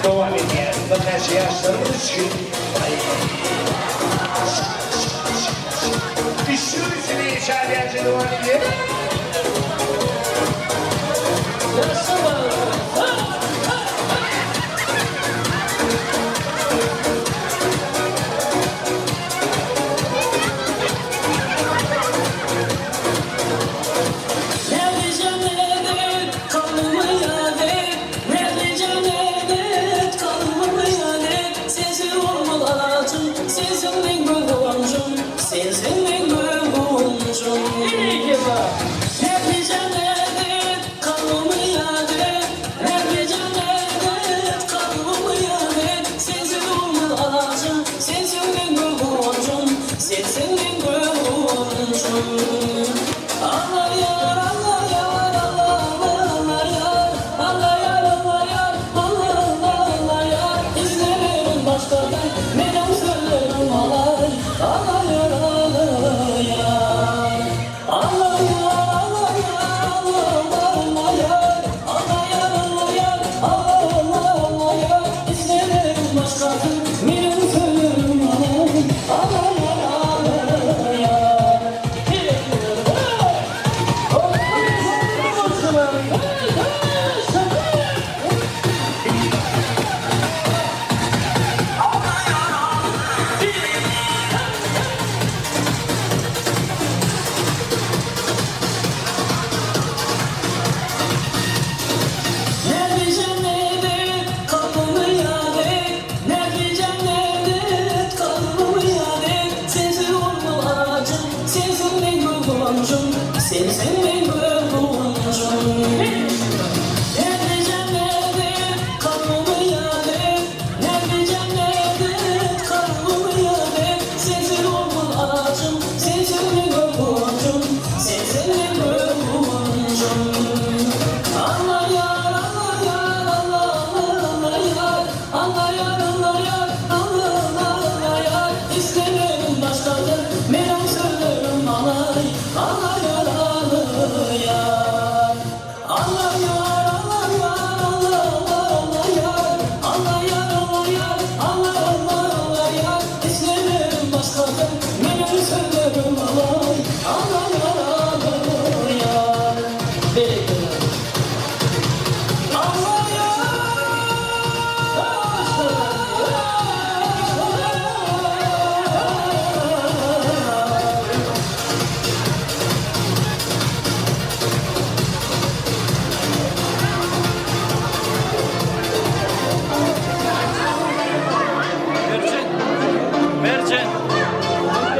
Dowam edýär birnäçe ýaşlarymyz üçin. Düşürsini çalýança dowam edýär. Başga-da meniň sözlerim alaý, Alaý, alaý, Berekella. Mercan. Mercan.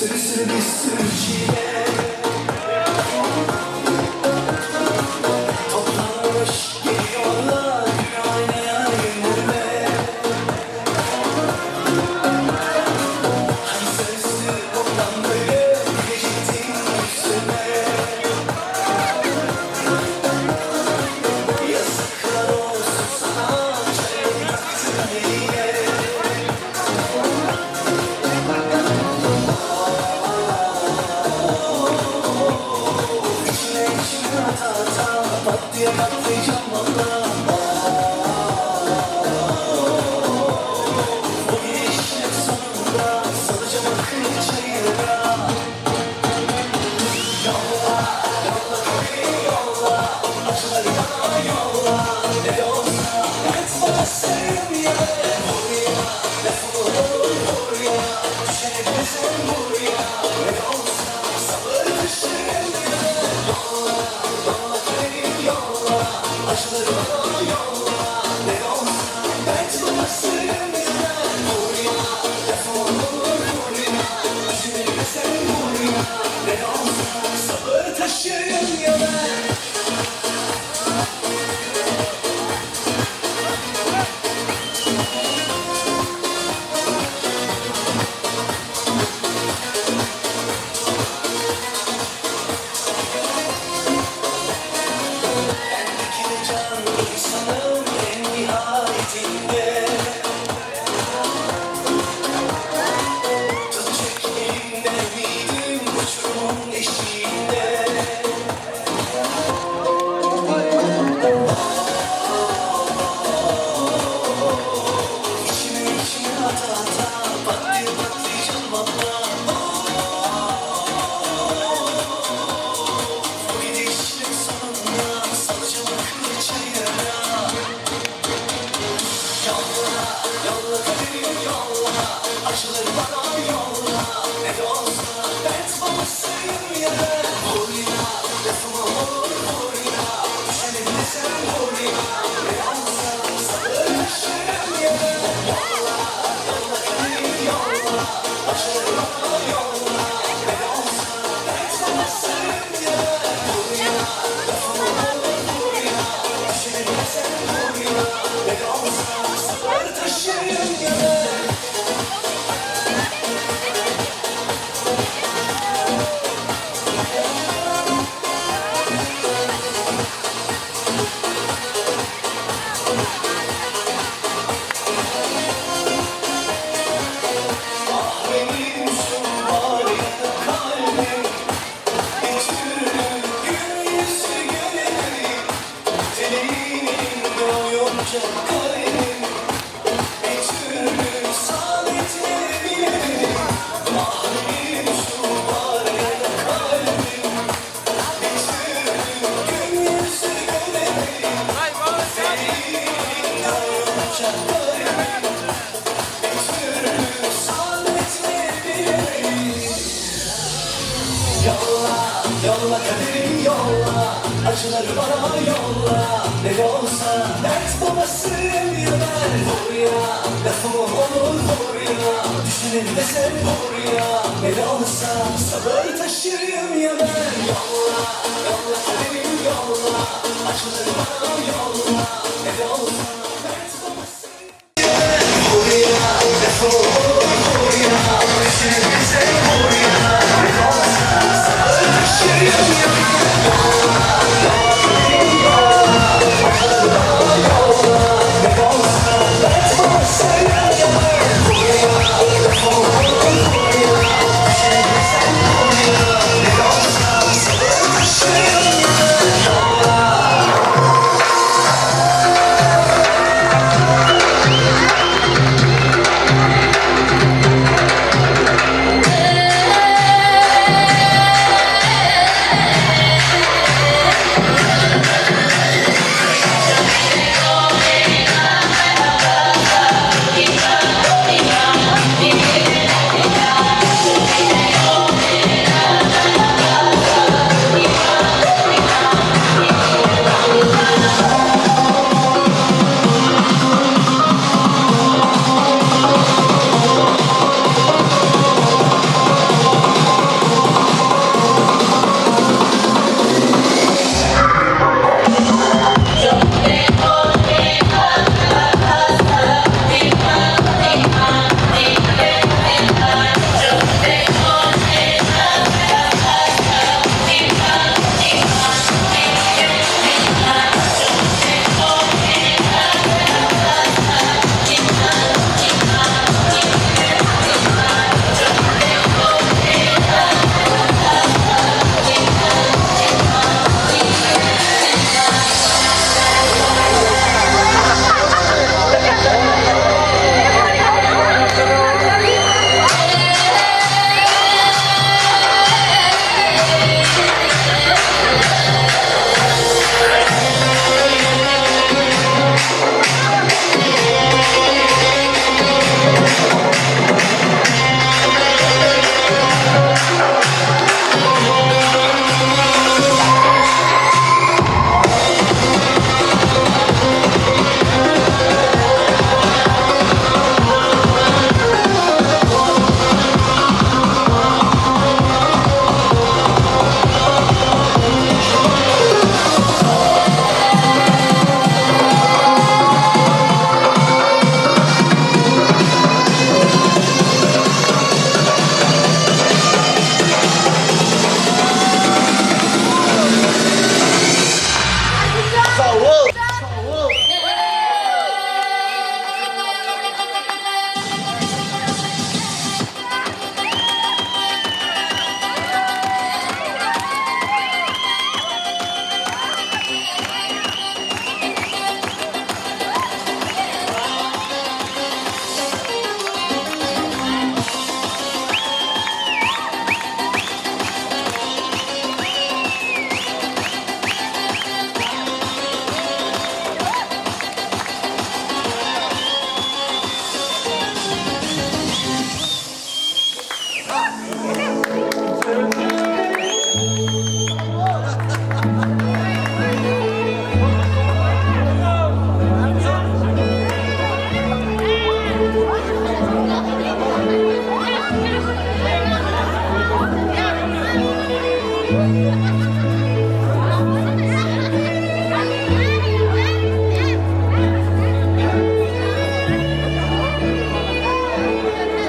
sürü sürü bir sürü çile Toplanmış geliyorlar gün aynaya gönlüme Hani sözlü bundan böyle gidecektin üstüme Yazıklar olsun sana çayını taktın eline İçine içine ata ata pat diye patlayacağım valla Bu gidişle sonunda salacağım aklı çayıra Yolla, yolla beni yolla Acıları bana yolla Ne de olsa dert babasıyım ya ben Vur ya, lafımı olur vur ya Düşene bize vur ya Ne de olsa sabır taşıyım ya Yolla, yolla beni yolla Acıları bana yolla Ne de olsa dert babasıyım ya ben Vur ya, lafımı olur vur ya Düşene bize vur ya Ne de olsa sabır taşıyım ya ben Bendeki de can insanım en nihayetinde Tut çek elimden ümidim uçurumun eşiğinde İçime içime ata ata pat diye patlayacağım valla Bu gidişle sonunda salacağım aklı çayıra Yolla, yolla kaderim yolla Acıları bana yolla Ne de olsa dert babasıyım ya ben Vur ya, lafımı olur vur ya Düşene bile sen vur ya Ne de olsa sabır taşırım ya ben Yolla, yolla kaderim yolla Acıları bana yolla Ne de olsa dert babasıyım ya ben Vur ya, lafımı olur vur ya Düşene bile sen vur ya Ne de olsa sabır taşırım ya ben Ah benim şu var ya kalbim Bir türlü gün yüzü göremedi Teleğinin doyunca kalemim Bir türlü saadetine bilemedim Ah benim şu var ya kalbim Bir türlü gün yüzü göremedi Teleğinin doyunca kalemim Bir türlü saadetine bilemedim Yolla, yolla kaderim yolla Acıları bana yolla Ne de olsa dert babasıyım ya ben Vur ya, lafımı olur vur ya Düşünün de sen vur ya Ne de olsa sabır taşırım ya ben Yolla, yolla kaderim yolla Acıları bana yolla Ne de olsa dert babasıyım ya ben Vur ya, lafımı olur vur ya Düşünün de sen vur ya Ne de olsa sabır taşırım ya ben Yolla, yolla kaderim yolla Acıları bana yolla Ne de olsa dert babasıyım ya ben Vur ya, lafımı olur vur ya Düşünün de sen vur ya Ne de olsa sabır taşırım ya ben Yolla.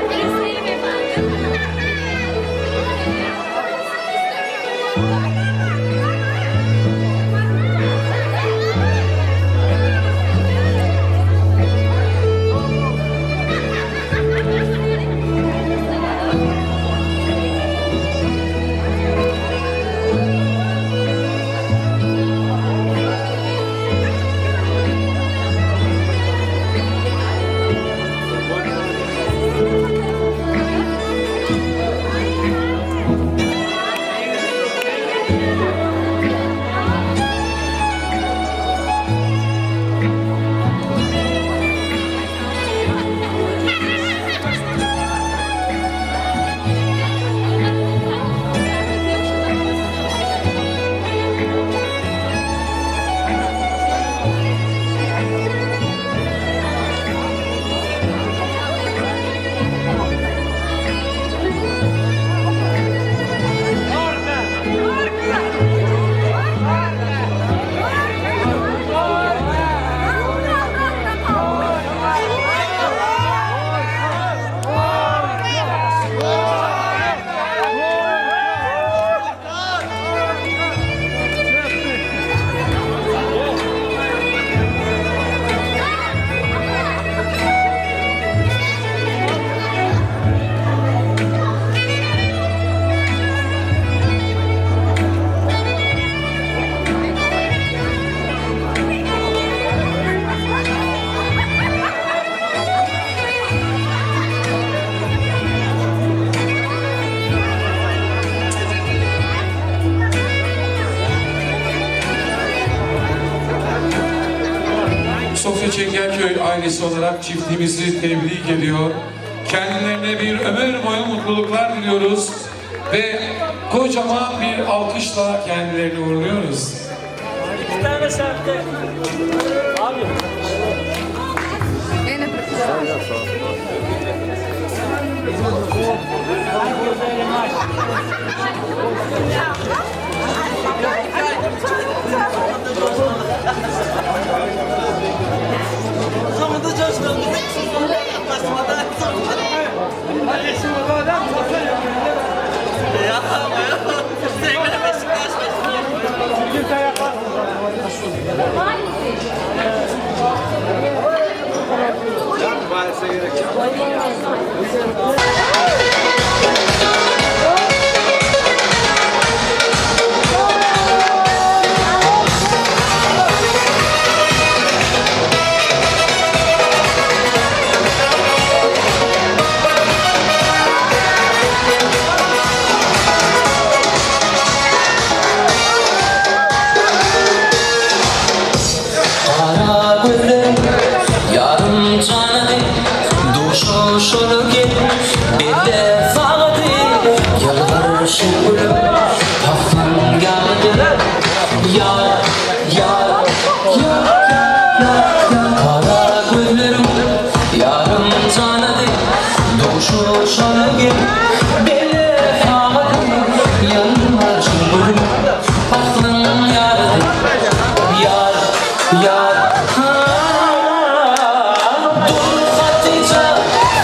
Gülümseyelim efendim. Sofya Çengelköy ailesi olarak çiftliğimizi tebrik ediyor. Kendilerine bir ömür boyu mutluluklar diliyoruz ve kocaman bir alkışla kendilerini uğurluyoruz. İki tane sahte. Abi. Sonunda coşkun. Kara gözlerim yarım canı Duşuşunu gel belle sağdı Yıldır gülüm pasın geldi Yar yar yar yar yar Kara gözlerim yarım canı Duşuşunu gel belle sağdı Yıldır gülüm pasın geldi Yar yar ha Dur Hatice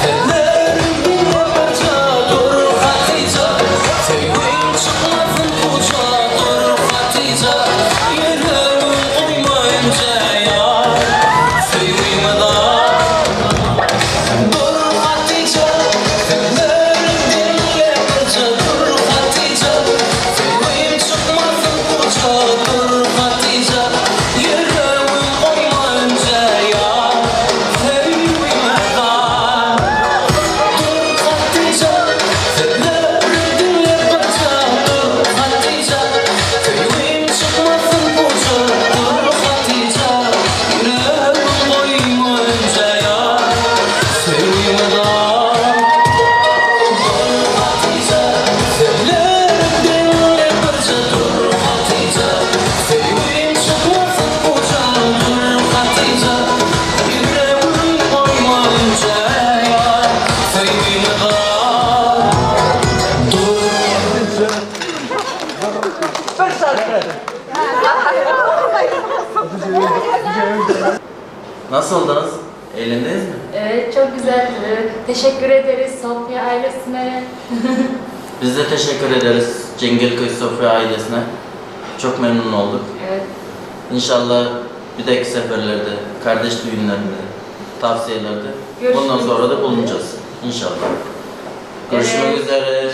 Ellerim bir parça Dur Hatice Sevgin çıkmasın uca Dur Hatice Yüreğim koymayınca yar Sevgimi dar Dur Hatice Ellerim bir parça Dur Hatice Sevgin çıkmasın uca Dur Hatice Yüreğim koymayınca yar. Nasıldınız? Eğlendiniz mi? Evet çok güzeldi. Teşekkür ederiz Sofya ailesine. Biz de teşekkür ederiz Cengelköy Sofya ailesine. Çok memnun olduk. Evet. İnşallah bir dahaki seferlerde, kardeş düğünlerinde, tavsiyelerde Görüşmek bundan sonra da bulunacağız. İnşallah. Görüşmek Evet. üzere.